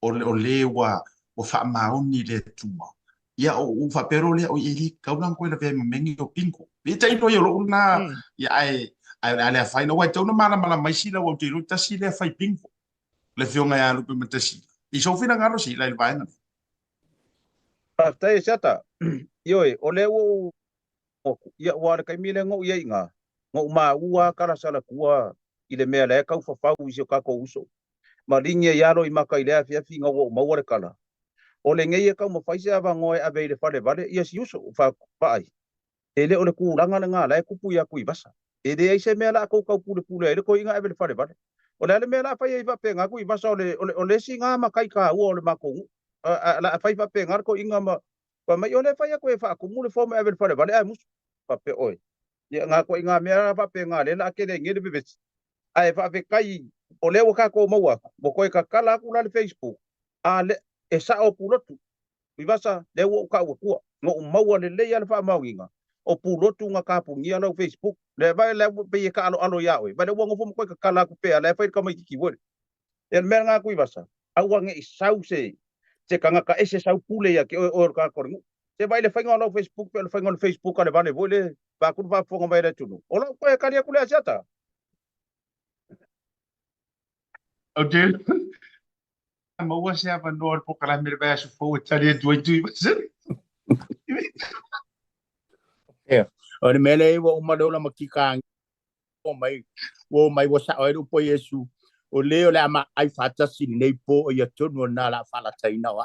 o le ua faamaoni i le Atua. Ia o ou faapea loa lea, oi e le tatau la ona toe lavea ai ma mea nei o bingo. E tailo ia o lou lena, ia ae o le a le afaina, aua e tatau ona malamalama ai sila, aua ou te iloa tasi lea fai bingo, le Afioga ia Lupematasila. I sou finagalo sila i le vaega lea. Faafetai e Siata. Ioe, o lea ua ou atu, ia aua o le taimi lea na ou i ai i ina, na ou maua lava kalasalatua i le mea la e tau fafau i si o tatou uso. Ma ligi ai lava loimata i lea afiafi ina ua ou maua le kala. O lenei e taumafai se avanoa e ave i le falevale ia si uso vaai. E le o le tulaga lena la e tupu ia Tuivasa. E leai se mea la tou taupulepule ai le toeaina ave i le falevale. O le a le mea la fai ai faapena Tuivasa o le o le isi na matai taua o le matou nuu. A la fai faapena le toeaina ma fai mai o lea e fai atu e faatumu le form e ave i le falevale ae musu. Faapea oe. Ia na ituaiga mea la faapena lea la a tele ai nei le vevesi. Ae faafetai o lea ua tatou maua atu, ua toe tatala atu la le Facebook, a le, e sao Pulotu, Tuivasa, lea ua ou tau atua, na ou maua lelei lava le faamaoniga, o Pulotu na tapunia lau Facebook. Lea vai lea pei e taaloalo ia oe, vai lea ua nofo ma toe tatala atu pea, la e fai le tamaitiiti foi lea. Ia le mea lena Tuivasa, aua ne i sau se se tagata ese sau pule ia te oe, oe o le tagata o le nuu. Se vaai le faiga o lau Facebook pe o le faiga o le Facebook a le vale foi le vaeatu le faafofoga mai a le atunuu. O lau toe tali atu lea Asiata. Ou te maua se avanoa o le polokalame i le vaiaso fou e tali atu ai Tuivasa. Ia, o le mea lea ua uma le ola ma kika ua mai ua mai ua sao ai le upu a Iesu, o le o le a maai faatasi i lenei po o ia tonu o lena o le a faalataina o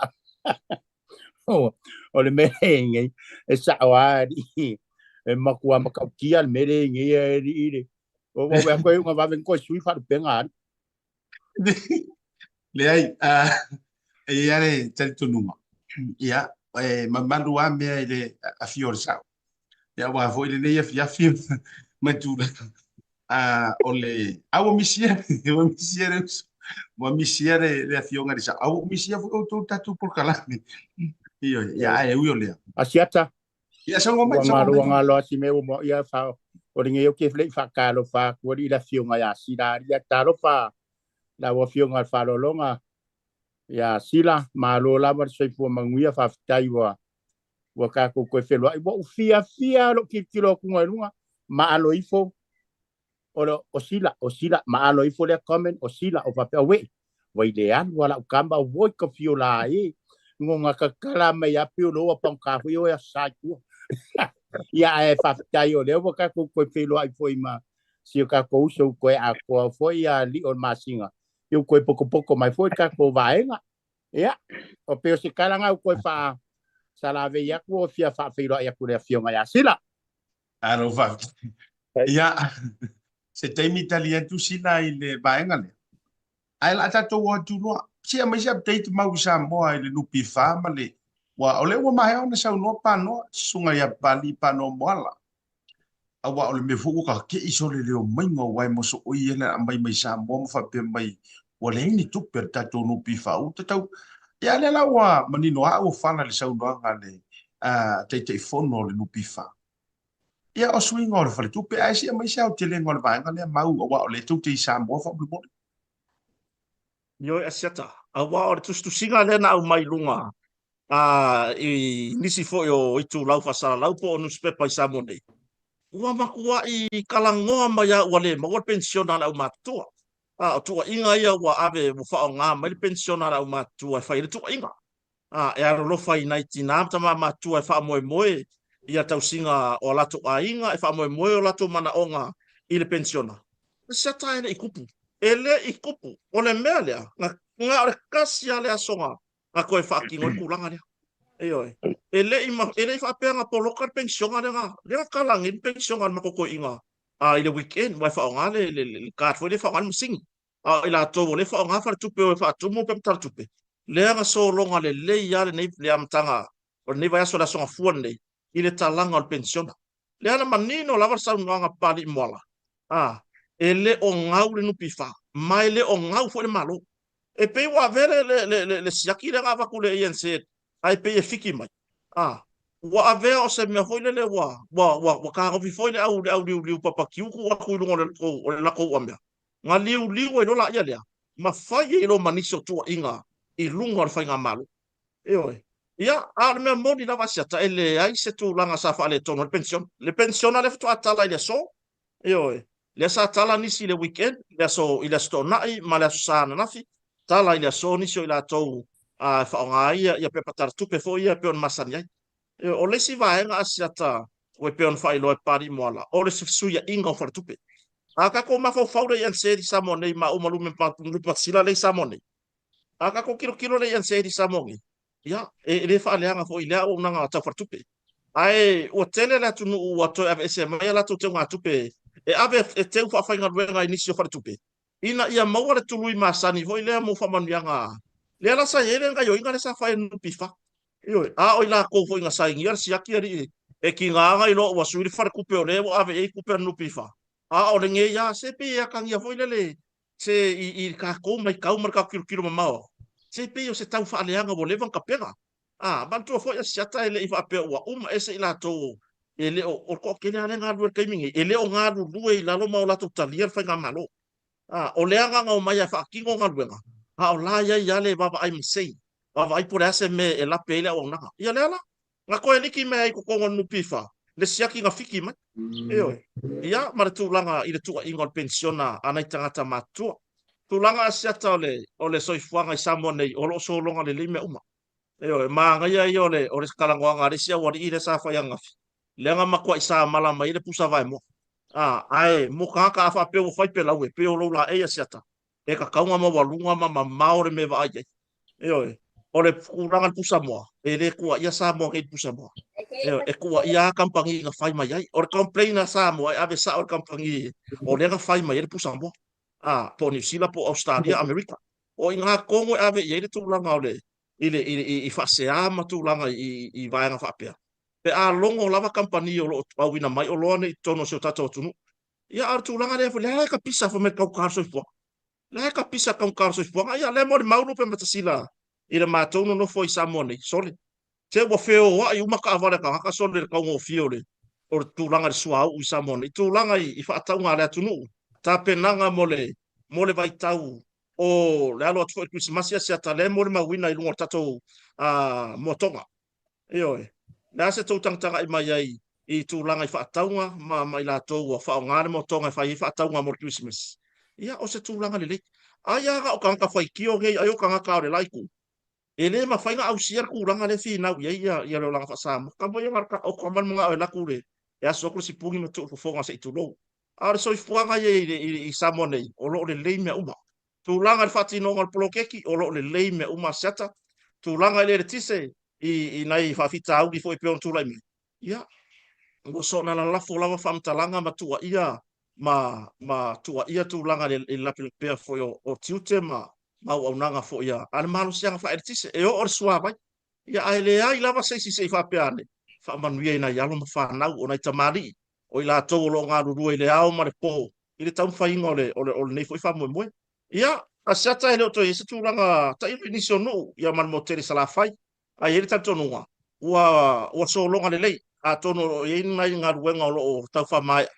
au. O le mea lea e nei, e sao lava alii, e matua matautia le mea lea e nei alii le o ua atu ai una vave ni toe sui faalupega alii. Leai, e i ai le talitonuga, ia, e mamalu lava mea i le afio o le sao. Ia, aua foi lenei afiafi ma tulaga. O le, a ua misia, ua misia le uso, ua misia le, le afioga i le sao. A ua misia foi outou tatou polokalame. Ioe, ia, ae ui o lea. Asiata, Ia, saunoa mai, ua saunoa galo, mai. ua galo atu mea ua mua, ia, fa, o lenei ou te le i faatalofa atu alii i le afioga ia Sila alii, ia talofa lau afioga i le faaaloaloga ia Sila, malo lava le soifua manuia, faafetai ua ua tatou toe feloai. Ua ou fiafia lou tilotilo atu i luga, ma alo ifo, o, le, o Sila, o Sila, ma alo ifo lea comment, o Sila, o faapea, auē, vai le alu a lau kama, oi ka fio la e, ngo nga kakala mai a pio loa pangka hui o ya sa tua. Ia ae faafetai o lea ua tatou toe feiloai foi ma si o tatou uso ua toe atoa foi ia alii o le masina, ia ua toe potopoto mai foi le tatou vaega. Ia, o pei o se tala na ua toe faa salavei atu o fia faafeiloai atu i le afioga ia Sila. Alo faafetai. Ia, se taimi tali atu Sila i le vaega lea. Ae la tatou o atu loa. Se aumai se update mau i Samoa i le NPF ma le ua o lea ua maea ona saunoa Panoa, susuga ia Papalii Panoa Moala. Aua o le mea foi ua kakei sole le omaiga o wae mosooi ia na aumai mai Samoa ma faapea mai ua leai ni tupe a le tatou NPF ua tatau. Ia lea la ua manino lava ua fala le saunoaga a le Taitaifono o le NPF. Ia o suiga o le faletupe ae se aumai se aotelega o le vaega lea mau aua o lea tou te i Samoa faamolemole. Ioe Asiata, aua o le tusitusiga lea na aumai i luga i nisi foi o itulau faasalalau po o nusipepa i Samoa nei, ua matuai talanoa mai lava ua le maua le penisiona a le aumatutua. O tuuaiga ia ua ave ua faaaoga mai le penisiona a le aumatutua e fai ai le tuuaiga. E alolofa i nai tinā ma tamā matua e faamoemoe i a tausiga o a latou aiga, e faamoemoe o latou manaoga i le penisiona. Asiata e le i tupu. E le i tupu. O le mea lea, na o le tasi lava le aso na toe faatino ai le tulaga lea. Ioe. E le i, e le i faapea na poloka le penisiona lea na, lea na tala nei le penisiona a le matou toeaina i le weekend, aua e faaaoga le, le, le card foi lea e faaaoga le masini. A o i latou o lea e faaaoga faletupe o e faatumu pe matala tupe, lea na sologa lelei lava lenei, le amataga o lenei vaiaso, le Aso Gafua lenei, i le talaga o le penisiona. Lea na manino lava le saunoaga a Papalii Moala, a, e le o gau le NPF, ma e le o gau foi le Malo. E pei ua avea le, le, le, le, le siaki lea na avatu i le ANZ, ae pei e fiki mai. A, ua avea o se mea foi lele ua, ua, ua, ua tagofi foi le au, le au liuliu papatiu tuu atu i luga o le, o le latou uamea. Na liuliu ai loa laia lea, ma fai ai loa ma nisi o tuuaiga i luga o le faigamalo. Ioe. Ia, a o le mea moni lava Asiata, e leai se tulaga sa faaletonu ai le penisiona. Le penisiona lea faatoa tala i le aso, ioe, lea sa tala nisi i le weekend, i le aso, i le Aso Toonai ma le Aso Sa ananafi, tala i le aso nisi o i latou e faaaoga ai ia pepa tala tupe foi ia e pei ona masani ai. Ioe, o le isi vaega Asiata ua e pei ona faailoa e Papalii Moala, o le fesuiaiga o faletupe. A tatou mafaufau lea i NZ i Samoa nei, maua ma Lume Matasila lea i Samoa nei, a tatou tilotilo lea i NZ i Samoa nei, Ia, e le faaleaga foi i lea auaunaga tau faletupe. Ae ua tele le atunuu ua toe aveese mai a latou teugatupe e ave e teu faafaigaluega i nisi o faletupe, ina ia maua le tului masani foi lea mo faamanuiaga. Lea la sa i ai le gaoioiga lea sa fai e le NPF. Ioe, a o i latou foi na sainia le siaki alii e tiga ona iloa ua sui le faletupe o lea ua ave i ai tupe a le NPF. A o lenei lava, se pei e atagia foi lele se i le tatou matau ma le tatou tilotilo mamao, se pei o se tau faaleaga ua leva ona tapena. A, manatua foi Asiata e le i faapea ua uma ese i latou e le o, o le toatele lava lea e galulue i le taimi nei, e le o galulue i lalo ma o latou talia le faigamalo. A, o le agaga omai e faatino galuega, a o la e i ai lava le vaavaai masei, vaavaai po o le a se mea e lape ai le auaunaga. Ia lea la, na toe liki mai ai i totonu o le NPF le siaki na fiki mai. Ioe. Ia, ma le tulaga i le tuuaiga o le penisiona a nai tagata matutua. Tulaga asiata o le, o le soifuaga i Samoa nei, o lo o sologa lelei mea uma. Ioe, manaia ia o le, o le talanoaga a le isi aualii lea sa fai ananafi, lea na matuai samala mai ai le pusa vaemoa. A, ae mo tagata a faapea ua fai pelaue, pei o lou laei asiata, e tatau ona maualuga ma mamao le mea e vaai ai. Ioe, o le tulaga i le pusamoa, e le tuuaia Samoa nei i le pusamoa. Ioe, e tuuaia lava kamupani na fai mai ai. O le complain a Samoa e ave sao i le kamupani o lea na fai mai ai le pusamoa. A, po o Niu Sila po o Ausetalia, Amerika. O i ina tonu e ave i ai le tulaga o le, i le, i, i, i faasea ma tulaga i, i vaega faapea. Pe a logo lava kamupani o lo o auina mai oloa nei i totonu o si o tatou atunuu. Ia, a o le tulaga lea foi, lea e tapisa fai mai le taugata o le soifuaga. Lea e tapisa taugata o le soifuaga. Ia, lea molimau Lupematasila i le matou nonofo i Samoa nei, sole. Se ua feoai uma taavale a tagata sole i le taugofie o le, o le tulaga i le suauu i Samoa nei. Tulaga i, i faatauga a le atunuu, tapenaga mo le, mo le vaitau o le alo atu foi i le Kerisimasi Asiata, lea e molimauina i luga o le tatou moatoga. Ioe. O le a se tou tagatagai mai ai i tulaga i faatauga ma, ma i latou ua faaaoga le moatoga e fai ai faatauga mo le Kerisimasi? Ia, o se tulaga lelei. Ai lava na o tagata faitio nei, ai o tagata o le la itu. E le mafai ona ausia le tulaga lea e finau i ai ia, ia le olaga faa-Samoa. Tama ia na o tama le manao e alu atu le, e aso atu le sipuni ma tuu i le fofoga se i tulou. A o le soifuaga ia i, i, i Samoa nei, o lo o lelei mea uma. Tulaga i le faatinoga o le poloketi, o lo o lelei mea uma Asiata. Tulaga i le eletise, i, i nai faafitauli foi e pei ona tulai mai, ia, ua soona lalafo lava faamatalaga ma tuuaia ma, ma tuuaia tulaga i le lapelapea foi o, o tiute ma, ma auaunaga foi a, a le malosiaga faaeletise. E oo i le suavai, ia, ae leai lava se isi se i faapea ane, faamanuia i nai alo ma fanau o nai tamalii, o i latou o lo o galulue i le ao ma le po i le taumafaiga o le, o le, o lenei foi faamoemoe. Ia, Asiata e le o toe i ai se tulaga tailo i nisi o nuu, ia ma le motu tele i Salafai. Ae i ai le talitonuga, ua, ua sologa lelei, atonu o lo o i ai nai galuega o lo o tau faamaea,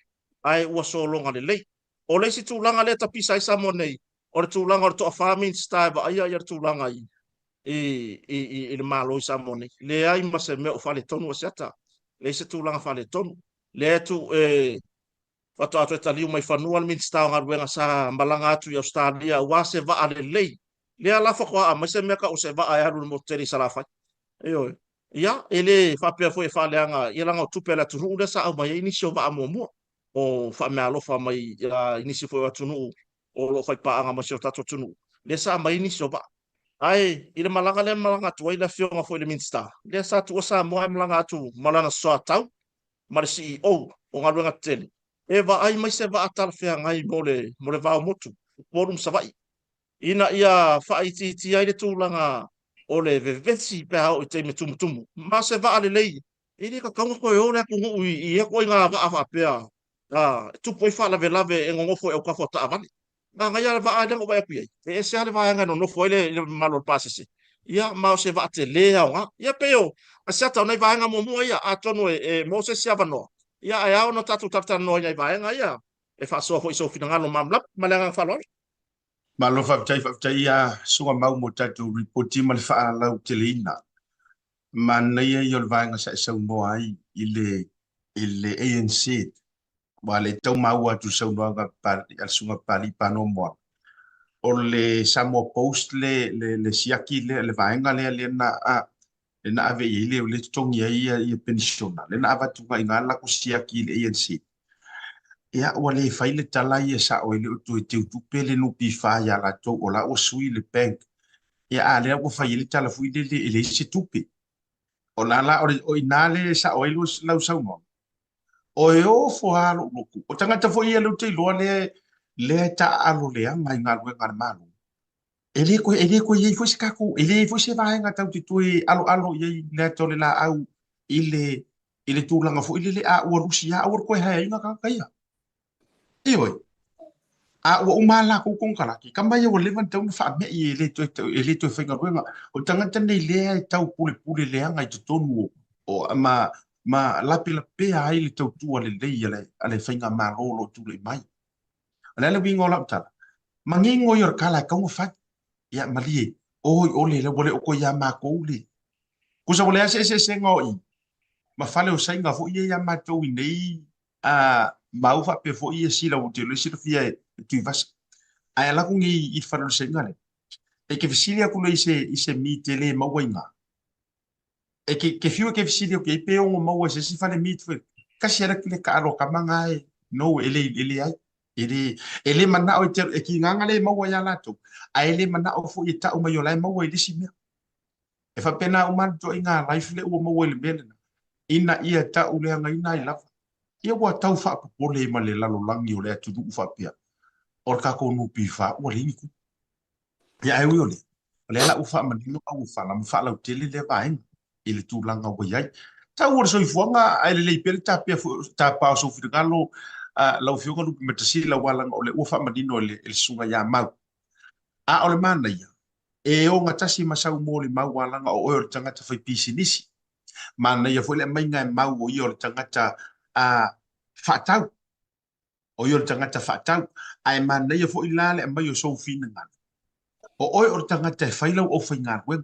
ae ua sologa lelei. O le isi tulaga lea e tapisa ai Samoa nei, o le tulaga o le toafa Minisita e vaaia le tulaga i, i, i, i le Malo i Samoa nei. Leai ma se mea o faaletonu Asiata, leai se tulaga faaletonu. Lea e tu, e faatoa toe taliu mai fanua le Minisita o Galuega sa malaga atu i Ausetalia aua se vaa lelei. Lea la faatoa aumai se mea tau o se vaa e alu i le motu tele i Salafai. Ioe. Ia, e le faapea foi e faaleaga ia leaga o tupe a le atunuu lea sa aumai ai nisi o vaa muamua o faameaalofa mai i nisi foi o atunuu o lo o faipaaga ma si o tatou atunuu, lea sa aumai ai nisi o vaa. Ae i le malaga lea na malaga atu ai le afioga foi i le Minisita, lea sa tuua Samoa ae malaga atu ma lana soatau ma le CEO o Galuega Tetele, e vaai mai se vaa talafeagai mo le, mo le va o motu, Upolu ma Savaii, ina ia faaitiitia ai le tulaga o le vevesi pe a oo i taimi e tumutumu. Ma se vaa lelei, e le tatau ona toe o le atunuu i, i ia ituaiga vaa faapea, a, e tupu ai faalavelave e nonofo i autafa o taavale. Manaia le vaa lea na ou vaai atu i ai, e ese lava le vaega e nonofo ai le, le mamalu o le pasese, ia, ma o se vaa tele aoga. Ia pei o Asiata o nai vaega muamua ia, atonu e, e maua se isi avanoa, ia ae ao ona tatou talatalanoa i nai vaega ia, e faasoa foi i sou finagalo malamalama. Ma le agaga faaaloalo. Malo faafetai, faafetai ia Susuga Mau mo tatou lipoti ma le faalauteleina. Manaia ia o le vaega sa e saunoa ai i le, i le ANC, Aua le tau maua atu i le saunoaga a le Susuga Papalii Panoa Moana, o le Samoa Post le, le, le siaki lea, le vaega lea lea na, a, lea na ave i ai le, le totogi ai ia, ia penisiona, lea na avatu agai i ina le latou siaki i le ANC. Ia, ua le fai le tala ia sao e le o toe teutupe le NPF ia latou, o la ua sui le bank. Ia, a lea ua fai ai le tala foi lele e leai se tupe. O la la, o le, o i ina lea e sao ai lau saunoaga. O e ofo lava lou loto. O tagata foi ia lea ou te iloa lea, lea e taaalo leaga i galuega a le Malo. E le toe, e le toe i ai foi se tatou, e leai foi se vaega tatou te toe aloalo i ai i le ata o le laau i le, i le tulaga foi lele a ua lusi lava, aua le toe haeaina tagata ia. Ioe. A ua uma lava latou konekarate, tama ia ua leva ona tatau ona faame'i e le toe, e le toe faigaluega. O tagata nei lea e tau pulepule leaga i totonu o, o ma, ma lapelapea ai le tautua lelei a le, a le faigamalo o lo o tulai mai. O le a le uiga o lau tala? Manino ia o le tala e tatau ona fai. Ia malie, oi ole lea ua le o toe ia matou le. Tusa ua leai se eseesega o i ma fale o Saina foi ia ia matou i nei a mau faapea foi ia sila ua te iloa silafia e Tuivasa. Ae alu atu nei i le fale o le Saina lea, e te fesili atu loa i se, i se meat e le maua i ina. E ke, ke fiu e ke fesili atu i ai pe ono maua i se isi fale meat foi. Tasi lava le kile taalo a tama na e, no, e le, e leai. E le, e le manao e te, e kīnāna le maua iā latou, ae le manao foi e tau mai o la e maua i le isi mea. E faapena uma le ituaiga life lea ua maua i le mea lena, ina ia tauleagaina ai lava. Ia ua tau faapopole ma le lalolagi o le atunuu faapea, o le tatou NPF ua leai ni tupe. Ia ae ui o lea, o lea la ua faamanino auofala ma faalautele lea vaega i le tulaga ua i ai. Tau o le soifuaga ae lelei pea le tapea foi, tapa o sou finagalo lau Afioga Lupematasi Laualaga o lea ua faamanino e le Susuga ia Mau. A o le manaia, e ogatasi ma sau molimau alaga o oe o le tagata fai pisinisi. Manaia foi le aumaiga e mau o ia o le tagata a faatau. O ia o le tagata faatau. Ae manaia foi la le aumai o sou finagalo. O oe o le tagata e fai lau aufaigaluega,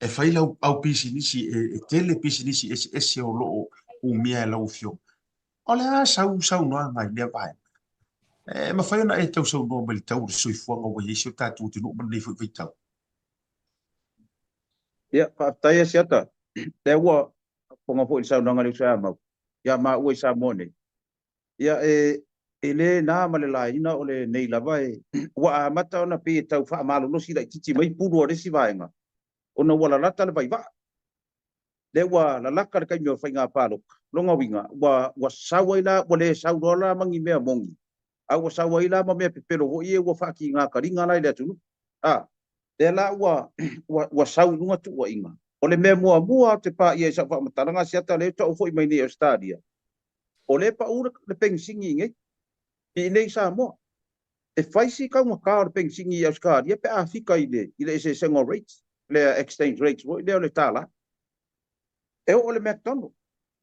e fai lau au pisinisi, e tele pisinisi eseese o lo o umia e lau afioga. O le a sau saunoaga i lea vaega? E mafai ona e tausaunoa mai i le tau o le soifuaga ua i ai si o tatou atunuu ma lenei foi vaitau? Ia, faafetai Asiata. Lea ua faafofoga foi i le saunoaga a le uso ia Mau, ia maua i Samoa nei. Ia, e le na ma le laina o lenei lava e, ua amata ona pei e tau faamalolosi laitiiti mai pulu a le isi vaega, ona ua lalata le vaivaa. Lea ua lalaka le taimi o faiga palota, lona uiga, ua, ua sau ai la, ua le sau loa la ma ni mea moni, a ua sau ai la ma mea pepelo foi ia ua faatiga taliga la i le atunuu. A, lea la ua, ua, ua sau i luga tuuaiga. O le mea muamua ou te paia i sau faamatalaga, Asiata, lea faatoa ou foi mai nei i Ausetalia, o lea e pau le, le penisini i inei, i inei i Samoa. E fai si taugata o le penisini i Ausetalia pe a fika i le, i le eseesega o rates, le exchange rates foi lea o le $. E oo i le McDonald,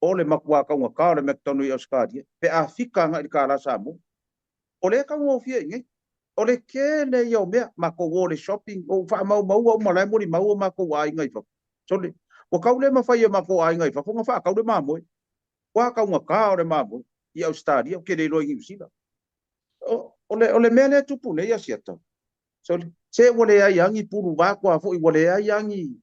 o le matua taugata o le McDonald i Ausetalia pe a fika agai i le $. Samoa. O lea e taugofie i inei. O le tele ia o mea, matou o i le shopping, ua faamaumaua uma, o la e molimau o matou aiga i fafo. Sole, ua tau le mafai e matou aiga i fafo ona faatau le mamoe. Ua taugata o le mamoe i Ausetalia, ou te le iloa i Niu Sila. O le, o le mea lea e tupu nei Asiata, sole, se ua leai lava ni pulu vatua foi, ua leai lava ni,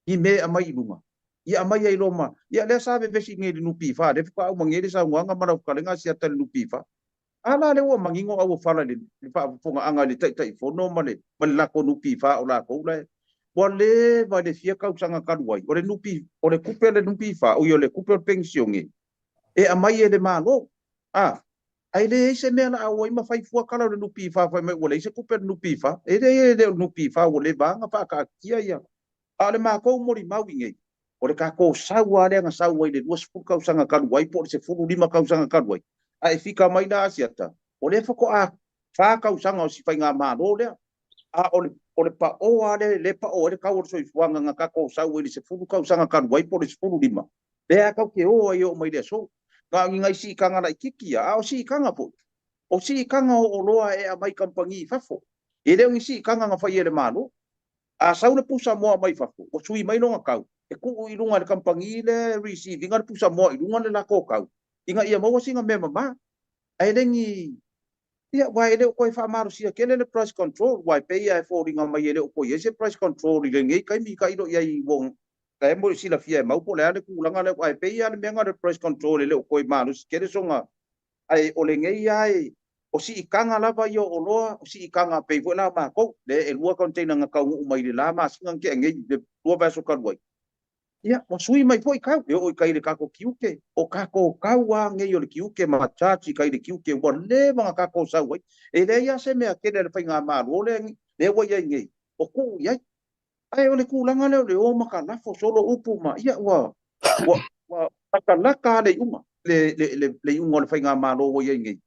ni mea e aumai i luga, ia aumai ai loa ma, ia lea sa vevesi nei i le NPF, lea faatoa uma nei le saunoaga ma lau fetalaiga Asiata i le NPF. A la lea ua manino auofala i le, le faafofogaaga i le Taitaifono ma le, ma le latou NPF o latou la e, ua leva i le fia tausaga talu ai, o le NP, o le tupe a le NPF, oi o le tupe o le penisione, e aumai e le Malo. A, Ae leai se mea la a o ai ma fai fua tala o le NPF fai mai ua leai se tupe a le NPF. E leai e le o le NPF ua leva lava ona faataatitia ia. A o le matou molimau i inei, o le tatou sau lava lea na sau ai i le 20 tausaga talu ai po o le 15 tausaga talu ai, a e fika mai la Asiata, o lea faatoa fa tausaga o si faigamalo lea. A o le, o le pao lava lea, lea e pao ai le tau o le soifuaga na tatou sau ai i le 10 tausaga talu ai po o le 15, lea lava tatou te o ai e oo mai i le aso. Na o ni nai siitaga laitiiti ia, a o siitaga foi, o siitaga o oloa e aumai kamupani i fafo. E le o ni siitaga na fai e le Malo. A sau le pusa moa mai fafo, ua sui mai lona tau, e tuu i luga e le kamupani le receive ina le pusa moa i luga le latou tau, ina ia maua sina mea mama. Ae le ni Ia, aua e le o toe faamalosia tele le price control, aua e pei lava e foliga mai e le o toe i ai se price control i lenei taimi, tailo i ai ua la e silafia e Mau po o le a le tulaga lea, aua e pei lava le mea lena o le price control e le o toe malosi tele sona, ae o lenei lava e O siitaga lava ia o oloa, o siitaga pei foi la matou, lea e lua container na taunuu mai le la masina na tea nei, le lua vaiaso talu ai. Ia, ua sui mai foi tau, e oo i tai i le tatou tiute. O tatou tau lava nei o le tiute ma charge i tai i le tiute ua leva ona tatou sau ai. E leai lava se mea tele a le faigamalo lea, lea ua i ai nei, o tuu i ai. Ae o le tulaga lea o le o ma talafo solo upu ma, ia ua, ua, ua latalata lava le iuga, le, le, le, le iuga o le faigamalo ua i ai nei,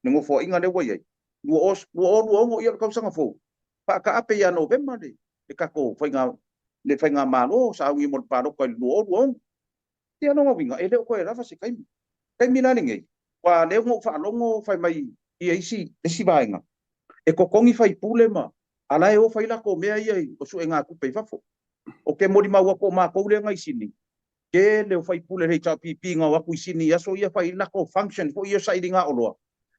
le nofoaiga lea ua i ai, 2026, ia o le tausaga fou, faataape ia Novema le, le tatou faiga, le faigamalo sauni mo le palota i le 2026. Ia lona uiga, e le o toe lava se taimi. Taimi la lenei, aua lea ua ou faalogo fai mai ia isi, isi vaega, e totogi faipule ma, a la e o fai latou mea ia o suegatupe i fafo. Ou te molimau atu o matou lea na i Sini, tele o faipule le HRPP na o atu i Sini i aso ia fai ai latou function foi ia o sailiga oloa,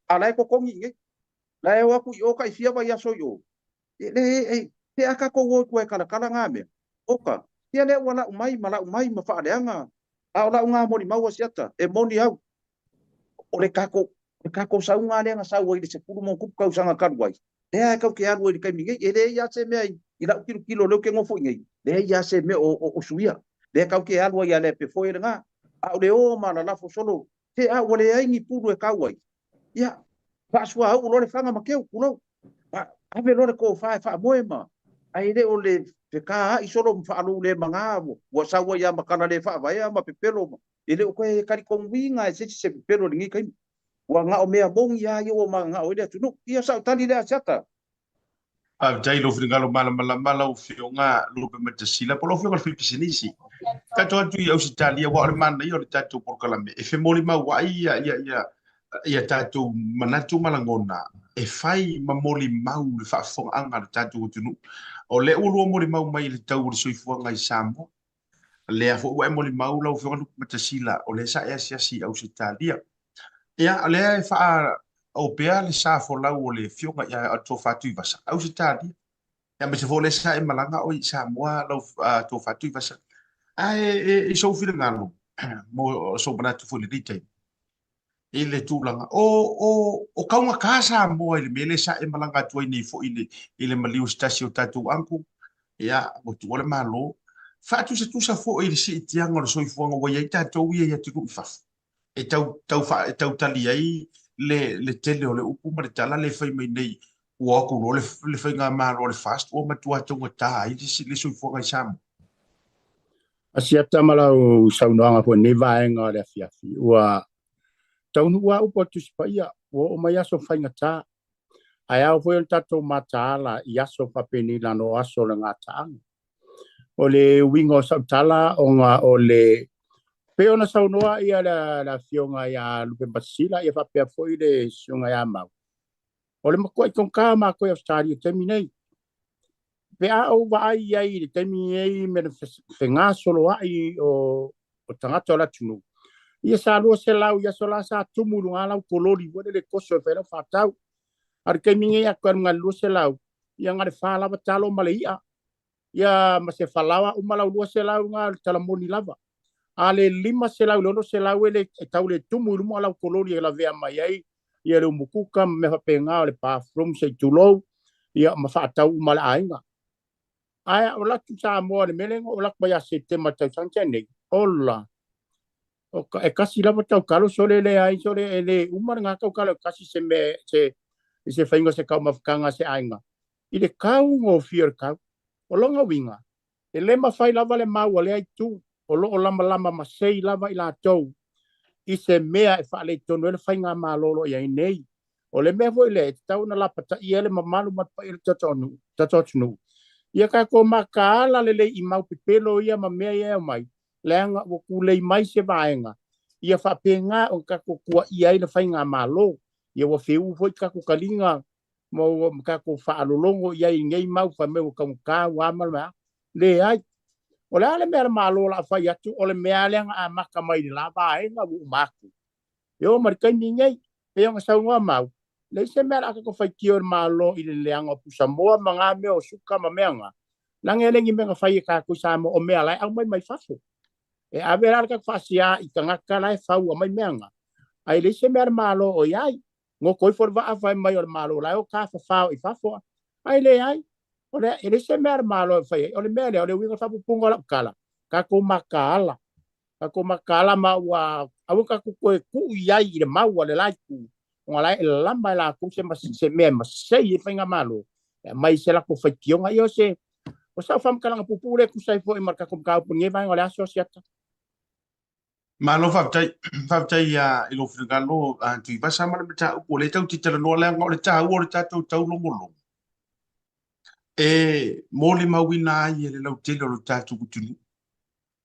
a la e totogi i inei. La e o atu i o tai fia vaiaso i o. E le, e, pe a tatou o i tua e talatala na mea, oka, ia lea ua lau mai ma lau mai ma faaleaga, a o lau na molimau a Asiata, e moni au, o le tatou, le tatou sauga lea na sau ai i le 10 ma ono tupu tausaga talu ai, lea e tatou te alu ai i le taimi nei. E leai lava se mea i, i lau tilotilo lea ou te nofo i nei, leai lava se mea o, o, o suia. Lea tatou te alu ai a le fefoe lena. A o le o ma lalafo solo, se a ua leai ni pulu e kau ai, ia, faasuauu loa le faga ma keu, tulou. Ave loa le tofa e faamoe ma, ae le o le fekaai solo ma faalou-le-maga ua sau ai lava ma tala le faavaea ma pepelo ma, e le o toe talitonuina e se isi se pepelo i lenei taimi. Ua na o mea moni lava ia ua mananao ai le atunuu. Ia, o sau tali lea Asiata. Faafetai i lou finagalo malamalama lau Afioga Lupe Matasila po o lau Afioga i le Faipisinisi. Tatou atu i Ausetalia, aua o le manaia o le tatou polokalame e femolimau ai ia tatou manatu ma lagona e fai ma molimau le faafofogaaga a le tatou atunuu. O lea ua lua molimau mai i le tau o le soifuaga i Samoa. Lea foi ua e molimau lau Afioga Lupe Matasila, o lea sa e asiasi i Ausetalia. Ia, o lea e faaopea le sa folau o le Afioga ia Tofa Tuivasa, Ausetalia. Ia, aemaise foi o lea sa e malaga oe i Samoa lau Tofa Tuivasa. Ae i sou finagalo, mo sou manatu foi i lenei taimi, i le tulaga o taugata Samoa i le mea lea sa e malaga atu ai nei foi i le maliu o se tasi o tatou uncle, ia, ua tuua le Malo. Faatusatusa foi i le siitiaga o le soifuaga ua i ai tatou ia i atunuu i fafo, e tau tali ai le tele o le upu ma le tala lea e fai mai nei, ua o atu loa le faigamalo a le FAST ua matua taugata ai le soifuaga i Samoa. Asiata ma lau saunoaga foi i lenei vaega o le afiafi, ua taunuu lava upu a le Tusi Paia, ua oo mai aso faigata, ae ao foi ona tatou mataala i aso faapenei leaga o aso o le gataaga. O le uiga o sau tala ona o le pei ona saunoa ia le afioga ia Lupe Matasila ia faapea foi le susuga ia Mau, o le matuai taugata o matou i Ausetalia i le taimi nei. Pe a ou vaai i ai i le taimi nei me le fegasoloai o tagata o le atunuu, ia sa 200 i aso la sa tumu i luga lau kololi ua le toso e fai lau faatau. A o le taimi nei a toe alu nai le 200, ia na o le fa lava talo ma le i'a, ia ma se falaoa uma lau 200 na o le tala moni lava. A le 500 i le 600 e le e tau le tumu i luma lau kololi e lavea mai ai ia le umukuka ma mea faapena o le bathroom se i tulou, ia ma faatau uma le aiga. Ae o latu Samoa le mea lea na ou alu atu ai ia Setema i le tausaga na tea nei, ola, e kasi lava tautalo sole leai sole e le uma lena tautalo e kasi se mea se i se faiga o se taumafataga a se aiga i le taugofie o le tau. O lona uiga, e le mafai lava le mau a lea itu o lo o lamalama masei lava i latou i se mea e faaletonu ai le faigamalo o lo o i ai nei. O le mea foi lea e tatau ona lapataia ai le mamalu ma le paia o le tatou atunuu, ia tatou mataala lelei i mau pepelo ia ma mea ia e aumai, leaga ua tulei mai se vaega ia faapena ona tatou tuuaia ai le faigamalo. Ia ua feuu foi tatou taliga ma ua tatou faalologo i ai i nei mau fai mai ua taugata ua a ma le mea. Leai. O le a le mea a le Malo o le a fai atu, o le mea lea na amata mai i le la vaega ua uma atu. E oo mai i le taimi nei, pei ona saunoa Mau, leai se mea o le a tatou faitio i le Malo i le leaga o pusamoa ma na mea o suka ma mea na, leaga e le ni mea na fai e tatou i Samoa, o mea la e aumai mai fafo. E ave la le tatou faasia i tagata la e fau aumai mea na, ae leai se mea a le Malo o i ai. Goko ifo le vaa fai mai o le Malo la e o tafafao i fafo, ae leai, o le, e leai se mea a le Malo e fai ai. O le mea lea, o le uiga o le faapupuga o lau tala, tatou mataala, tatou mataala ma ua aua tatou toe tuu i ai i le mau a le la itu, ona la e lama e latou se, se mea e masei ai faigamalo, e aumai se latou faitioga. Ia o se, o sau faamatalaga puupuu lea e tusa ai foi ma le tatou mataupu i lenei vaega o le aso, Asiata. Malo faafetai, faafetai i lou finagalo Tuivasa ma le mataupu o lea tatou te talanoa leaga o le taua o le tatou taulogologo e molimauina ai e le lautele o le tatou atunuu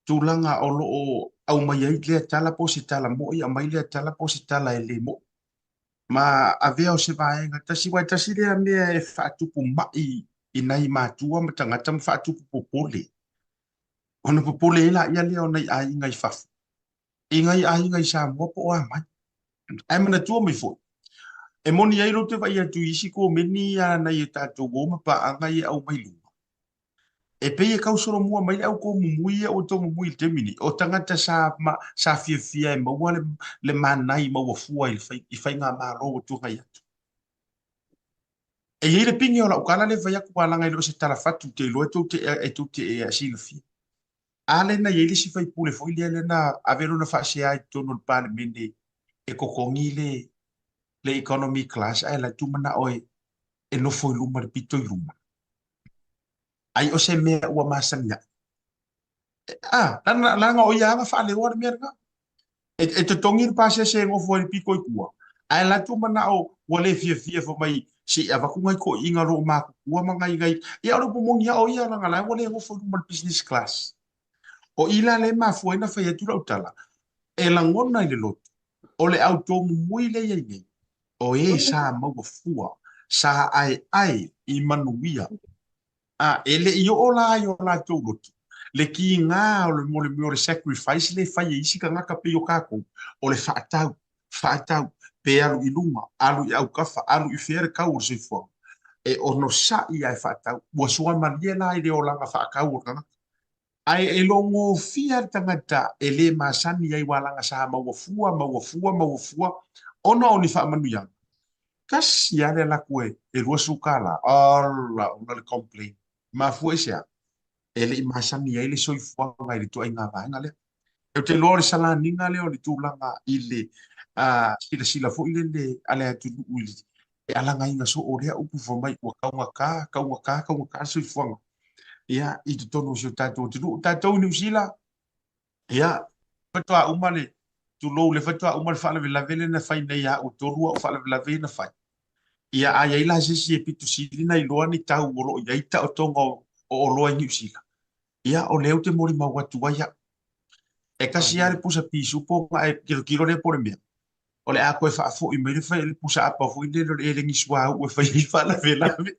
tulaga o lo o aumai ai lea tala po o se tala mo'i, aumai lea tala po o se tala e le mo'i. Ma avea o se vaega tasi, aua e tasi lea mea e faatupu ma'i i nai matua ma tagata ma faatupu popole. Ona popole ai laia lea o nai aiga i fafo, i nai aiga i Samoa po o a mai. Ae manatua mai foi, e moni ai lou te vaai atu i isi komeni a nai o tatou uo ma paaga ia e aumai luga, e pei e tau solomua mai le au tomumui ia ua tomumui i le taimi nei, o tagata sa, ma, sa fiafia e maua le, le manai maua fua i, le fai, i faigamalo ua tuanai atu. E i ai le pine o lau tala lea e fai atu aua leaga e le o se tala fatu, ou te iloa e tou te, e tou te silafia. A lea na i ai le isi faipule foi lea lea na ave lona faasea i totonu o le Palemene e totogi le, le economy class ae la e tumanao e, e nofo i luma i le pito i luma. Ai o se mea ua masani ai. A, leaga o ia lava na faaleoa le mea lena. E, e totogi le pasese e nofo ai i le pito i tua, ae latou manao ua le fiafia fai mai se i avatu nai toeaiina o lo o matutua ma nai nai ia o le upu moni lava o ia leaga la ua le nofo i luma o le business class. O i la lea e mafua ai ona fai atu lau tala, e lagona i le loto o le au tomumui lea e i ai nei, o e sa maua fua, sa aeae i manuia A, e le i oo la i o latou loto le kīgā o le, mo le mea o le sacrifice lea e fai e isi tagata pei o tatou, o le faatau, faatau, pe alu i luga, alu i autafa, alu i fea le tau o le soifuaga. E onosai ae faatau. Ua suamalie la i le olaga faatau o le tagata. Ae e logofia le tagata e le masani ai aua leaga sa maua fua, maua fua, maua fua ona o ni faamanuiaga. Tasi lava le alu atu e $20, ola ola le complain. Mafua i se a? E le i masani ai le soifuaga i le ituaiga vaega lea. Ou te iloa o le salaniga lea o le tulaga i le silasila foi lele a le atunuu i le alagaina soo o lea upu fai mai ua taugata, taugata, taugata le soifuaga ia, i totonu o si o tatou atunuu. Tatou i Niu Sila, ia, faatoa uma le, tulou, le faatoa uma le faalavelave lea na fai nei ia au, e tolu au faalavelave ia na fai. Ia, a i ai la se isi e pito sili ona iloa ni tau o lo o i ai taotoga o oloa i Niu Sila, ia, o lea ou te molimau atu ai au. E tasi lava le pusa pisupo ona e tilotilo lea po o le mea, o le a toe faafoi mai le fai le pusa apa foi lele o le elegi suauu e fai ai faalavelave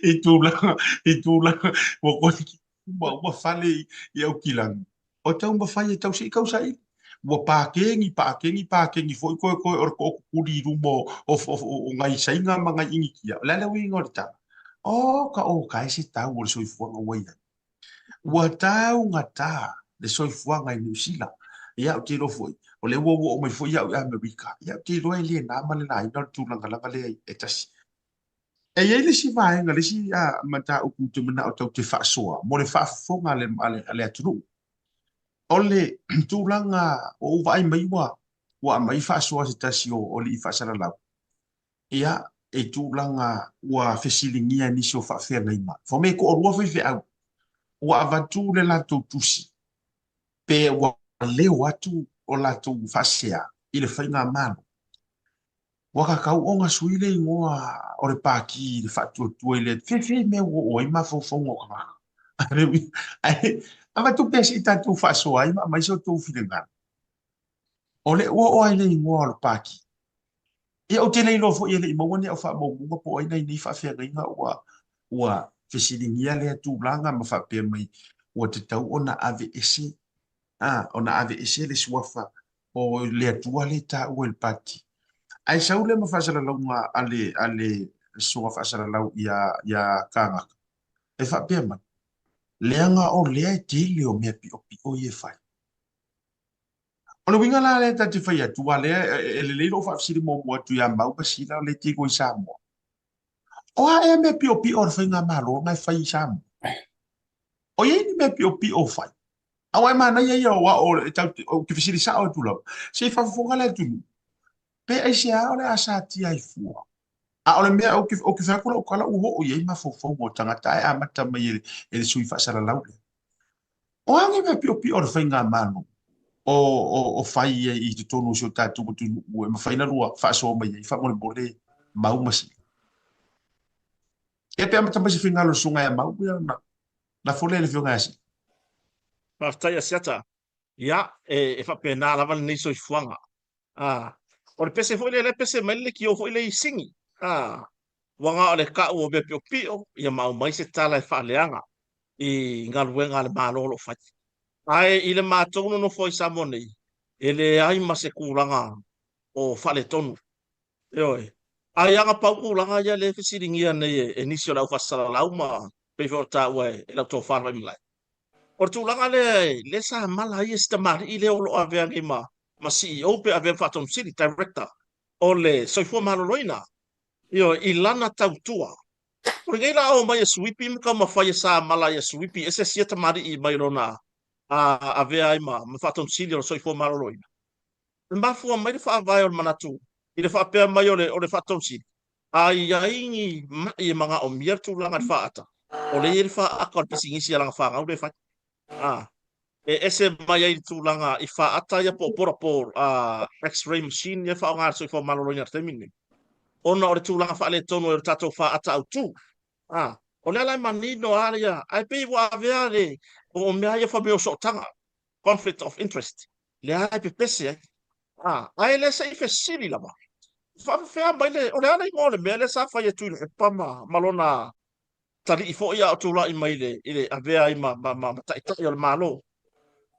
i tulaga i tulaga ua toe uma uma fale i Aukilani. O taumafai e tau se i tau saili. Ua pakegi, pakegi, pakegi foi koe koe o le tookukuli i luma o nai Saina ma nai Initia. O le a le uiga o le tala? O ka o ka e se tau o le soifuaga ua i ai. Ua taugata le soifuaga i Niu Sila. Ia, ou te iloa foi, o lea ua oo mai foi au i Amerika. Ia, ou te iloa e le na ma le laina o le tulaga lava lea e tasi. E i ai le isi vaega, le isi mataupu ou te manao tatou te faasoa mo le faafofoga a le, a le, a le atunuu. O le tulaga ua ou vaai mai ua, ua aumai faasoa a se tasi o, o alii faasalalau. Ia, i tulaga ua fesiligia e nisi o faafeagaiga. Fai mai e toalua faifeau ua avatu le latou tusi pe ua leo atu o latou faasea i le faigamalo. Ua tatau ona sui le igoa o le Pati i le Faatuatua i le fefe mea ua oo ai mafaufauga o tagata. Ae avatu pea se i tatou faasoa ai ma aumai so outou finagalo. O le ua oo ai le igoa o le Pati. Ia, ou te le iloa foi e le i maua ni au faamaumauga po o ai nai nei faafeagaiga ua ua fesiligia lea tulaga ma faapea mai ua tatau ona aveese, a, ona aveese le suafa o le Atua lea e taua i le Pati. Ae sau lea ma faasalalauga a le a le susuga faasalalau ia ia Kagaka e faapea mai, leaga o lea e tele o mea piopio ia e fai. O le uiga la lea ta te fai atu, aua lea e lelei lou faafesili muamua atu ia Mau ma Sila o lea e te igoa i Samoa. O a ea mea piopio o le faigamalo na e fai i Samoa? O i ai ni mea piopio o fai? Aua e manaia ia aua o le tau ou te fesili sao atu lava, se i faafofoga le atunuu, pe aisea o le a satia ai fua? A o le mea ou te, ou te fai atu lau tala ua oo i ai mafaufauga o tagata ae amata mai e le, e le sui faasalalau lea. O a ni mea piopio o le faigamalo o, o, o fai ai i totonu o si o tatou atunuu e mafai ona lua faasoa mai ai faamolemole Mau ma Sila? Ia pe amata mai se finagalo o le susuga ia Mau ia ona lafo lea i le afioga ia Sila. Faafetai Asiata. Ia, e, e faapena lava lenei soifuaga. Ah, o le pese foi lea, lea e pese mai le leitio foi lea i Sini. Ah, ua na o le tau o mea piopio, ia ma aumai se tala e faaleaga i galuega a le Malo o lo o fai. Ae i le matou nonofo ai i Samoa nei, e leai ma se tulaga o faaletonu. Ioe. Ae ana pau tulaga ia lea e fesiligia nei e, e nisi o le au faasalalau ma pei foi ona taua e, e lau tofa le Vaimalae. O le tulaga lea, lea sa mala ai si tamalii lea o lo o avea nei ma, ma CEO pe avea ma Faatonu Sili, Director o le Soifua Maloloina, ioe, i lana tautua. O lenei la omai e suipi ma taumafai e sa mala ai e suipi ese sia tamalii mai lona a, avea ai ma, ma Faatonu Sili o le Soifua Maloloina. E mafua mai le faavae o le manatu i le faapea mai o le, o le Faatonu Sili, a i ai ni maʻi e manaomia le tulaga i le faata, o lea e i ai le faata o le pisinisi a lana fanau lea e fai. A, e ese mai ai le tulaga i faata ia po o portable x-ray machine ia e faaaoga e le soifua maloloina i le taimi lenei, ona o le tulaga faaletonu ai o le tatou faata autu. A, o lea la e manino lava ia, ae pei ua avea le, o mea ia fai mai o sootaga, conflict of interest, lea e pepese ai. A, ae le se i fesili lava, faapefea mai le, o le a le igoa o le mea lea sa fai e Tuilaepa ma, ma lona talii foi a o tulai mai i le, i le avea ai ma, ma, ma, ma taitai o le Malo.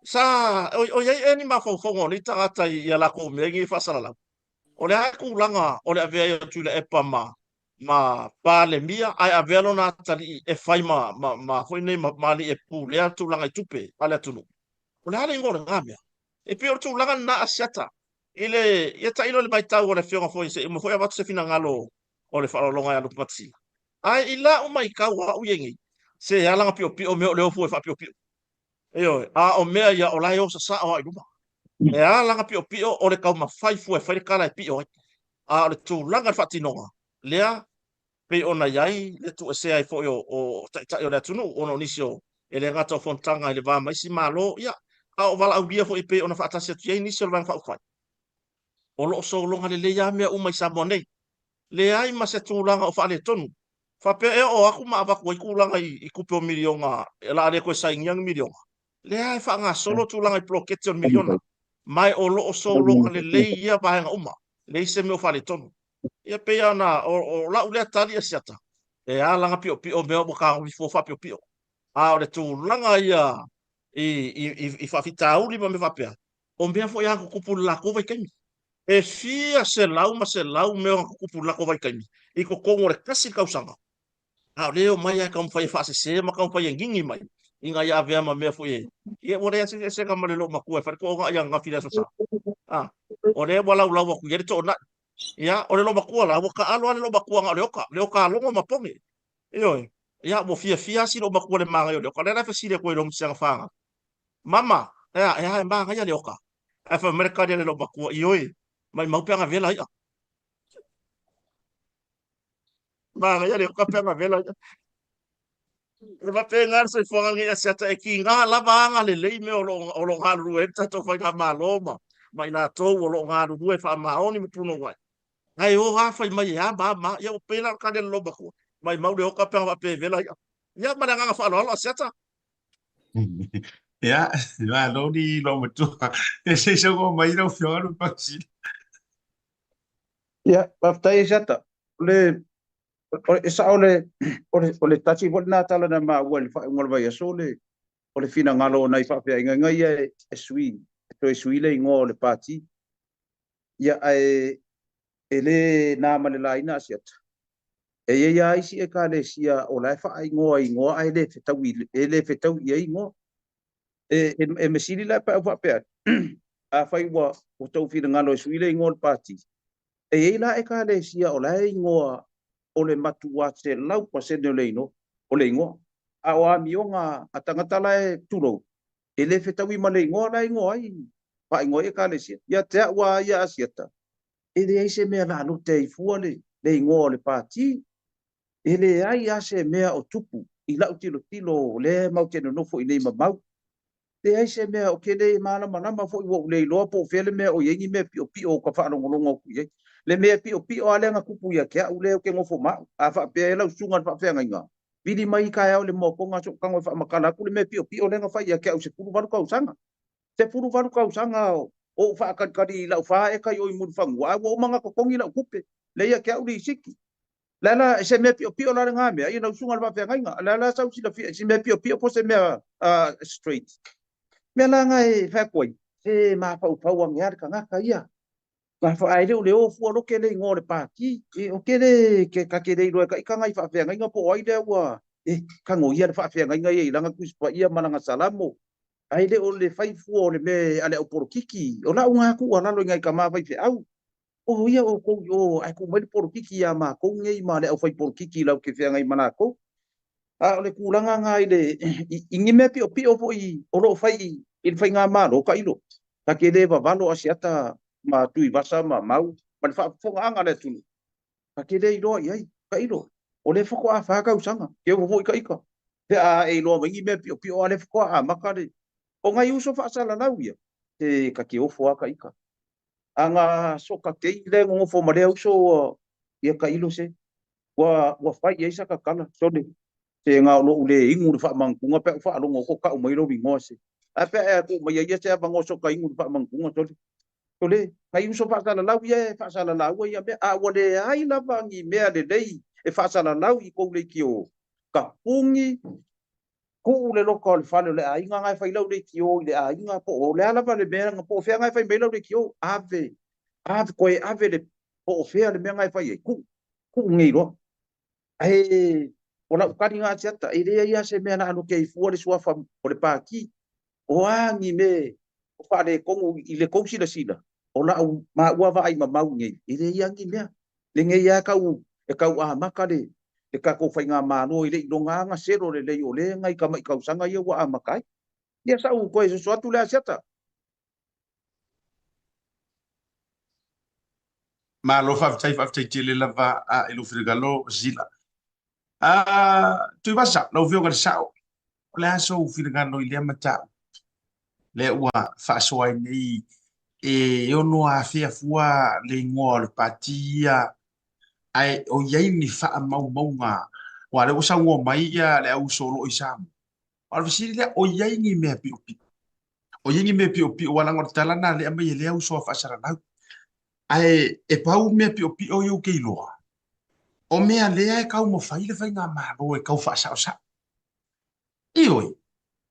Sa, o, o i ai ea ni mafaufauga o nei tagata i, i a lakou mea nei e faasalalau? O le a le tulaga o le avea ai o Tuilaepa ma, ma Palemia ae avea lona atalii e fai ma, ma, ma foi nei ma, ma alii e pulea le tulaga i tupe a le atunuu? O le a le igoa o lena mea? E pei o le tulaga lena Asiata i le, ia tailo i le matau a le afioga foi se i uma foi avatu se finagalo o le faaaloaloga ia Lupematasila. Ae i lau matau a'u i ai nei, se ala na piopio mea o le ofu e faapiopio. Ioe, a o mea ia o la e osa sa'o lava i luma. E ala na piopio o le taumafai fua e fai le tala e pio ai. A o le tulaga i le faatinoga, lea pei ona i ai le tuuesea ai foi o, o taitai o le atunuu ona o nisi o, e le gata o fonotaga i le va ma isi Malo, ia, a o valaaulia foi e pei ona faatasi atu i ai nisi o le Vaega Faaupufai. O lo o sologa lelei lava mea uma i Samoa nei. Leai ma se tulaga o faaletonu. Faapea ea o atu ma avatu ai tulaga i, i tupe o miliona, o le a le toe sainia ni miliona. Lea e faagasolo tulaga i poloketi o le miliona. Ma o lo o sologa lelei ia vaega uma. Leai se mea o faaletonu. Ia pei ona, o, o lau lea tali e Asiata, e ala ona piopio mea ua taofi fua faapiopio. A o le tulaga ia i, i, i, i faafitauli ma mea faapea, o mea foi a tutupu i le latou vaitaimi. E fia selau ma selau mea na tutupu i le latou vaitaimi i totonu o le tasi tausaga, a o lea e omai lava e taumafai e faasese ma taumafai e gigi mai ina ia avea ma mea foi e, ia ua leai se eseesega ma le loomatua e fai le toonai ananafi i le Aso Sa. A, o lea ua laulau atu i ai le toonai. Ia, o le loomatua la, ua taalo lava le loomatua na o le oka, le oka a logo ma poge. Ioe. Ia, ua fiafia lava si loomatua i le manaia o le oka. O lea la e fesili atu ai i lou masiaga fanau. Mama, e a, e a, e manaia le oka. Ae fai mai le tali a le loomatua, ioe, maimau pe ana vela i'a. Manaia le oka pe ana vela i'a. E faapena le soifuaga lenei Asiata e tiga lava agalelei mea o lo o lo o galulue ai le tatou faigamalo ma ma i latou o lo o galulue faamaoni ma punouai. Ae o lava fai mai e a ma a ma a. Ia ua pei la o le tali a le loomatua, maimau le oka pe ana faapea e vela i'a. Ia ma le agaga faaaloalo Asiata. Ia, malo ni loomatua. E se i saunoa mai lau Afioga Lupematasila. Ia, faafetai Asiata. O le, e sao le, o le, o le tasi foi lena tala na maua i le faaiuga o le vaiaso, o le, o le finagalo o nai faafeagaiga ia e sui, e toe sui le igoa o le Pati. Ia, ae e le na ma le laina Asiata. E i ai lava isi Ekalesia o la e faaigoa i igoa ae le fetaui, e le fetaui i ai igoa. E, e, e mesili la pe a ou faapea atu, Afai ua tou finagalo e sui le igoa o le Pati, e i ai la Ekalesia o la e igoa o le matua 100% o le igoa, o le igoa. A o amioga a tagata la e tulou, e le fetaui ma le igoa la e igoa ai, faaigoa ai Ekalesia. Ia te au lava ia Asiata, e leai se mea lalote ai fua le igoa o le Pati. E leai lava se mea o tupu i lau tilotilo o lea matou te nonofo i inei mamau. Leai se mea, ou te le malamalama foi ua ou le iloa po o fea le mea o i ai ni mea piopio o ka faalogologo atu i ai. Le mea piopio lava lea na tupu ia te au lea ou te nofo ma au. A faapea e lau susuga i le faafeagaiga, vili mai taeao i le moatoga se i ou tago e faamatala atu le mea piopio lea na fai ia te au i le 18 tausaga. 18 tausaga o ou faatalitali i lau 4 eka i o i Mulifanua, ae ua uma ona totogi lau tupe, lea ia te au lisiti. Le a la, se mea piopio la lena mea, ia lau susuga i le faafeagaiga, le a la sau silafia, se mea piopio po o se mea straight. Mea la na e fai atu ai, se mafaufau ane lava le tagata ia. Ae le o le o fua loke le igoa o le Pati. E, o ke le, ke, ta te le iloa e taita nai faafeagaiga po o ai lea ua, e, tago ia le faafeagaiga ia i lana Tusi Paia ma lana Salamo. Ae le o le fai fua o le mea a le au polokiki. O lau na tuualalo i nai tama faifeau, O ia outou i o ae tuu mai le polokiki ia matou nei ma le aufai polokiki latou te feagai ma latou. A o le tulaga na i le i ni mea piopio foi o lo o fai i le faigamalo tailo, ta te le vavalo Asiata ma Tuivasa ma Mau ma le faafofogaaga a le atunuu, ta te le iloa i ai tailo. O lea faatoa 4 tausaga, ke oo foi taita pe a e iloa mai ni mea piopio, a o lea faatoa amata le o nai uso faasalalau ia, se ta te ofo lava taita. A na soka kei lea e nonofo ma lea uso ua ia tailo se ua fai i ai saka tala sole se na o lou le inu le faamagatuga pe a ou faalogo atu o tau mai lou igoa se ae pe a e tuu mai ai ia se avanoa soka inu le faamagatuga sole sole nai uso faasalalau ia e faasalalaua ia mea a ua leai lava ni mea lelei e faasalalau i tou leitio tapuni tuu le loka o le fale o le aiga na e fai lau leitio i le aiga po o le a lava le mea po o fea na e fai mai lau leitio ave ave toe ave le po o fea le mea na e fai ai tuu tuu nei loa. Ae o lau tali na Asiata, e leai lava se mea o le a loke ai fua le suafa o le Pati. O a ni mea o faaletonu i le tou silasila, o lau maua vaai mamau nei, e leai lava ni mea. Lenei lava tau e tau amata le tatou faigamalo e le i iloga lava ona selo lelei o lea nai tamai tausaga ia ua amata ai. Ia sa ou toe soso atu lea Asiata. Malo faafetai, faafetai tele lava i lou finagalo Zila. Tuivasa, lau Afioga i le Sao, o le a sou finagalo i lea mataupu lea ua faasoa ai nei e ono afea fua le igoa o le pati ia ae o i ai ni faamaumauga aua o lea ua saunoa mai ia le au uso o lo o i Samoa. A o le fesili lea, o i ai ni mea piopio? O i ai ni mea piopio aua leaga o le tala lena lea e aumai e lea uso a faasalalau. Ae e pau mea piopio ia ou te iloa, o mea lea e taumafai le faigamalo e tau faasaosao. Ioe,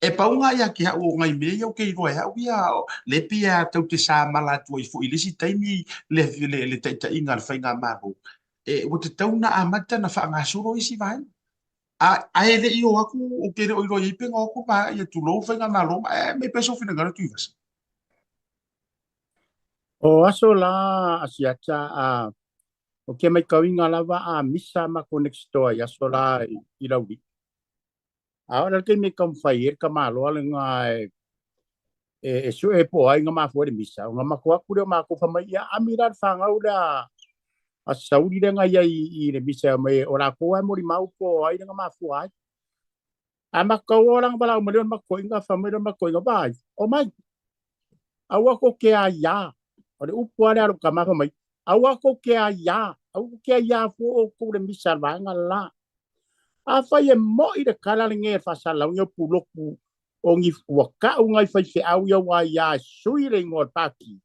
e pau lena ia te au o nai mea ia ou te iloa e au ia, le pei a tou te samala atu ai foi i le isi taimi le, le, le taitaiga a le faigamalo, e, ua tatau ona amata ona faagasolo isi vaega. A, ae le i o atu, ou te le o iloa i ai pe na o atu le vaega, ia tulou le faigamalo, ae aumai pea sou finagalo Tuivasa. O aso la Asiata a o ke maitauina lava a misa matou next door i aso la i Laulii. A oo la le taimi e taumafai ai le tamaloa lena e sue po o ai na mafua i le misa, ona matou atu lea o matou fai mai, ia ami la le fanau lea a Sauli lea na i ai i le misa e omai o latou lava e molimau po o ai lea na mafua ai. A matou o la na valaau mai lea o le matou toeaina, fai mai lea o le matou toeaina, vaai, omai, aua tou te aiā. O le upu lava lea a lou tama fai mai, aua tou te aiā, aua tou te aiā fua outou i le misa a le vaega le la. Afai e moi le tala lenei e faasalalauina o pulotu o ni ua tau nai faifeau ia ua aiā e sui le igoa o le Pati,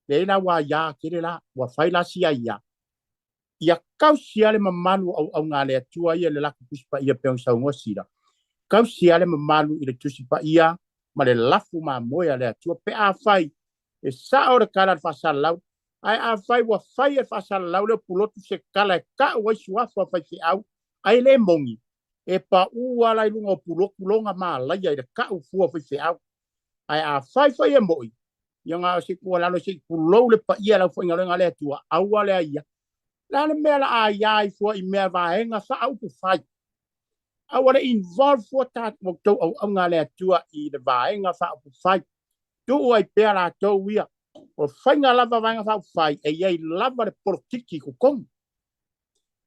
leai la ua aiā tele la, ua fai la si aiā. Ia tausi lava le mamalu o auauna a le Atua ia i le latou Tusi Paia pei ona saunoa Sila. Tausi lava le mamalu i le Tusi Paia ma le lafu mamoe a le Atua pe afai e sao le tala a le faasalalau, ae afai ua fai e le faasalalau lea o Pulotu se tala e tau ai suafa o faifeau ae le moni, e pau lava la i luga o Pulotu lona malaia i le tau fua o faifeau. Ae afai foi e moi, Ia na o se tuualalo se i tulou le paia o le aufaigaluega a le Atua, aua le aia. O le a le mea la a aia ai fua i mea vaega faaupufai? Aua le involve fua tatou outou auauna a le Atua i le vaega faaupufai. Tuu ai pea latou ia. O faiga lava vaega faaupufai e i ai lava le polokiki i totonu.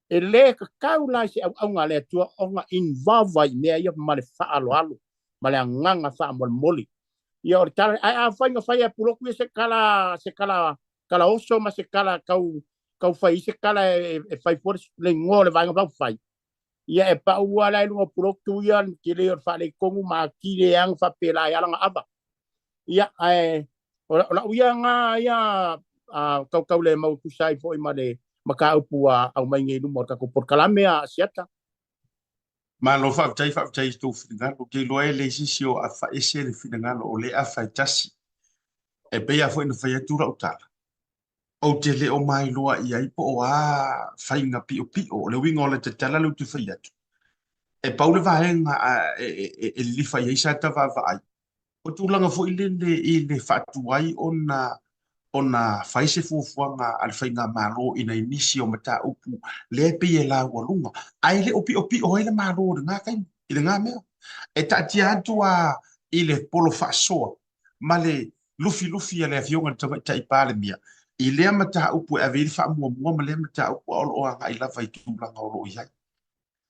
E le tatau la i se auauna a le Atua ona involve ai i mea ia ma le faaaloalo ma le agaga faamolemole. Ia o le tala, ae afai na fai e Pulotu ia se tala, se tala, tala oso ma se tala tau, tau fai i se tala e, e fai fua le igoa o le Vaega Faaupufai, ia e pau lava la i luga o Pulotu ia le tele o le faaletonu ma atili ai ona faapela ai lana ava. Ia, ae o lau ia na ia tautaulemau e tusa ai foi ma le mataupu ua aumai nei i luma o le tatou polokalame a Asiata. Malo faafetai, faafetai i tou finagalo. Ou te iloa e leai se isi o afa ese le finagalo o lea afa e tasi. E pei lava foi ona fai atu lau tala, ou te le o mailoa i ai po o a faiga piopio. O le uiga o le tatala lea ou te fai atu, e pau le vaega e lilifa i ai sa ta vaavaai, O tulaga foi lele i le faatuai ona ona fai se fuafuaga a le faigamalo i nai nisi o mataupu lea e pei e laualuga, ae le o piopio ai le Malo i lena taimi, i lena mea. E taatia atu a i le polo faasoa ma le lufilufi a le Afioga i le Tamaitai Palemia i lea mataupu e ave i ai le faamuamua ma lea mataupu a o lo o agai lava i tulaga o lo o i ai.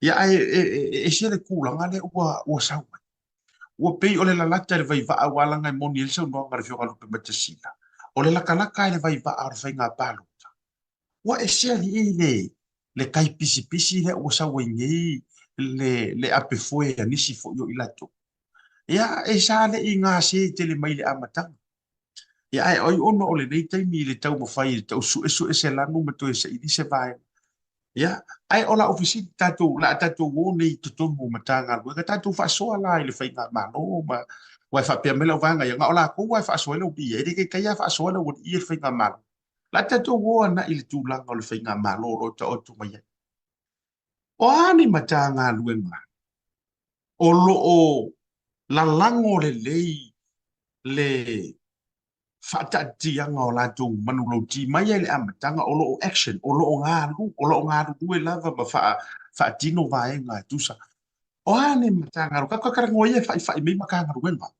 Ia, ae e ese le tulaga lea ua sau ai. Ua pei o le lalata i le vaivaa aua leaga e moni ai le saunoaga a le Afioga ia Lupematasila, o le latalata i le vaivaa o le faiga palota. Ua ese alii le le tai pisipisi lea ua sau ai nei le le apefoe a nisi foi o i latou. Ia, e sa le i gase tele mai i le amataga. Ia, ae oi ona o lenei taimi i le taumafai e tau suesue se lanu ma toe saili se vaega. Ia, ae o lau fesili, tatou, o le a tatou o nei i totonu o Matagaluega, tatou faasoa la i le Faigamalo ma, aua e faapea mai lau vaega ia, na o latou lava e faasoa ai le aualii ia, e le taitai lava faasoa le aualii ia i le Faigamalo. O le a tatou o agai i le tulaga o le Faigamalo o lo o taoto mai ai. O a ni Matagaluega o lo o lalago lelei le faataatiaga o latou manulauti mai lava i le amataga, o lo o action, o lo o galu, o lo o galulue lava ma faatino vaega e tusa. O a nei Matagaluega, tatou talanoa ia e faifai mai Matagaluega.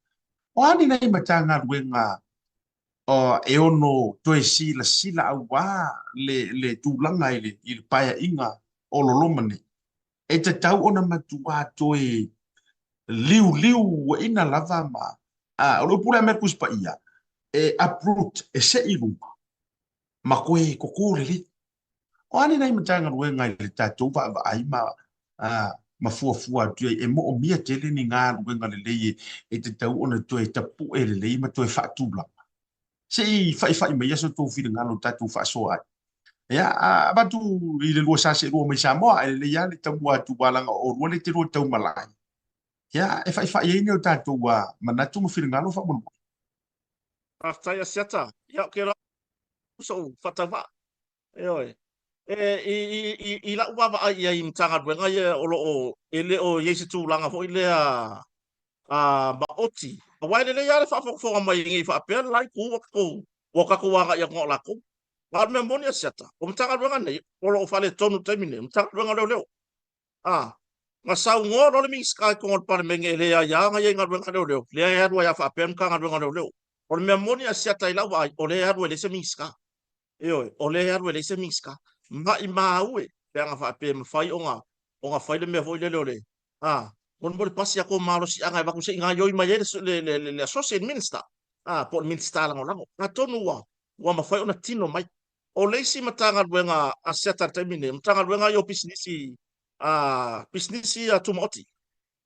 O a ni nai Matagaluega e ono toe silasila aua le tulaga i le paeaiga o loloma nei? E tatau ona matua toe liuliuaina lava ma, a, o le upu lea a Tusi Paia, e uproot, e sei i luga, ma toe totō lelei. O a ni nai Matagaluega i le tatou vaavaai ma, a, ma fuafua atu i ai, e moomia tele ni galuega lelei e, e tatau ona toe tapue lelei ma toe faatulaga. Se i faifai maia so outou finagalo tatou faasoa ai. Ia, avatu i le lua sa seelua mai Samoa, e lelei lava le tamua atu aua leaga o oulua lea e te lua taumalae. Ia, e faifai ai ni o tatou manatu ma finagalo faamolemole. Faafetai Asiata. Ia, ou te iloa sou faatauvaa. Ioe. E, i, i, i, i lau vaavaai i ai i Matagaluega ia o lo o, e le o i ai se tulaga foi lea a maoti. Aua e lelei lava le faafogafoga mai nei faapea le la itu ua tatou, ua tatou agai atu na o latou. A o le mea moni Asiata, o Matagaluega nei o lo o faaletonu i le taimi nei, o Matagaluega o Leoleo. A, na saunoa loa le Minisita i totonu o le Palemene e leai lava ona i ai galuega a leoleo, lea e alu ai lava faapea le Matagaluega o Leoleo. O le mea moni Asiata i lau vaai, o lea e alu e leai se Minisita. Ioe, o lea e alu e leai se Minisita. Maimau e, pe ana faapea e mafai ona, ona fai le mea foi lele o le, a, molimoli pasi atu o malosiaga e avatu se i gaoioi mai ai le, le, le, le Associate Minister, a, po o le Minisita Lagolago. Atonu ua, ua mafai ona tino mai. O le isi Matagaluega a SETA i le taimi lenei, o Matagaluega ia o pisinisi, a, pisinisi ia tumaoti.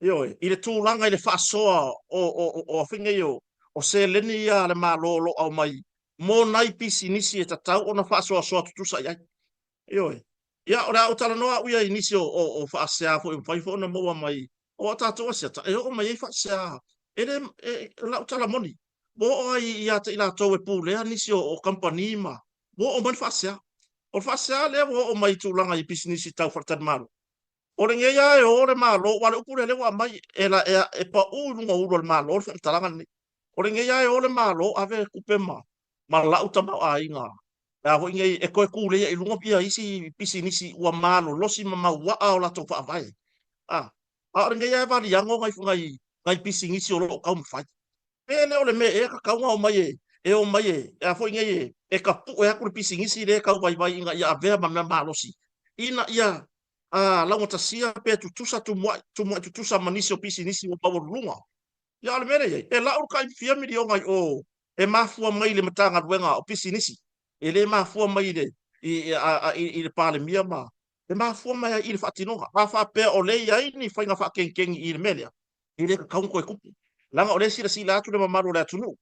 Ioe, i le tulaga i le faasoa o, o, o, o afi nei o, o seleni ia a le Malo o lo o aumai mo nai pisinisi e tatau ona faasoasoa tutusa i ai. Ioe. Ia, o le a ou talanoa au ia i nisi o, o, o faasea foi e mafai foi ona maua mai o a tatou asiata e oo mai ai faasea. E le, e, o lau tala moni, ua oo ai ia te i latou e pulea nisi o, o kamupani ma ua oo mai le faasea. O le faasea lea ua oo mai i tulaga i pisinisi tau faletalimalo. O lenei lava e o le Malo, aua o le upu lea lea ua aumai, e, e, e pau i luga o ulu o le Malo le faamatalaga lenei. O lenei lava e o le Malo ave tupe ma ma lau tamaoaiga a foi nei e toe kūleia i luga ia isi pisinisi ua malolosi ma mauaa o latou faavae. A, a o lenei lava e valiago nai, nai, nai pisinisi o lo o taumafai. Pe le o le mea ea e tatau ona omai e, e omai e, e a foi nei e, e tapue atu le pisinisi lea e tau vaivai ina ia avea ma mea malosi, ina ia a, laugatasia pe tutusa tumuai, tumuai tutusa ma nisi o pisinisi ua maualuluga. Ia, a o le mea lea e i ai, e lau le tai fia miliona i o e mafua mai i le Matagaluega o Pisinisi, e le mafua mai i le, i, a, i, i le Palemia ma, e mafua mai ai i le faatinoga. A faapea o lea e i ai ni faiga faakegikegi i le mea lea, e le tatau ona toe tupu, leaga o lea e silasila atu le mamalu o le atunuu,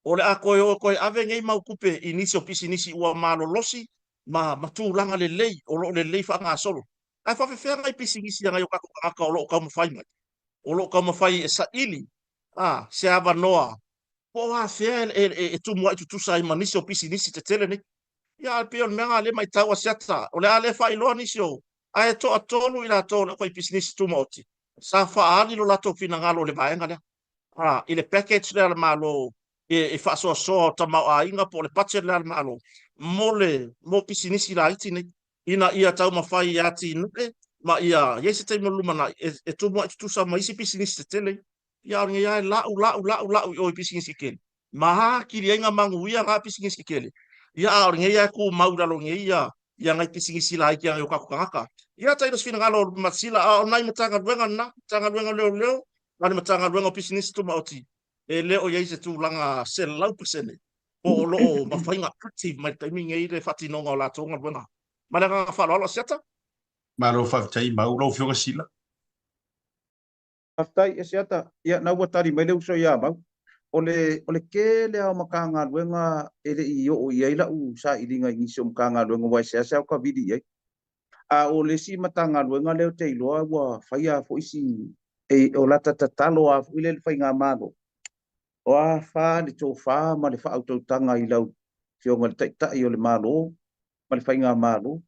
o le a toe o e toe ave nei mau tupe i nisi o pisinisi ua malolosi ma, ma tulaga lelei o lo o lelei faagasolo. Ae faafefea nai pisinisi a nai o tatou tagata o lo o taumafai mai, o lo o taumafai e saili a, se avanoa po o afea e, e, e tumuai tutusa ai ma nisi o pisinisi tetele nei. Ia, ae pei o le mea lena lea e matau Asiata, o le a le faailoa nisi o, ae toatolu i latou o le aufaipisinisi tumaoti sa faaali lo latou finagalo i le vaega lea, a, i le package lea a le Malo e, e faasoasoa o tamaoaiga po o le budget lea a le Malo mo le, mo pisinisi laiti nei, ina ia taumafai e atinae ma ia i ai se taimi o le lumanai e, e tumuai tutusa ma isi pisinisi tetele. Ia, a o lenei lava e lau, lau, lau, lau i o i pisinisi tetele ma atili ai na manuia na pisinisi tetele. Ia, a o lenei lava e tumau i lalo nei ia, ia nai pisinisi laiti a nai o tatou tagata. Ia, tailo se finagalo o Matasila, a o nai Matagaluega lena, Matagaluega o Leoleo ma le Matagaluega o Pisinisi Tumaoti, e le o i ai se tulaga 100% po o lo o mafai ona active mai le taimi nei le faatinoga o latou galuega. Ma le agaga faaaloalo, Asiata. Malo faafetai Mau, lau Afioga Sila. Faafetai Asiata, ia na ua tali mai le uso ia Mau. O le, o le tele lava o Matagaluega e le i oo i ai lau sailiga i nisi o Matagaluega aua e seasea o tavili i ai. A o le isi Matagaluega lea ou te iloa ua faia foi si, e, o lata tatalo lava foi lea i le Faigamalo, o a fa le tofa ma le faautautaga i lau Afioga i le Taitai o le Malo ma le Faigamalo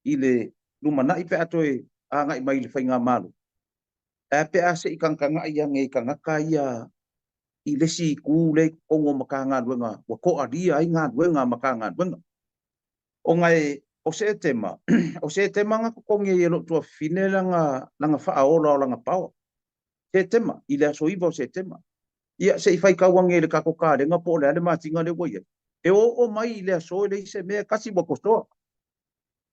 i le lumanai pe a toe agai mai i le Faigamalo, ae a pe a se i tagatagai ane i tagata ia i le isi itu lea i totonu o Matagaluega ua toalia ai galuega a Matagaluega. Ona e, o Setema, o Setema na totogi ai e lou tuafafine lana, lana faaola o lana paoa. Setema, i le aso 9 o Setema. Ia, se i faitau ane i le tatou kalena po o le a le masina lea ua i ai. E oo mai i le aso e leai se mea e tasi ua tosoa.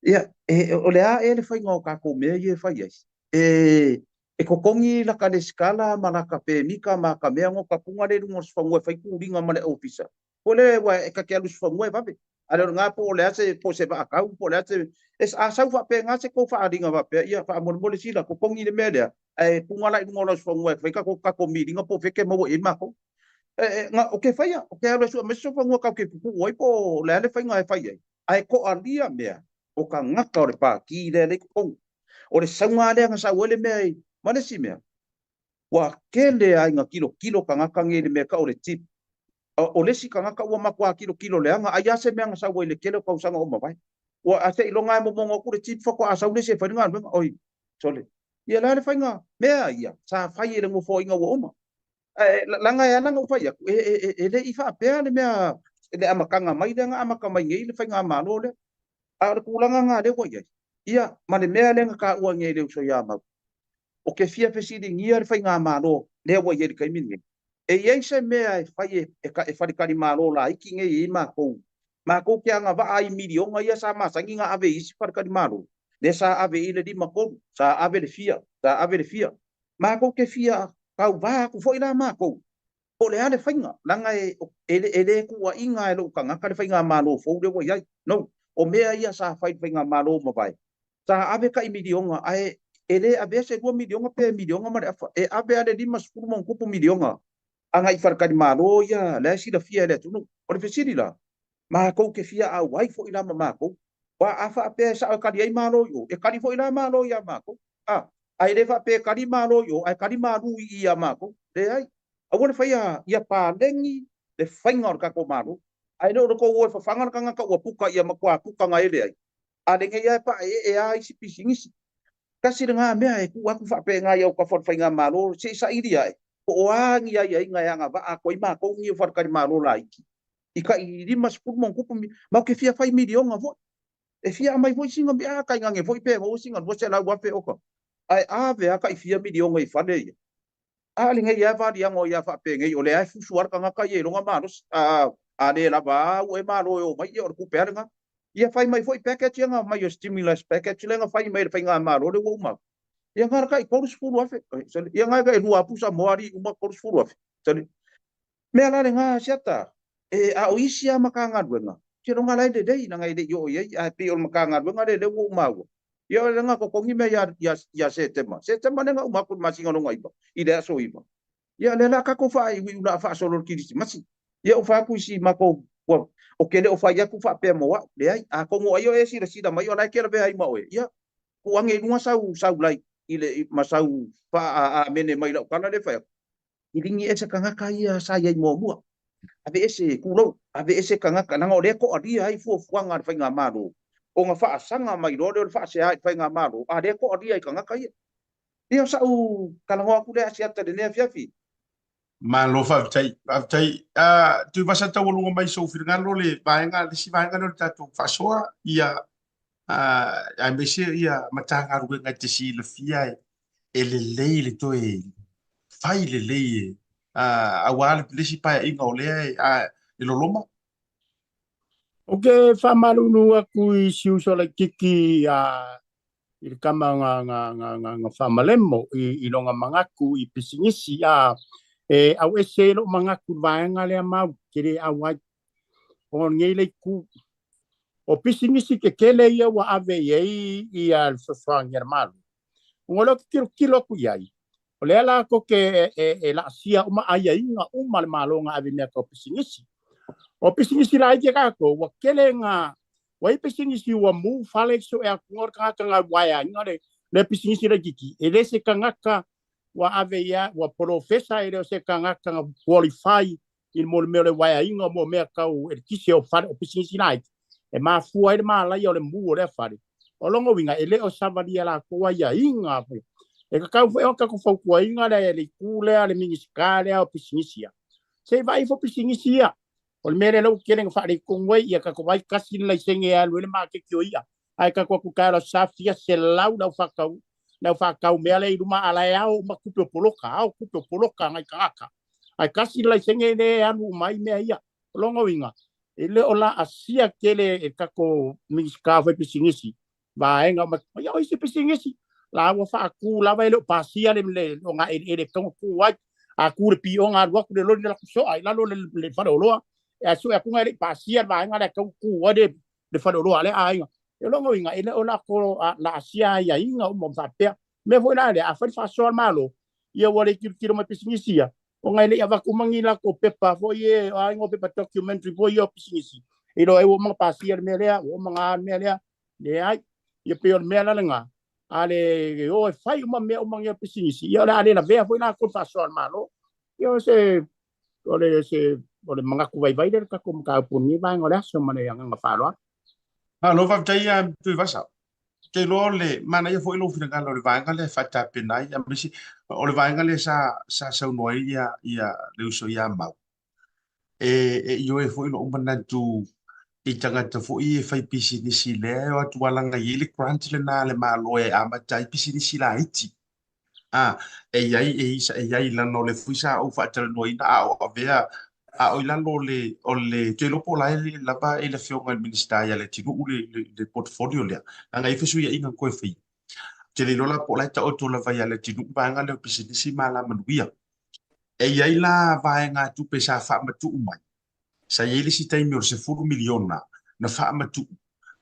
Ia, e, o le a ea le faiga o tatou mea ia e fai ai? E, e totogi laka lesitala ma laka pemita ma ka mea no ka puga lea i luga o le sifanua e fai tuliga ma le ofisa. Po le ua e ta te alu i sifanua e vave. A le o lena po o le a se, po o se vaatau, po o le a se, e, a sau faapena se tou faaaliga faapea, ia faamolemole sila, totogi le mea lea, ae puga la i luga o lau sifanua e fai tatou, tatou miliga po o fea e te maua i ai matou. E, e, na, o ke faia, o ke alu e sue mai se sifanua tatou te tutuu ai po o le a le faiga e fai ai. Ae toalia mea o tagata o le Pati lea lea i totonu. O le sauga lea na sau ai le mea i, ma le isi mea, ua tele lava ina tilotilo tagata nei i le mea e tau o le tip. O le isi tagata ua matua tilotilo leaga, ai lava se mea na sau ai i le tele o tausaga ua mavae. Ua, a seiloga lava e momono atu le tip faatoa sau le isi e fai le galuega. Oi, sole. Ia o le a le faiga mea ia sa fai e le Nofoaiga ua uma. Ae leaga e ala ona ou fai atu, e, e, e, e le i faapea le mea le amataga mai lea na amata mai nei le faigamalo lea. A o le tulaga lena lea ua i ai, ia, ma le mea lea na taua nei e le uso ia Mau, o ke fia fesiligia le faigamalo lea ua i ai i le taimi lenei, e i ai se mea e fai e, e, e faletalimalo laiti nei e i ai matou, matou te agavaa ai i miliona ia sa masani ona ave i isi faletalimalo, lea sa ave i le 53, sa ave le fia, sa ave le fia. Matou te fia tauva atu foi la matou, po o le a le faiga, leaga e, e, e le tuuaiina e lou tagata le faigamalo fou lea ua i ai. No, o mea ia sa fai i le faigamalo ua mavae, sa ave tai miliona, ae e le avea se 2 miliona pe miliona ma le afa, e ave lava le 50 ma ona tupu miliona agai i faletalimalo ia la e silafia e le atunuu. O le fesili la, matou te fia auai foi la ma matou, aua a faapea e sao e kali ai Malo i o, e kali foi la Malo ia matou. A, ae le faapea e kali Malo i o, ae kali malu i i ia matou. Leai. Aua le faia ia paleni le faiga o le tatou Malo. Ae le o le tou o e fafaga le tagata ua puka ia matua puka gaele ai, a lenei lava e paeee lava isi pisinisi. Tasi lena mea e tuu atu faapena i autafa o le faigamalo, se i saili ae. Po o a ni aiaiga e agavaa atu ai matou nei o faletalimalo laiti i tai 50 ma ona tupu ma ou te fia fai miliona foi. E fia aumai foi sina mea, a tainane foi pe maua sina 200,000 oka, ae ave a tai fia miliona i fale ia. A lenei lava valiaga o ia faapenei, o lea e fusu lava le tagata ia i lona malosi. A le lava a ua e malo e omai, ia o le tupe lava lena. Ia fai mai foi package ia na aumai o stimulus package lea na fai mai e le faigamalo lea ua uma atu. Ia na o le tai 30,000, ia na e tai lua pusa moa alii uma 30,000. Mea la lena Asiata, e, a o isi lava Matagaluega, seiloga la e lelei, leaga e le i oo i ai, ae pei o le Matagaluega lea lea ua ou maua, ia o lea na totogi mea ia, ia, ia Setema. Setema lea na uma atu i le masina lona iva, i le aso 9. Ia lea la tatou faaiuiu o le a faasolo i le Kirisimasi. Ia ou fai atu i si matou, ua, ou te le o fai atu faapea mo au, leai, atonu o ai o e silasila mai o la e te lavea ai ma oe, ia, tuu ane i luga sau, sau like i le, ma sau faa-amene mai i lau tala lea e fai atu. Kiligi ese tagata ia sa i ai muamua. Aveese, tulou, aveese tagata, leaga o lea e toalia ai fuafuaga a le faigamalo, ona faasaga mai loa lea o le faasea i le faigamalo, a o lea e toalia i tagata ia. Ia o sa'u talanoa atu lea Asiata i lenei afiafi. Malo faafetai, faafetai. Uh, Tuivasa taualuga mai sou finagalo le vaega, le isi vaega lea o le tatou faasoa, ia aemaise ia Matagaluega e te silafia e lelei le toe fai lelei aua le isi paeaiga o lea e loloma. Ou te faamalulu atu i si uso laitiiti i le tama na faamalemo i lona manatu i pisinisi, a e auese ai lou manatu i le vaega lea mau te le au ai. O lenei le itu, o pisinisi tetele ia ua ave i ai ia le fesoasoani a le Malo. Ona o lea ou te tilotilo atu i ai, o lea la tou te e laasia uma aiaiga uma a le Malo na ave i mea tau pisinisi. O pisinisi laiti a tatou, ua tele na ua i ai pisinisi ua mu fale i sue atu o le tagata na uaeaina le pisinisi laitiiti. E le se tagata ua ave i ai, ua polofesa, e le o se tagata na qualify i le mea o le uaeaina o mea tau eletise o fale o pisinisi laiti, e mafua ai le malaia o le mu o lea fale. O lona uiga, e le o savalia latou aiaiga. E tatau foi ona tatou fautuaina le itu lea, le Minisita lea o pisinisi ia, se i vaai ifo pisinisi ia. O le mea lea ua tele na faaletonu ai, ia tatou vaai tasi le laisene e alu ai le maketi o i'a, ae tatou atu taeao le aso Sa fia selau le aufaatau le aufaatau mea lea i luma, a la e ao uma tupe o poloka, ao tupe o poloka a nai tagata, ae tasi le laisene lea e alu uma ai mea ia. O lona uiga, e le o laasia tele e tatou Minisita fai pisinisi vaega uma. Ia o isi pisinisi la ua faatu lava, e le o pasia le ogaeleele e tatau ona tu ai. A tu le pioga, alu atu le loli latou soa i lalo le faleoloa, e sue atu e le i pasia le vaega lea e tatau ona tu ai le faleoloa a lea aiga. O lona uiga, e le o latou laasia aiaiga uma faapea. Mea foi la lea, afai le faasoa a le Malo, ia ua le tilotilo mai pisinisi ia, ona e le i avatu uma ni latou pepa foi e aiga o pepa documentary foi ia o pisinisi, e iloa ai ua uma ona pasia le mea lea, ua uma ona a le mea lea. Leai. Ia pei o le mea la lena, a le o e fai uma mea uma nei o pisinisi, ia o le a le lavea foi latou i le faasoa a le Malo. Ia o se o le se o le manatu vaivai lea le tatou mataupu i lenei vaega o le aso ma le agaga faaaloalo. Malo faafetai ia Tuivasa. Ou te iloa o le manaia foi lou finagalo i le vaega lea e faatapena ai, aemaise o le vaega lea sa saunoa ai ia le uso ia Mau. E ioe foi lou manatu i tagata foi e fai pisinisi lea e o atu alaga i ai le grant lena a le Malo e amata ai pisinisi laiti. A, e i ai, e i, e i ai lana o le foi sa ou faatalanoaina a o avea, a o i lalo o le, o le, ou te iloa po o la e lava i le afioga i le Minisita ia Leatinuu le portfolio lea, leaga e i ai fesuiaiga na toe faia. Ou te le iloa la po o la e taoto lava ia Leatinuu vaega lea o pisinisi ma alamanuia. E i ai la vaegatupe sa faamatuu mai, sa i ai le isi taimi o le $10 miliona na faamatuu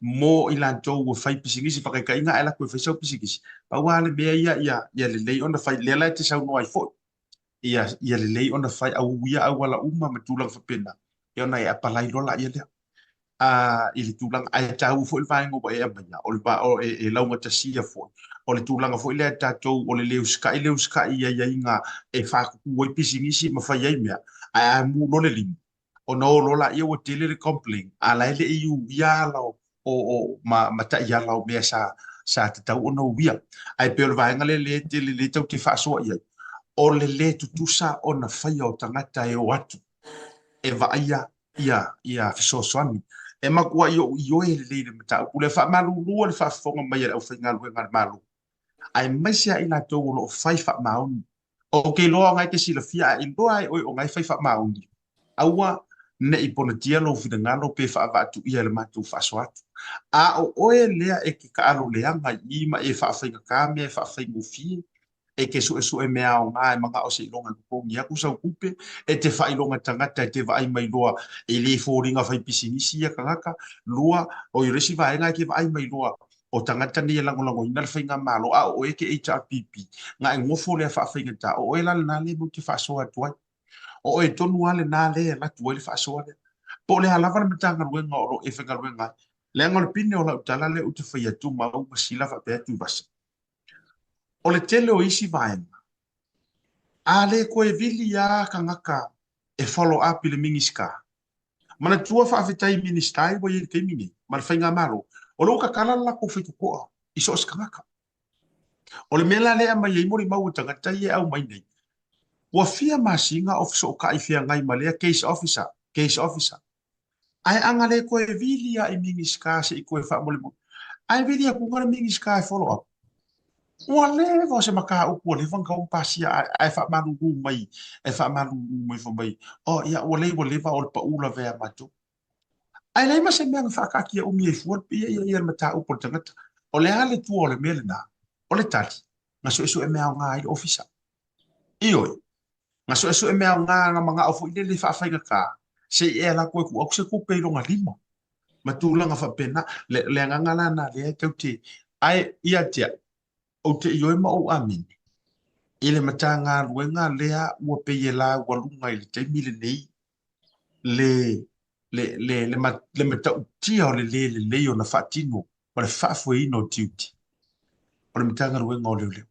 mo i latou ua fai pisinisi, faataitaiga a e alu atu e fai sau pisinisi, pau lava le mea ia ia lelei ona fai, lea la e te saunoa ai foi, ia lelei ona fai, a uia auala uma ma tulaga faapena, ia ona e apalai loa laia lea. I le tulaga, ae taua foi le vaega ua e aumaia, o le e laugatasia foi, o le tulaga foi lea tatou, o le le usitai le usitai i aiaiga e faatutu ai pisinisi ma fai ai mea, ae a mu loa le lima, ona o loa laia ua tele le complain, a o la e le i uia ala o ma taiala o mea sa tatau ona uia. Ae pei o le vaega lea lea e tele lea tatou te faasoa i ai. O le lē tutusa ona faia o tagata e o atu e vaaia ia ia fesoasoani. E matuai ou ioe lelei i le mataupu lea. Faamalulu le faafofoga mai a le aufaigaluega a le Malo, aemaise lava i latou o lo o fai faamaoni. Ou te iloa o na e te silafia, a iloa ai oe o na e fai faamaoni, aua ne i ponatia lou finagalo pe faavaatuia i le matou faasoa atu. A o oe lea e te taalo leaga i i ma e faafaigata mea e faafaigofie, e te suesue mea aoga e manao seiloga e totogi atu sau tupe, e te faailoga tagata e te vaai mai loa e le foliga fai pisinisi ia tagata, lua, o i le isi vaega e te vaai mai loa o tagata nei e lagolagoina le faigamalo, a o oe e te HRPP, na e nofo lea faafaigata, o oe la lena lea matou te faasoa atu ai. O oe tonu lava lena lea e alu atu ai le faasoa lea. Po o le a lava le Matagaluega o lo o e faigaluega ai. Leaga o le pine o lau tala lea ou te fai atu Mauu ma Sila faapea Tuivasa. O le tele o isi vaega, a le toe vili lava tagata e follow up i le Minisita, manatua faafetai i Minisita ua i ai i le taimi nei ma le Faigamalo, o lea ua tatala le latou faitotoa i so o se tagata. O le mea la lea e aumai ai molimau a tagata ia e aumai nei, ua fia masina o fesootai feagai ma lea case officer, case officer. Ae a na le toe vili lava i Minisita se i toe faamolemole, ae vili atu le Minisita e follow up. Ua leva o se mataupu ua leva ona tatau ona pasia ae faamalulu mai, e faamalulu mai fai mai, oh ia ua lei ua leva o le pau lava ia matou. Ae leai ma se mea na faataatia umi ai fua ia le mataupu a le tagata. O le a le tua o le mea lena? O le tali, na suesue mea aoga ai le ofisa. Ioe, na suesue mea aoga na manao foi lele faafaigata, se i e alu atu e tuu atu se tupe i lona lima ma tulaga faapena. Le agaga la lena lea e tau te, ae ia te au, ou te ioe ma ou amene i le Matagaluega lea ua pei e laualuga i le taimi lenei le, le, le, le, le matautia o le lē lelei ona faatino ma le faafoeina o tiute o le Matagaluega o Leoleo.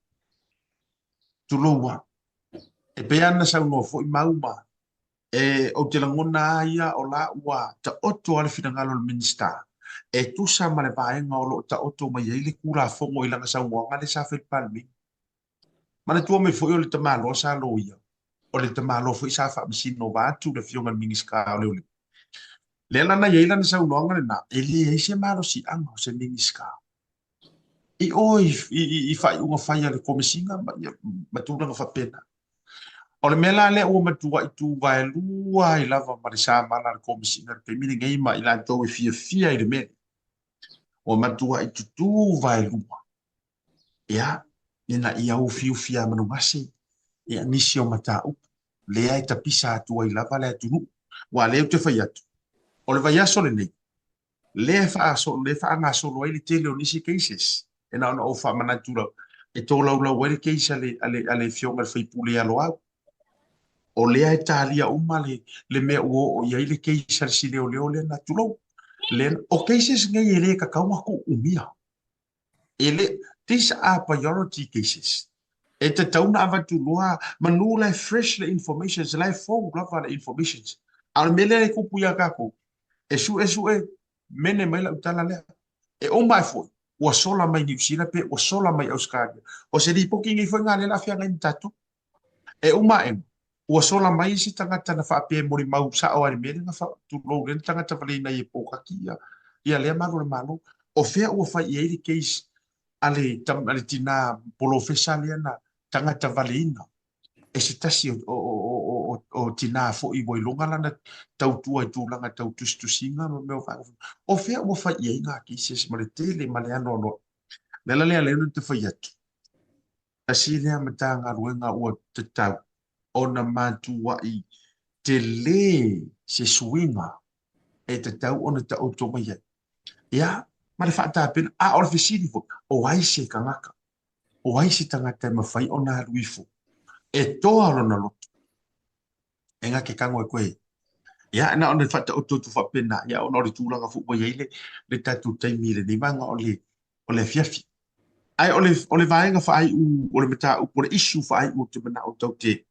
Tulou lava. E pei lava ona saunoa foi Mau ma e ou te lagona lava ia o la ua taoto lava le finagalo o le Minisita e tusa ma le vaega o lo o taoto mai ai le Tulafono i lana saunoaga lea sa fai i le Palemene. Manatua mai foi o le tamaloa sa loia, o le tamaloa foi sa faamasino vaeatu le Afioga i le Minisita o Leoleo. Lea la na i ai lana saunoaga lena, e leai se malosiaga o se Minisita i o i faaiuga fai a le Komesina ma tulaga faapena. O le mea la lea ua matuai tuvaelua ai lava ma le samala a le Komesina i le taimi lenei ma i latou e fiafia i le mea lea. Ua matuai tutū vaelua Ia, ina ia ufiufi a manugase ia nisi o mataupu lea e tapisa atu ai lava le atunuu. Aua o lea ou te fai atu, o le vaiaso lenei, lea e faasolo, lea e faagasolo ai le tele o nisi cases. E na ona ou faamanatu lava, e tolaulau ai le case a le, a le, a le Afioga i le sui usufono ia Loau. O lea e talia uma le, le mea ua oo i ai le case a le si leoleo lea na tulou. Lea, o cases nei e le tatau ona tuuumia. E le, these are priority cases. E tatau ona avatu loa, manu la e fresh le informations, la e fou lava le informations. A o le mea lea e tupu ia tatou, e suesue mene mai lau tala lea. E uma ae foi, ua sola mai Niu Sila pe ua sola mai Ausetalia. O se lipoti nei foi lena lea o le a feagai ma tatou. E uma ae, ua sola mai isi tagata na faapea e molimau sao lava i le mea lea na tulou lea na tagata valeina ai e pōkaki ia, ia lea malu o le Malo. O fea ua fai i ai le case a le, a le tinā polofesa lea na tagata valeina e se tasi o, o, o, o, o, o tinā foi ua iloga lana tautua i tulaga tau tusitusiga ma mea o vaega. O fea ua fai i ai ngā cases ma le tele ma le anoanoai. O le ala lea lea ou te fai atu, Tasi lea Matagaluega ua tatau ona matuai tele se suiga e tatau ona taoto mai ai. Ia, ma le faatapena, a o le fesili foi, o ai se tagata? O ai se tagata e mafai ona alu ifo e toa lona loto? E nga ke kago e koe. Ia, na ona faataoto atu faapena, ia, ona o le tulaga foi ua i ai le, le tatou taimi i lenei vaega o le, o le afiafi. Ae o le, o le vaega faaiu, o le mataupu, o le issue faaiu ou te manao tatou te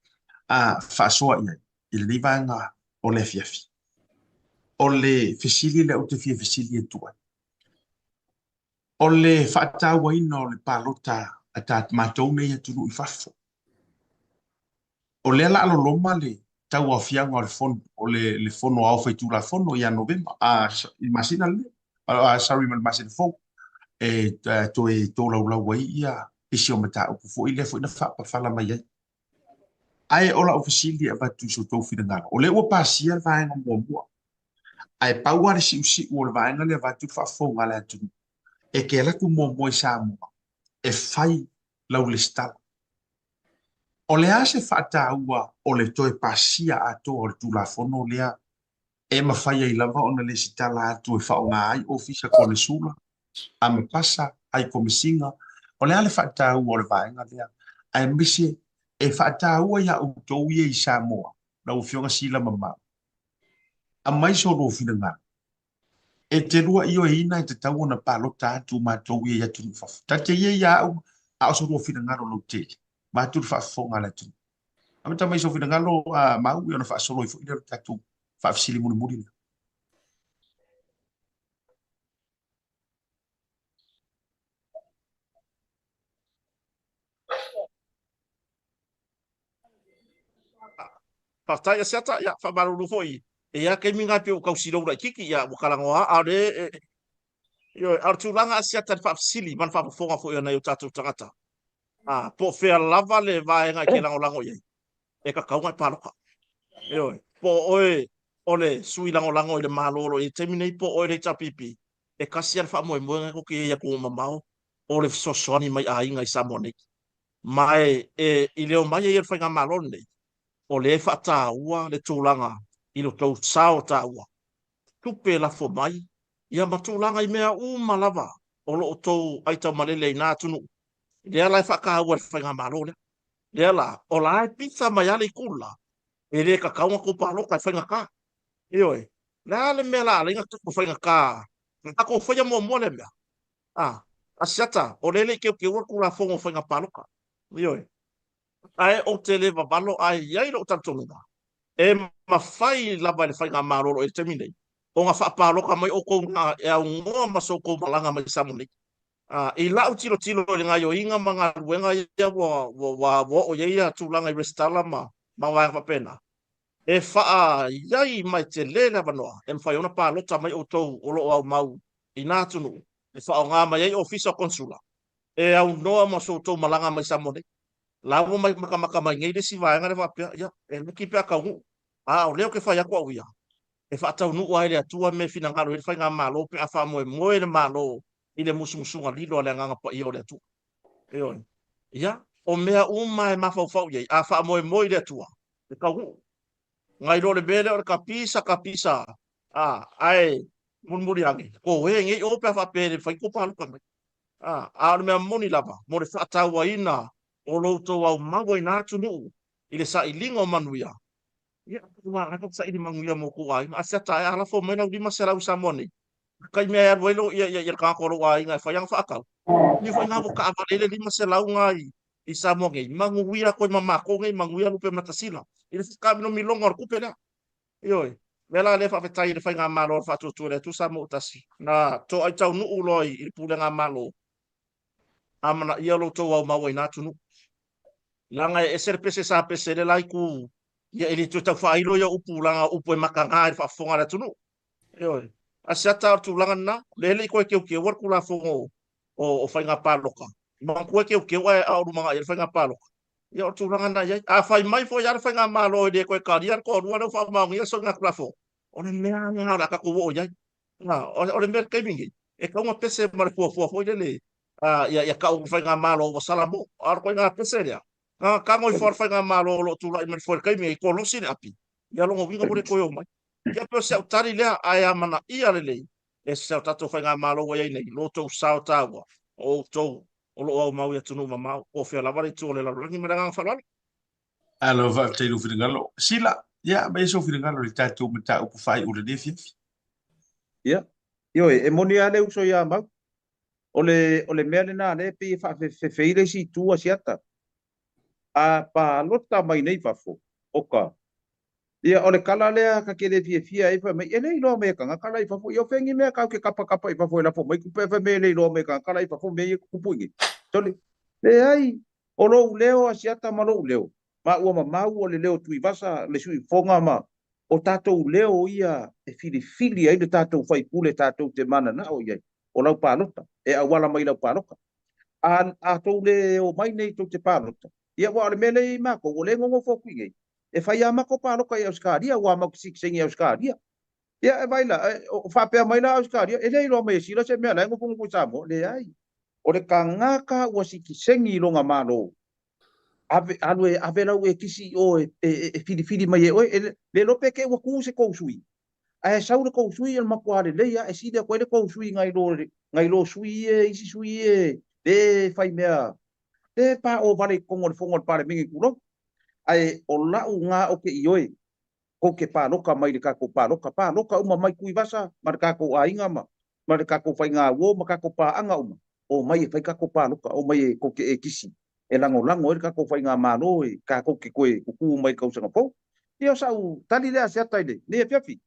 faasoa i ai i lenei vaega o le afiafi. O le fesili lea ou te fia fesili atu ai, o le faatauaina o le palota a matou nei atunuu i fafo. O lea la a loloma le tauaofiaga o le fono, o le, le fono ao faitulafono ia Novema, a, i masina lenei, a, sorry, ma le masina fou, e toe tolaulau ai ia nisi o mataupu foi lea foi na faapafala mai ai. Ae o lau fesili e avatu i so outou finagalo, o lea ua pasia le vaega muamua, ae pau lava le siusiu o le vaega lea vaeatu le faafofoga a le atunuu, e te alu atu muamua i Samoa e fai lau lesitala. O le a se faataua o le toe pasia atoa o le Tulafono lea e mafai ai lava ona lesitala atu e faaaoga ai Ofisa Konesula, Amepasa, Hai Komesina? O le a le faataua o le vaega lea, aemaise e faataua iā outou ia i Samoa, lau Afioga Sila ma Mau? Aumai so lua finagalo. E te lua ioeina e tatau ona palota atu matou ia i atunuu fafo. Ta te ia ia au, a o so lua finagalo lautele. Vaeatu le faafofoga a le atunuu. Amata mai sou finagalo a Mau ia ona faasolo ai foi lea o le tatou faafesili mulimuli lea. Faafetai Asiata, ia faamalulu foi e i ai taimi na e pei ua tau silou laitiiti, ia ua talanoa a o le ioe, a o le tulaga Asiata i le faafesili ma le faafofoga foi a nai o tatou tagata, a po o fea lava le vaega e te lagolago i ai, e tatau ona e palota. Ioe, po o oe o le sui lagolago i le Malo o lo o i ai i le taimi nei, po o oe le HRPP, e tasi lava le faamoemoe na e tou te i ai i atunuu mamao, o le fesoasoani mai aiga i Samoa nei. Ma e i le omai ai o le Faigamalo lenei, o lea e faataua le tulaga i lo tou sao taua, tupe e lafo mai, ia ma tulaga i mea uma lava o lo o tou aitaumalele ai i na atunuu, lea la e faataua e le Faigamalo lea. Lea la, o la e pisa mai lava le itu le la, e le tatau ona tou palota e faigata. Ioe, o le a le mea la ala ai ona tatou faigata, na tatou faia muamua lea mea? A, Asiata, o lea e le i teuteua le Tulafono o Faiga Palota. Ioe. Ae ou te le vavalo ae i ai lou talitonuga, e mafai lava e le Faigamalo o lo o i ai i le taimi nei, ona faapalota mai outou na e aunoa ma so outou malaga mai Samoa nei. A, i lau tilotilo i le gaioiga ma galuega ia ua, ua, ua, ua oo i ai ia tulaga i resitala ma, ma vaega faapena, e faaiai ma e tele le avanoa e mafai ona palota mai outou o lo o aumau i na atunuu e faaaoga mai ai ofisa o konsula e aunoa ma so outou malaga mai Samoa nei. La ua mai makamaka mai nei le isi vaega lea faapea, ia, e laki pe a taunuu. A o lea ou te fai atu au ia, e faataunuu lava e le Atua mea e finagalo i ai le Faigamalo pe a faamoemoe le Malo i le musumusuga lilo a le Agaga Paia o le Atua. Ioe. Ia, o mea uma e mafaufau i ai, a faamoemoe i le Atua, e taunuu. Nai lo le mea lea o le kapisa, kapisa, a, ae mulimuli ane, ko e nei o pe a faapea e le mafai tou palota mai. A, a o le mea moni lava, mo le faatauaina o lo outou aumaua i na atunuu i le sailiga o manuia, ia, ua ave saili manuia mo tou aiga. A siata ae a lafo mai lau 500 i Samoa nei, kai mea e alu ai lo, ia, ia, ia le tagata o lou aiga e fai ana faatau, ia foi ngā ua kaavale ai le 500 ngā i, i Samoa nei, manuia koe ma makou nei, manuia lupe matasila, i le whakamilomiloga o le kupe lea. Ioe, mea la lea faafetai i le Faigamalo a le Faatuatua i le Atua Samoa ua tasi, na toai taunuu loa i le Pulega Malo, amanaia lo outou aumau ai na atunuu. Leaga e ese le pese sa pese le la itu, ia e le toe tau faailo ia upu, leaga o upu e mataga i le faafofoga a le atunuu. Ioe, a se ata o le tulaga lena, lea e le i toe teuteua le Tulafono o Faiga Palota, manatua e teuteu ae a o lumanai ai le Faiga Palota. Ia o le tulaga lena e i ai. A fai mai foi lava le Faigamalo e le toe talia le toalua lea ua faamaonia le soligatulafono, o le mea lava lena o le a tatou oo i ai. O le mea i le taimi lenei, e tatau ona pese ma le fuafua foi lele ia tau le Faigamalo ua salamo. A o le ituaiga pese lea, na tago ifo lava le Faigamalo o lo o tulai mai le foe i le taimi lenei, kolosi le api, ia lona uiga ua le toe omai. Ia pei o si au tali lea, ae amanaia lelei e si o tatou Faigamalo ua i ai nei, lo outou sao taua, o outou o lo o aumau i atunuu mamao, po o fea lava le itu o le lalolagi. Ma le agaga faaaloalo. Alo, faafetai i lou finagalo. Sila, ia, aumai sou finagalo i le tatou mataupu faaiu o lenei afiafi. Ia, ioe, e moni lava le uso ia Mau. O le, o le mea lena lea e pei e faafefefe ai le isi itu a Siata. A palota mai nei fafo, oka, Ia, o le tala lea ta te le fiafia ai, fai mai, e le iloa mai e tagata la i fafo. Ia, o fea ni mea tau te kapakapa i fafo e lafo mai tupe, fai mai e le iloa mai e tagata la i fafo mea ia e tutupu i inei. Sole, leai, o lou leo Asiata ma lou leo, Ma ua mamau o le leo Tuivasa, le Suifoga ma o tatou leo ia e filifili ai le tatou faipule tatou te mananao i ai, o lau palota, e auala mai lau palota. A a tou le omai nei tou te palota, ia aua o le mea lea e i ai matou, o lea e nonofo atu i inei, e fai lava matou palota i Ausetalia, aua matou te sitiseni i Ausetalia. Ia e vaai la, o faapea mai la Ausetalia, e le iloa mai e Sila se mea la e nofonofo i Samoa. Leai. O le tagata ua sitiseni i lona Malo, ave, alu e ave lau ekisi i o e, e, e filifili mai e oe, e le iloa pe te i ua tu se tou sui. Ae sau le tou sui o le matua lelei lava, e sili atu ai le tou sui nai lo, nai lo sui ia, isi sui ia le fai mea, le paoo vale i totonu o le fono a le Palemene tulou. Ae o lau na ou te ioe, tou te paloka mai i le tatou paloka, paloka uma mai Tuivasa ma le tatou aiga ma ma le tatou faigauo ma tatou paaga uma, omai e fai tatou paloka, omai e tou te ekisi e lagolago ai le tatou faigamalo e tatou te toe tutu mai i le tausaga fou. Ia o sau tali lea a Asiata i lenei afiafi.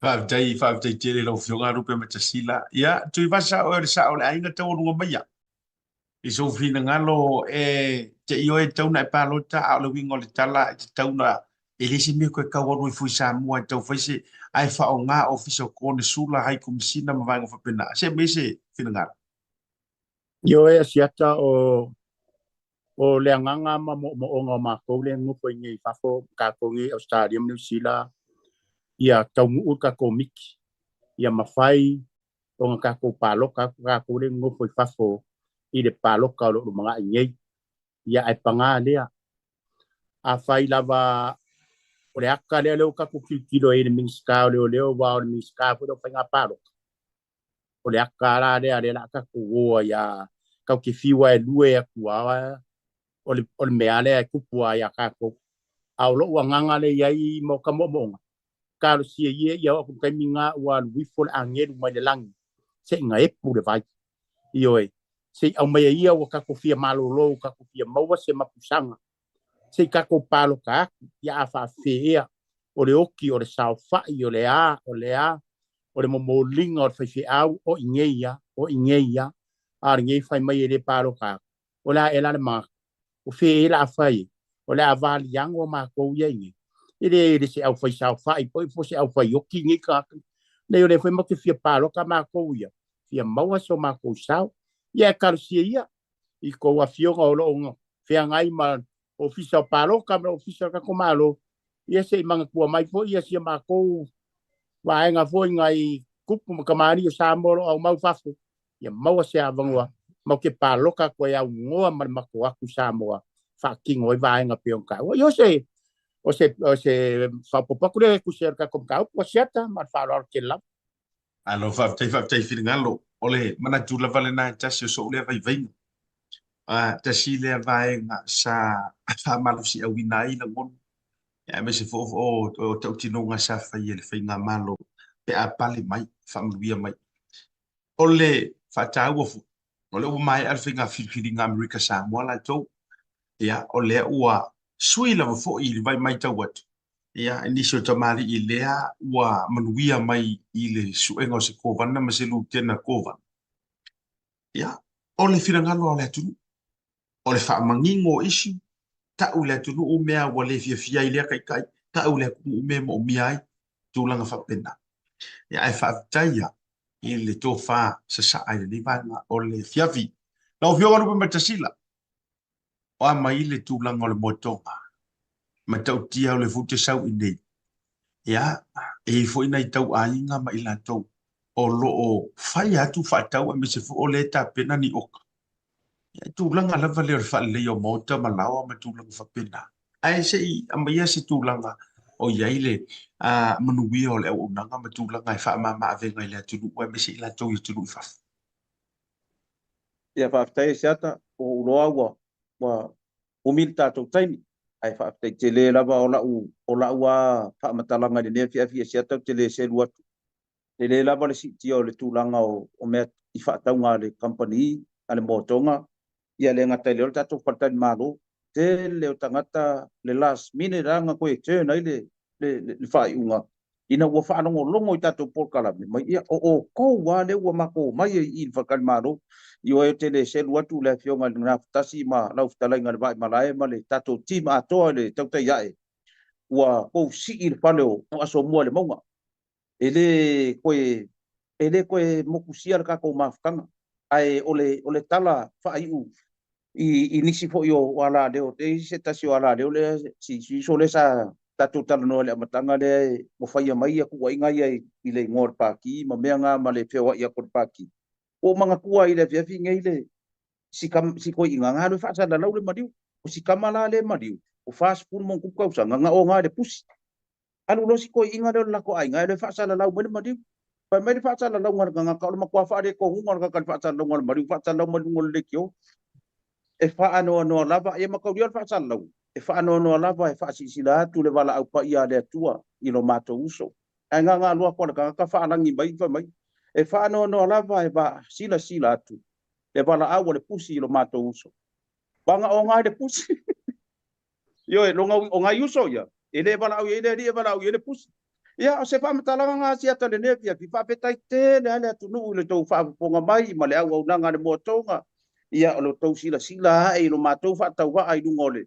Faafetai, faafetai tele i lau Afioga Lupe Matasila. Ia, Tuivasa, oe o le sao o le aiga taualuga maia. I sou finagalo e te ioe e tatau ona e palota, a o le uiga o le tala e tatau ona e le se mea koe tau alu ai fua i Samoa e tau fai se ae faaaoga ofisa o Konesula, Hai Komisina ma vaega faapena. Se aumai se finagalo. Ioe Asiata o o le agaga ma moomooga o makou lea e nonofo i nei i fafo, tatou nei i Ausetalia ma Niu Sila, ia taunuu le tatou miti, ia mafai ona tatou paloka atu tatou lea e nonofo i fafo i le paloka o lo o lumanai nei. Ia ae paga lea, afai lava o le aka lea lea ua tatou tilotilo ai i le Minisita o Leoleo, aua o le Minisita foi lea o Faiga Palota, o le aka la lea lea o le a tatou o ai a tatou te fiu lava e lue atu lava o le, o le mea lea e tupu lava ia tatou. A o lou agaga lea i ai ma ka moomooga, talosia ia ia oo atu i le taimi lena ua alu ifo le agelu mai le lagi seiga epu le vai. Ioe, se i aumaia ia ua tatou fia malolo, ua tatou fia maua se mapusaga, se i tatou palota atu, ia a faafefea ea, o le oti, o le saofai, o le a, o le a, o le momoliga o le faifeau, o i nei ia, o i nei ia, a o lenei fai mai e le palota atu, o le a ea la le manatu? O fea ea la a fai ai? O le a valiago matou ia i nei. E le le se aufai saofai foi po se aufai oti nei tagata. Nei o lea foi matou te fia palota matou ia, fia maua so matou sao. Ia e talosia ia i tou afioga o lo o feagai ma ofisa o palota ma ofisa o le tatou Malo, ia se i manatua mai foi ia si a matou vaega foi nai tupu ma tamalii o Samoa o lo o aumau i fafo, ia maua se avanoa matou te paloka atu ai aunoa ma le matou atu i Samoa faatino ai vaega pei ona taua. Ia o se o se o se faaopoopo atu lea e tusa ai o le tatou mataupu ua siata ma le faaaloalo tele lava. Malo faafetai, faafetai finagalo. O le manatu lava lena e tasi o sou lea vaivaiga. Tasi lea vaega sa faamalosiauina ai lagona, aemaise foi o tautinoga sa fai e le faigamalo pe a pale mai, faamanuia mai. O le faataua foi, o lea ua maea le faiga filifiliga Amerika Samoa latou, ia, o lea ua sui lava foi i le vai matau atu, ia, i nisi o tamalii lea ua manuia mai i le suega o se Kovana ma se Lutena Kovana. Ia, o le finagalo o le atunuu, o le faamanino o issue, tau i le atunuu mea ua le fiafia ai lea taitai, tau i le atunuu mea e moomia ai, tulaga faapena. Ia, ae faafetai lava i le tofa sasaa i lenei vaega o le afiafi. Lau Afioga Lupe Matasila, o a mai le tulaga o le moetoga? Matautia o le foi te sau i nei. Ia, e i ai foi nai tauaiga ma i latou o lo o fai atu faatau aemaise foi o lea e tapena ni oka. Ia, tulaga lava lea o le faaleleia o maota ma laoa ma tulaga faapena. Ae se i aumaia se tulaga o i ai le manuia o le auaunaga ma tulaga e faamama avega i le atunuu aemaise i latou i atunuu i fafo. Ia, faafetai e Seata, ua ou iloa ua ua umi le tatou taimi, ae faafetai tele lava o lau o lau lava faamatalaga i lenei afiafi e Seata ou te le selu atu. Tele lava le siitia o le tulaga o o mea i faatauga a le kamupani, a le moatoga, ia le gata i lea o le tatou faletalimalo. Tele o tagata le last minute lava na toe turn ai le le le faaiuga. Ina ua faalogologo i tatou polokalame mai, ia, o outou lava lea ua matou omai ai i i le faletalimalo. Ioe, ou te le selu atu le Afioga i le Gafatasi ma lau fetalaiga i le Vaaimalae ma le tatou team atoa i le tautai ae, ua tou sii i le fale o Asomua i le mauga. E le toe, e le toe motusia le tatou mafutaga. Ae o le, o le tala faaiu i, i nisi foi o alaleo, e i ai se tasi o alaleo lea, si, si uso lea sa tatou talanoa i le amataga lea ua faia mai ia tuuaiga ia i le igoa o le Pati ma mea na ma le feoai atu o le Pati. Ua ou manatua ai i le afiafi nei le, si, kam, si toeaina na alu e faasalalau le maliu. O si tama la lea e maliu, ua 40 ma ona tupu tausaga, na oga i le pusi. Alu loa si toeaina lea o le latou aiga e alu e faasalalau mai le maliu. Fai mai le faasalalauga a le tagata, o le matua faalekonuga o le tagata i le faasalalauga o le maliu, faasalalau mai luga o le leitio. E faanoanoa lava, ia mataulia le faasalalauga, e faanoanoa lava e faasilasila atu le valaau paia a le Atua i lo matou uso. Ae gaga loa atu a le tagata faalagi mai fai mai, e faanoanoa lava e silasila atu le valaau a le pusi i lo matou uso. Vagaoga ai le pusi. Ioe, lona o nai uso ia, e le valaau i ai le Alii e valaau i ai le pusi. Ia, o se faamatalaga na asiata i lenei afiafi, faafetai tele lava le atunuu i le tou faafofoga mai ma le auaunaga a le Moatoga, ia, o le tou silasila ae i lo matou faatauvaa i luga o le,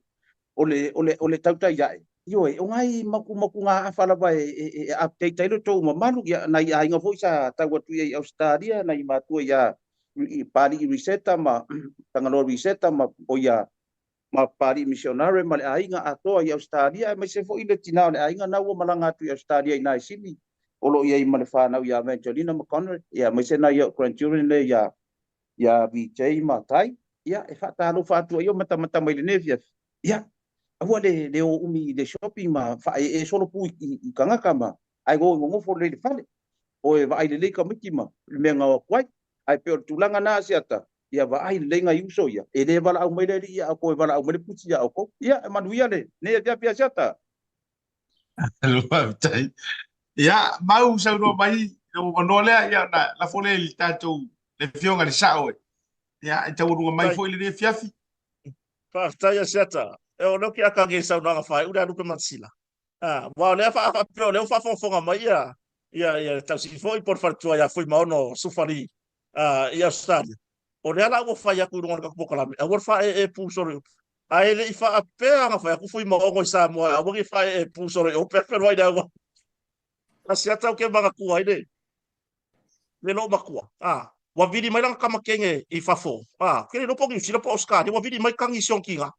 o le, o le, o le tautai ae. Ioe, o nai matumatuga-afa lava e, e, e update ai lo tou mamalu, ia, nai aiga foi sa tau atu i ai i Ausetalia, nai matua ia Papalii Riseta ma Tagaloa Riseta ma, o ia, ma Papalii Misionare ma le aiga atoa i Ausetalia, aemaise foi le tina o le aiga na ua malaga atu i Ausetalia i Naisini, o lo o i ai ma le fanau ia Evangelina ma Conrad, ia aemaise nai o'u grandchildren lea ia, ia VJ ma Tai, ia e faatalofa atu ai o matamata mai lenei afiafi, ia aua le, le o umi i le shopping ma faaee solo pu i, i, i tagata ma ae o e nonofo lelei i le fale, o e vaai lelei tamaiti ma le mea na o atu ai. Ae pei o le tulaga na Asiata, ia vaai lelei nai uso ia, e le valaau mai le Alii ia outou, e valaau mai le pusi ia outou. Ia, e manuia lenei afiafi Asiata. Malo faafetai. Ia, Mau saunoa mai lou avanoa lea, ia ona lafo lea i le tatou le afioga i le Sao e. Ia, e taualuga mai foi lenei afiafi. Faafetai Asiata. E o lea ou te akage i saunoaga faaiu lea a Lupe Matasila. Ah, aua o lea faapea o lea ua faafogafoga mai ia ia ia le tausi foi po o le faletua ia Fuimaono Sufali i Ausetalia. O lea la ua fai atu i luga o le tatou polokalame, aua le faaee pu solo i uta. Ae le i faapea ona fai atu Fuimaono i Samoa, aua ne i faaee pu solo i o, peapea i le auala. Asiata ou te manatua ai le le lou matua, a, ua vili mai lana tama kene i fafo, a, ke le iloa po o Niu Sila po o Ausetalia, ua vili mai tagi i si ona tiga,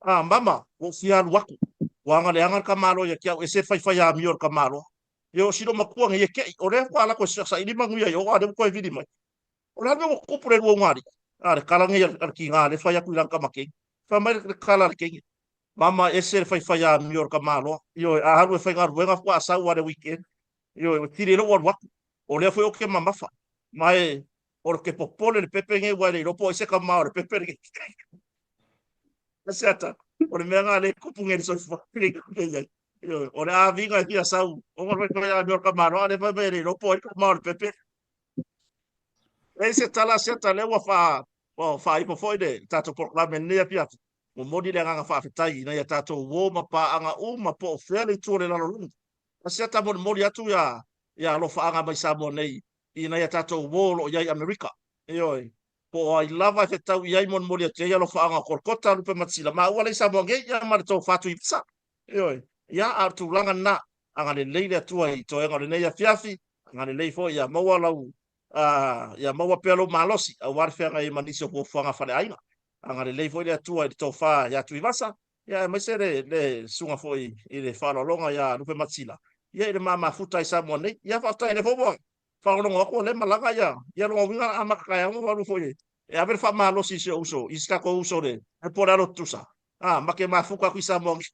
a, mama, ua ou fia alu atu, ua aga leaga le tamaloa ia te au, ese le faifai amio a le tamaloa. Ia o si lou matua nei e keʻi, o lea faatoa alu atu e saili manuia i o, a o lea ua toe vili mai. O le a le mea ua tupu le lua ugaalii? A, le tala nei a le tiga lea e fai atu i lana tama kene. Fai mai le tala a le kene, Mama, ese le faifai amio a le tamaloa. Ioe, a alu e faigaluega faatoa sau lava i le weekend. Ioe, ua tili ai lou alu atu. O lea foi ou te mamafa. Ma e, o ke popole le pepe nei, ua e le iloa po o ai se tama o le pepe lenei. Asiata, o le mea lena lea e tupu nei i le soifua nei i ai. Ioe, o le aviga e fia sau, ona o le faifai amio a le tamaloa, a o lea fai mai e le iloa po o ai le tama o le pepe. Leai se tala Asiata, lea ua faa, ua faaifo foi le tatou polokalame i lenei afiafi. Momoli le agaga faafetai i nai a tatou uo ma paaga uma po o fea le itu o le lalolagi. Asiata molimoli atu ia ia alofaaga mai Samoa nei i nai a tatou uo o lo o i ai i Amerika. Ioe, po o ai lava e fetau i ai molimoli atu i ai alofaaga o Kolokota, Lupematasila, maua lea i Samoa nei ia ma le tofa Tuivasa. Ioe, ia a o le tulaga lena, agalelei le Atua i toega o lenei afiafi, agalelei foi ia maua lau ia maua pea lou malosi aua le feagai ai ma nisi o fuafuaga faleaiga. Agalelei foi le Atua i le tofa ia Tuivasa, ia aemaise le, le susuga foi i le faaaloaloga ia Lupematasila, ia i le ma mafuta i Samoa nei. Ia faafetai lea foi ua faalogologo atu o lea e malaga ia, ia lona uiga o le a amata taeao ona ou alu foi e ave le faamalosi i si ou uso, i si tatou uso le po o le alo tutusa, a, ma te mafuta atu i Samoa nei.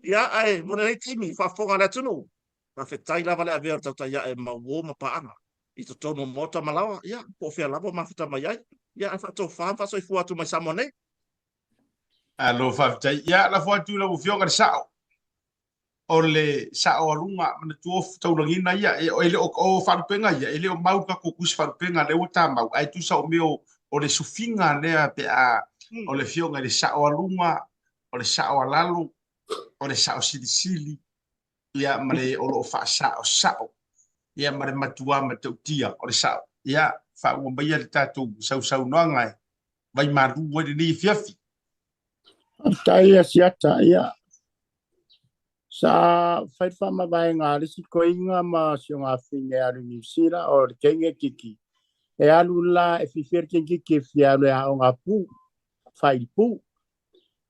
Ia, ae mo lenei taimi, faafofoga a le atunuu, faafetai lava le avea o le tautai ae ma uo ma paaga i totonu o maota ma laoa, ia, po o fea lava o mafuta mai ai, ia, ae faatofa ma faasoifua atu mai Samoa nei. Alo, faafetai. Ia, lafo atu i lau Afioga le sao. O le sao a luga, manatua o taulagiga ia, e, e le o, o faalupega ia, e le o mau le tatou tusi faalupega lea ua tamau, ae tusa o mea o, o le sufiga lea pe a, o le Afioga i le sao a luga, o le sao a lalo, o le sao silisili. Ia, ma le o lo o faasa'osa'o, ia, ma le matuā matautia o le sa'o. Ia, faauma maia le tatou sausaunoaga e vaimalu ai lenei afiafi. Faafetai ia Siata, ia sa fai le faamavaega a le isi koiga ma si o gafine e alu i Niu Sila o le kenge kiki. E alu la e fiafia le kenge kiki e fia alu e aoga pu, faili pu.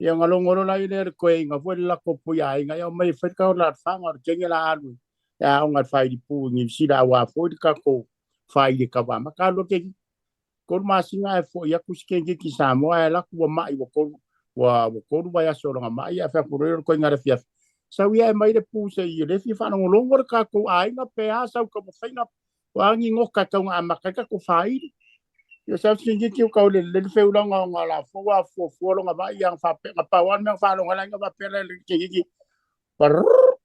Ia ona logo loa lea le koiga foi le lako pui aiga ia omai e fai le kaola alfaga o le kenge la alu e aoga le faili pu i Niu Sila auā foi le tatou faili e tauamata. Alu loa le 3 masina ae fo'i atu si kenge i Samoa ae alu atu ua ma'i ua 3 vaiaso o lona ma'i ae fai atu loa le koiga i le afiafi. Sau ia e mai le pu se'i o lea e fia faalogologo le tatou aiga pe a sau taumafaiga o a ni goka e tau na amata ai tatou faili. Ia sau si kenge o tau lelei le feulaga ona la foi ua fuafua lona ma'i ia faapea na pau lava le mea na faalogo ai le aiga faapea le kenge parrrr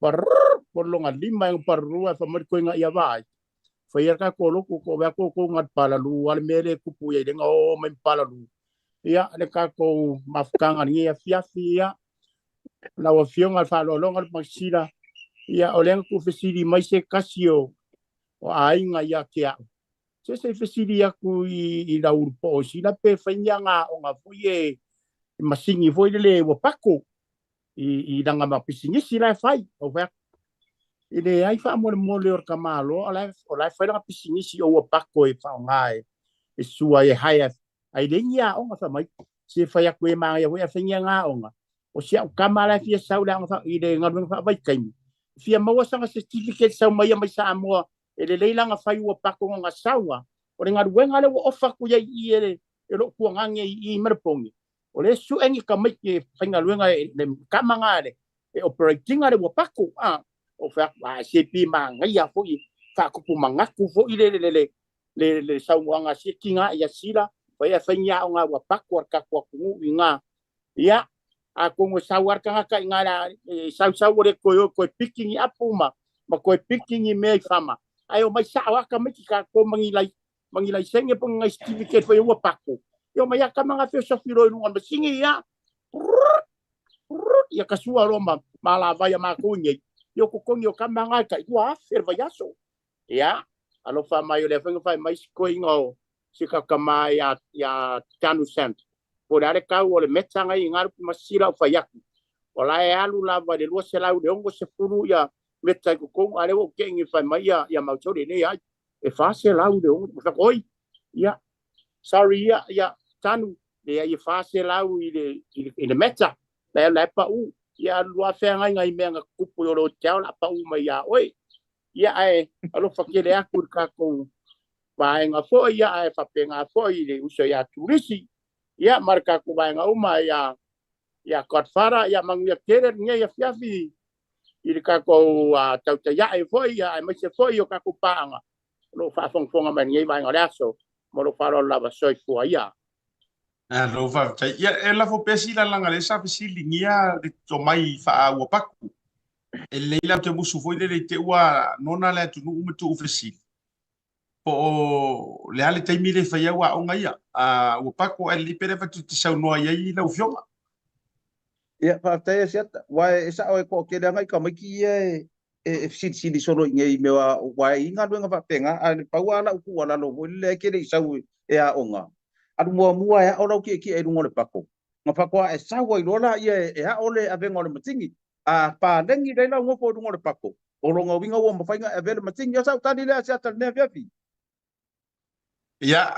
parrrr po lona lima e parrua e fai mai le koiga ia vaai. Faia le tatou lotu ko vea kou ngat palalu ale mele kupu ia lenga o mai palalu. Ia le tatou mafutaga lenei afiafi ia lau afioga le faaaloaloga le Masila ia o lea na tuufesili mai se tasi o aiga ia te a'u se se i fesili atu i lau ulupoo sila pe fai ni agaoga foi e masini foi lele ua pako i lana ma pisinisi la e fai. Ou fai atu e leai faamolemole o le tamaloa o la e fai lana pisinisi o ua pako e faaaoga e sua e hae ai le ni aoga. Fai mai se fai atu e magaia foi a fai ni aoga o si au kama la e fia sau le aoga i le galuega faavaitaimi fia maua sana certificate sau mai ia mai Samoa e lelei lana fai ua pako ona sauga o le galuega lea ua ofa atu iai i i e lou tuagage i i ma le pogi o le su'e ni tamaiti e faigaluega le kama le e operatinga le ua pako a o fai atu a se pi magaia foi faatupu manatu foi le saunoaga sia tiga ia sila fai e fai ni aoga ua pako a le tatou atunuu i gā. Ia atonu e sau lava le tagata i gā e sausau ua le toe o toe piki ni apu ma toe piki ni mea i fama ae omai sa'o lava tamaiti tatou ma ni laisene po o ni nai certificate foi ua pako ia omai lava tama na feosofi loa i luga o le masini ia ia kasua loa ma alavai a matou i nei ia o totogi o tama na e tai 2,000 le vaiaso. Ia alofa mai o lea foi na fai mai si koiga o si kakama ia Tanu Cent po o le a le tau o le meta nai i gā masila o fai atu o la e alu lava i le 260 ia meta i totonu a lea ua ou te'i fai mai ia Mausoli e leai e 460. Oi ia sorry ia Tanu leai e 400 i le meta la e pa'u ia alu feagaiga i mea na tupu i o lo te ao la pa'u mai iā oe. Ia ae alofa tele atu i le tatou vaega foi ia ae faapena foi i le uso iā Turisi ia ma le tatou vaega uma ia Godfather ia manuia tele lenei afiafi i le tatou tautaiae foi ia aemaise foi o tatou paaga o loo faafogafoga mai lenei vaega o le aso ma lou faaaloalo lava. Soifua ia. Alo faafetai. Ia e lafo pea sila laga lea sa fesiligia le tomai faaua paku. E lelei la te musu foi lele i te ua nona le atunuu ma tuu fesili. Po o le a le taimi le fai au aoga ia. Ua pako ae lelei pe le fatu te saunoa i ai lau afioga. Ia, faafetai e Siata. Ua e sa'o e to'atele aga i tamaiti ia e fesilisili solo i nei mea ua e i galuega faapena ae le pau lava lau tuualalo foi lele ai ke le i sau e aoga. Alu muamua e a'o lau tietie i luga o le pako. Na faatoa e sau ai loa laia e a'o le avega o le masini. A palegi lea lau nofo i luga o le pako. O lona uiga ua mafai ona e avea le masini. O sau tali lea Siata i lenei afiafi. Ia,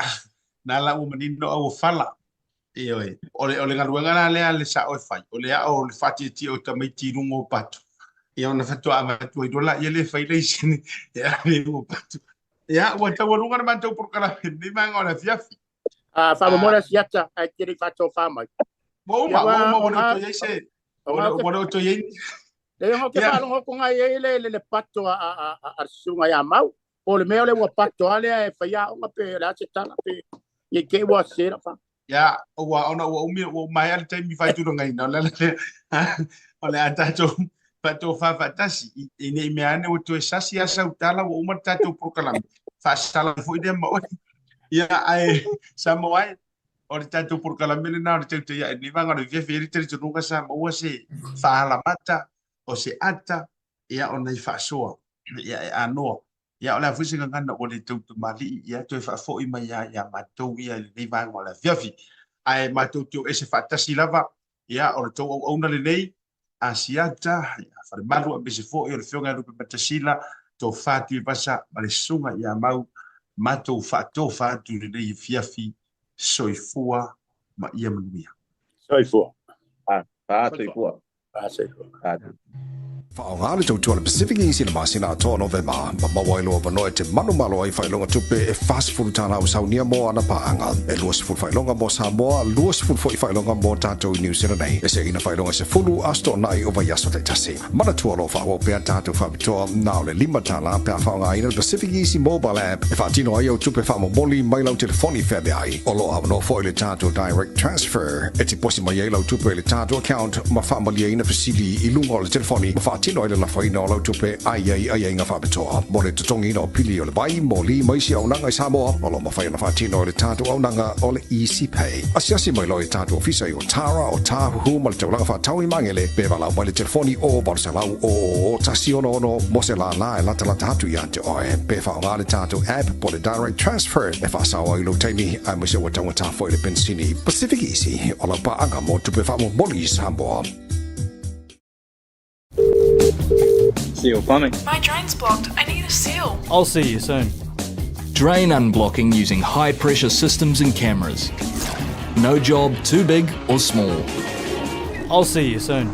na la ua manino au o fala. Ioe, o le galuega la lea le sa'o e fai, o le a'o o le faatietie o tamaiti i luga o patu. Ia ona faatoa avatu ai loa laia le fai laisene e ave i ua patu. Ia, ua taualuga le matou polokalame lenei vaega o le afiafi. A faamolemole Siata ae te le i faatofā mai. Ua uma, ua uma, ua le o toe i ai se, ua le o toe i ai. Le o te faalogo atu ngai ai le pato a le susuga ia Mau. Po o le mea o le ua pato a lea e fai aoga pe o le a se tala pe nei te i ua se la fa. Ia, ua ona ua umi ua umaea le taimi faatulagaina o le ala lea o le a tatou faatofa faatasi i nei mea ane ua toe sasi a sau tala ua uma le tatou polokalame faasala foi lea ma oe. Ia, ae Samoa e, o le tatou polokalame lena o le tautaia'i lenei vaega o le afiafi. E i ai le talitonuga sa maua se faahalamata. O se ata, ia, o nai faasoa, ia, e anoa. Ia, o le a foi se gagana ua le tautamalii, ia, toe faafoi mai lava ia matou ia i lenei vaega o le afiafi. Ae matou te o ese faatasi lava, ia, o le tou auauna lenei, Asiata, ia, Falemalu aemaise foi o le Afioga ia Lupe Matasila, Tofa Tuivasa ma le Susuga ia Mau, matou faatofa atu i lenei afiafi. Soifua ma ia manuia. Soifua. Soifua. Faaaoga le tautua a le Pacific Easy i le masina atoa o Novema ma maua ai lou avanoa e te manumalo ai i faailoga tupe e $40 ua saunia mo ana paaga. E 20 faailoga mo Samoa, 20 foi faailoga mo tatou i Niu Sila nei. E seina faailoga e 10 aso toonai o vaiaso taitasi. Manatua o lo o faaauau pea tatou faapitoa na o le $5 pe a faaaogaina le Pacific Easy Mobile App e faatino ai au tupe faamomoli mai lau telefoni feaveai. O lo o avanoa foi le tatou Direct Transfer e te posi mai ai lau tupe i le tatou account ma faamalieina fesili i luga o le telefoni ma faatino ai le lafoina o lau tupe a i ai aiaiga faapitoa mo le totogiina o pili o le vai, moli ma isi auaunaga i Samoa. O lo o mafai ona faatino e le tatou auaunaga o le Easy Pay. Asiasi mai loa i tatou ofisa i Otara, Otāhuhu ma le taulaga faatau i Magele pe valaau mai le telefoni o 800 000 166 mo se lālā e latalata atu ia te oe. Pe faaaoga le tatou app po o le Direct Transfer e faasao ai lou taimi aemaise ua taugata foi le penisini. Pacific Easy, o lau paaga mo tupe faamomoli i Samoa. Seal plumbing. My drain's blocked. I need a seal. I'll see you soon. Drain unblocking using high pressure systems and cameras. No job too big or small. I'll see you soon.